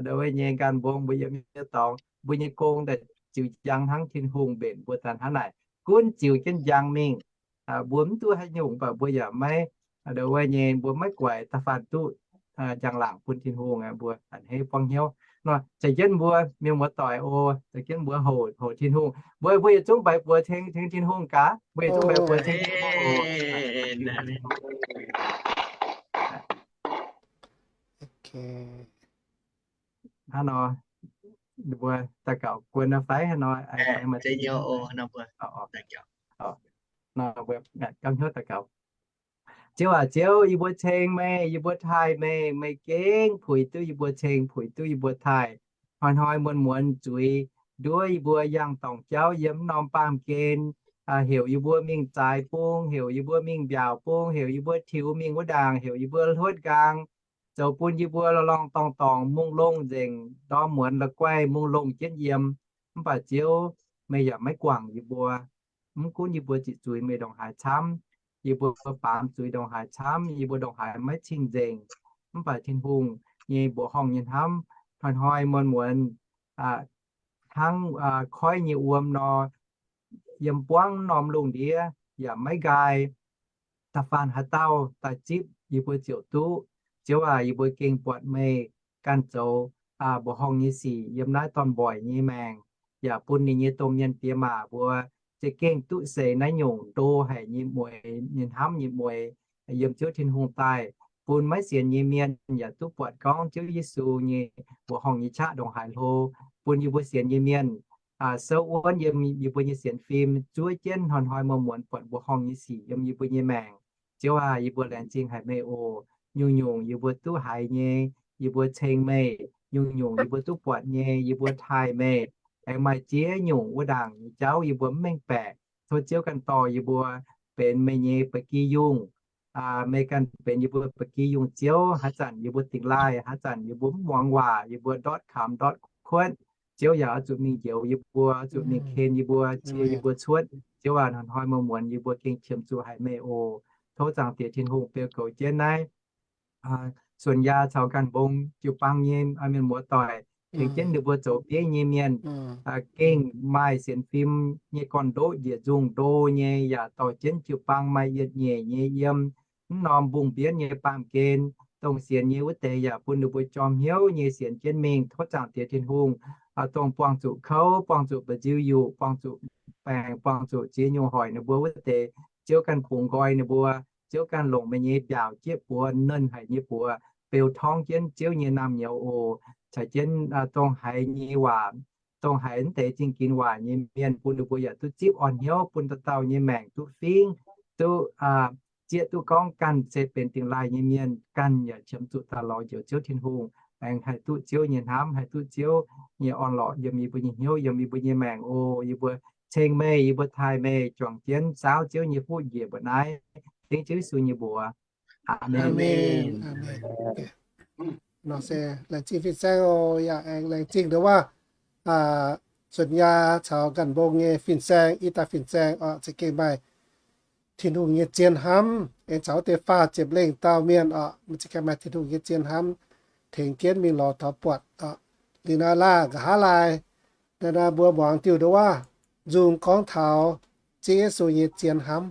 ndau wuov nyei nqan mbong mbuo yiem nyei dorngx, mbuo nyei gong daaih ziux njang hnangv Tin-Hungh mbenc mbuo daaih hnangv naaic. Gunv ziux jienv njang mingh, mbuo mv duqv haaix nyungc, mv baac mbuo yaac maiv, ndau wuov nyei mbuo maiv guaix da'faanh duqv njang-laangc bun Tin-Hungh aqv. Mbuo a'hneiv buangv hnyouv nor, caux jienv mbuo mienh muoz-doic oc, caux jienv mbuo hoc, hoc Tin-Hungh. Mbuo, mbuo yietc zungv mbaix buoz tengx, tengx Tin-Hungh gaax. Mbuo yietc zungv mbaix buoz tengx Tin-Hungh oc. Hnangv nor, mbuo daux gaux guon nor fai hnangv nor, mbuo gapv hnyouv daux gaux. Ziouv aac, Ziouv, yie mbuo ceng meih, yie mbuo taaih meih, meih gengh puix duqv yie mbuo ceng, puix duqv yie mbuo taaih. Hnoi-hnoi muonz-muonz zuiz nduov yie mbuo yangh dorngc jauv yiem norm baamh gen, heuc yie mbuo mingh zaaix bung, heuc yie mbuo mingh mbiaauc bung, heuc yie mbuo tiux mingh wuov ndaangc, heuc yie mbuo hluotv nqaang, zoux bun yie mbuo lorngh dorngh dorngc mungh longh nzengc, ndorm muonz la'guaih mungh longh jienv yiem. Mv baac Ziouv, meih yaac maiv guangc yie mbuo. Mv gunv yie mbuo ziqc zuiz meih ndongc haaix camv, yie mbuo baamz zuiz ndongc haaix camv, yie mbuo ndongc haaix maiv cing-nzengc, mv baac Tin-Hungh nyei mbuoqc horngh nyei hnamv hnoi-hnoi muonz-muonz hnangv koiv nyei wuom nor, yiem buangv norm lungh ndiev yaac maiv nqaai. Da'faanh haaix dauh daaih zipv, yie mbuo ziouc duqv. Ziouv aac, yie mbuo gengh buatc meih ganh zoux mbuoqc horngh nyei sic yiem naaiv dorn-mboic nyei maengc, yaac bun ninh nyei domh mienh diex maac mbuo za'gengh duqv seix naaiv nyungc ndo haic nyei mueix, nyei hnamv nyei mueix yiem Ziouv Tin-Hungh daaih, bun maiv sienx nyei mienh yaac duqv buatc gorngv Ziouv Yesu nyei mbuoqc horngh nyei qaqv ndongc haaix hlo, bun yie mbuo sienx nyei mienh souv wuonv yiem yie mbuo nyei sienx fim, zuov jienv hnoi-hnoi muonz-muonz buatc mbuoqc horngh nyei sic yiem yie mbuo nyei maengc. Ziouv aac, yie mbuo laengz zingh haic meih oc. Nyungc-nyungc yie mbuo duqv haiz nyei, yie mbuo ceng meih. Nyungc-nyungc yie mbuo duqv buatc nyei, yie mbuo taaih meih. Aengx maaih ziex nyungc wuov ndaangc nyei jauv yie mbuo mv mengh baeqc. Tov Ziouv ganh dorh yie mbuo benx meih nyei ba'gi yungh. Meih ganh benx yie mbuo ba'gi yungh Ziouv. Haaix zanc yie mbuo dingx laaih, haaix zanc yie mbuo mv muangx waac, yie mbuo ndortv kamx ndortv kuotv, Ziouv yaac oix zuqc mingh njoux yie mbuo, oix zuqc mingh ken yie mbuo, cie yie mbuo cuotv. Ziouv aac, hnoi-hnoi muonz-muonz yie mbuo gengh qiemx zuqc haic meih oc. Tov Zaangc Diex Tin-Hungh beu goux jienv naaiv Suonc Yaa caux Ganh Mbong jiu-baang nyei mienh muoz-doic, tengx jienv ninh mbuo zoux bieiv nyei mienh, gengh maaih sienx fim nyei gorn-ndoqv njiec nzungh ndo nyei, yaac dorh jienv jiu-baang maaih yietc nyeic nyei yiem mv norm mbungh-mbienv nyei baamh gen, dongh sienx nyei wuov deix yaac bun ninh mbuo jorm hnyouv nyei sienx jienv mingh. Tov Zaangc Diex Tin-Hungh dongh buangh zuqc kouv, buangh zuqc mba'nziu yuqc, buangh zuqc baengc, buangh zuqc ziex nyungc hoic ninh mbuo wuov deix, Ziouv ganh bungx nqoi ninh mbuo. Ziouv ganh longc meih nyei mbiaauc jieqv buoz, nernh haic nyei buoz beu torngv jienv Ziouv nyei naamh nyouz oc. Caux jienv dongh haiz nyei waac, dongh haiz mv deix zingh ginx waac nyei mienh, bun ninh mbuo yaac duqv zipv orn hnyouv, bun dauh dauh nyei maengc duqv fingv, duqv zieqv duqv gorngv ganh se benx dingh laaih nyei mienh, ganh yaac qiemx zuqc daaih lorz njoux Ziouv Tin-Hungh. Aengx haih duqv Ziouv nyei hnamv, haih duqv Ziouv nyei orn-lorqc yiem yie mbuo nyei hnyouv, yiem yie mbuo nyei maengc oc. Yie mbuo ceng meih, yie mbuo taaih meih, juangc jienv saauv Ziouv nyei fuqv njiec mbuo naaiv. Dengv Ziouv Yesu nyei mbuox. Aamen. Nor se laengz zingh fin-saeng oc. Yaac aengx laengz zingh ndouv waac, Suonc Yaa caux Ganh Mbong nyei fin-saeng, i daaih fin-saeng oc, za'gengh maaih Tin-Hungh nyei zien hnamv. Aengx caux wuov deix faah ziepc lengh dauh mienh oc, maiv za'gengh maaih Tin-Hungh nyei zien hnamv tengx jienv mingh lorz taux buatc oc. Liuz naaiv laah nqa'haav laai, naaiv mbuo muangx diuh ndouv waac, nzung gorngv taux Ziouv Yesu nyei zien hnamv.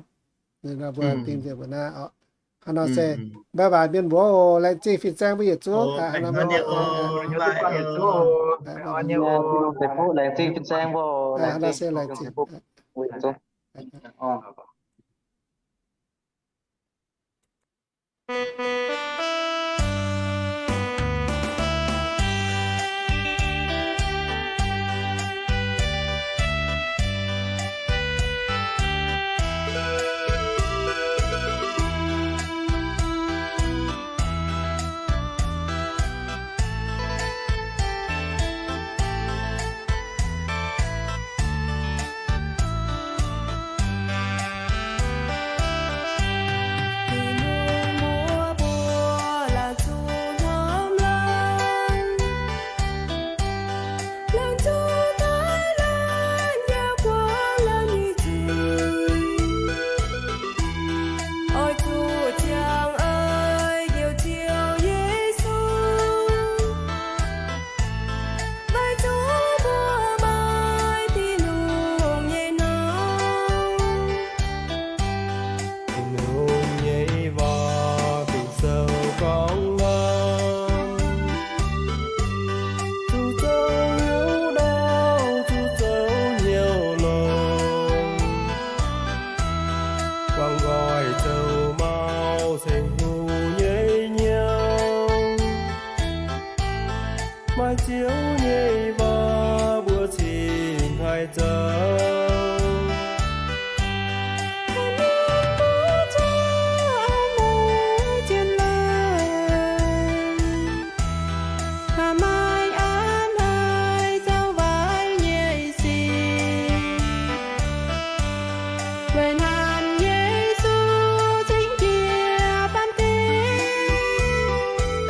Mbuo dingh nzengc mbuo naaiv oc. Hnangv nor se, bye bye mienh muoz oc. Laengz zingh fin-saeng mbuo yietc zungv. Laengz zingh fin-saeng mbuo. Hnangv nor se laengz zingh. Weic naaiv Yesu cingx jiex baamh gen,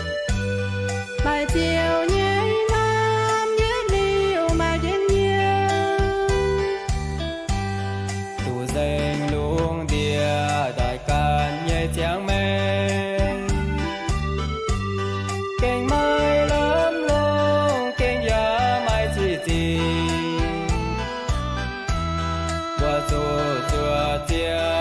maaih Ziouv nyei hnamv yietc liuz maaih njien-youh. Zuqc nzengc lungh ndiev daaih ganh nyei ziangh maengc, gengh maiv lamh longc, gengh yaac maiv ziqc zingh. Mbuo zuqc zuov ziex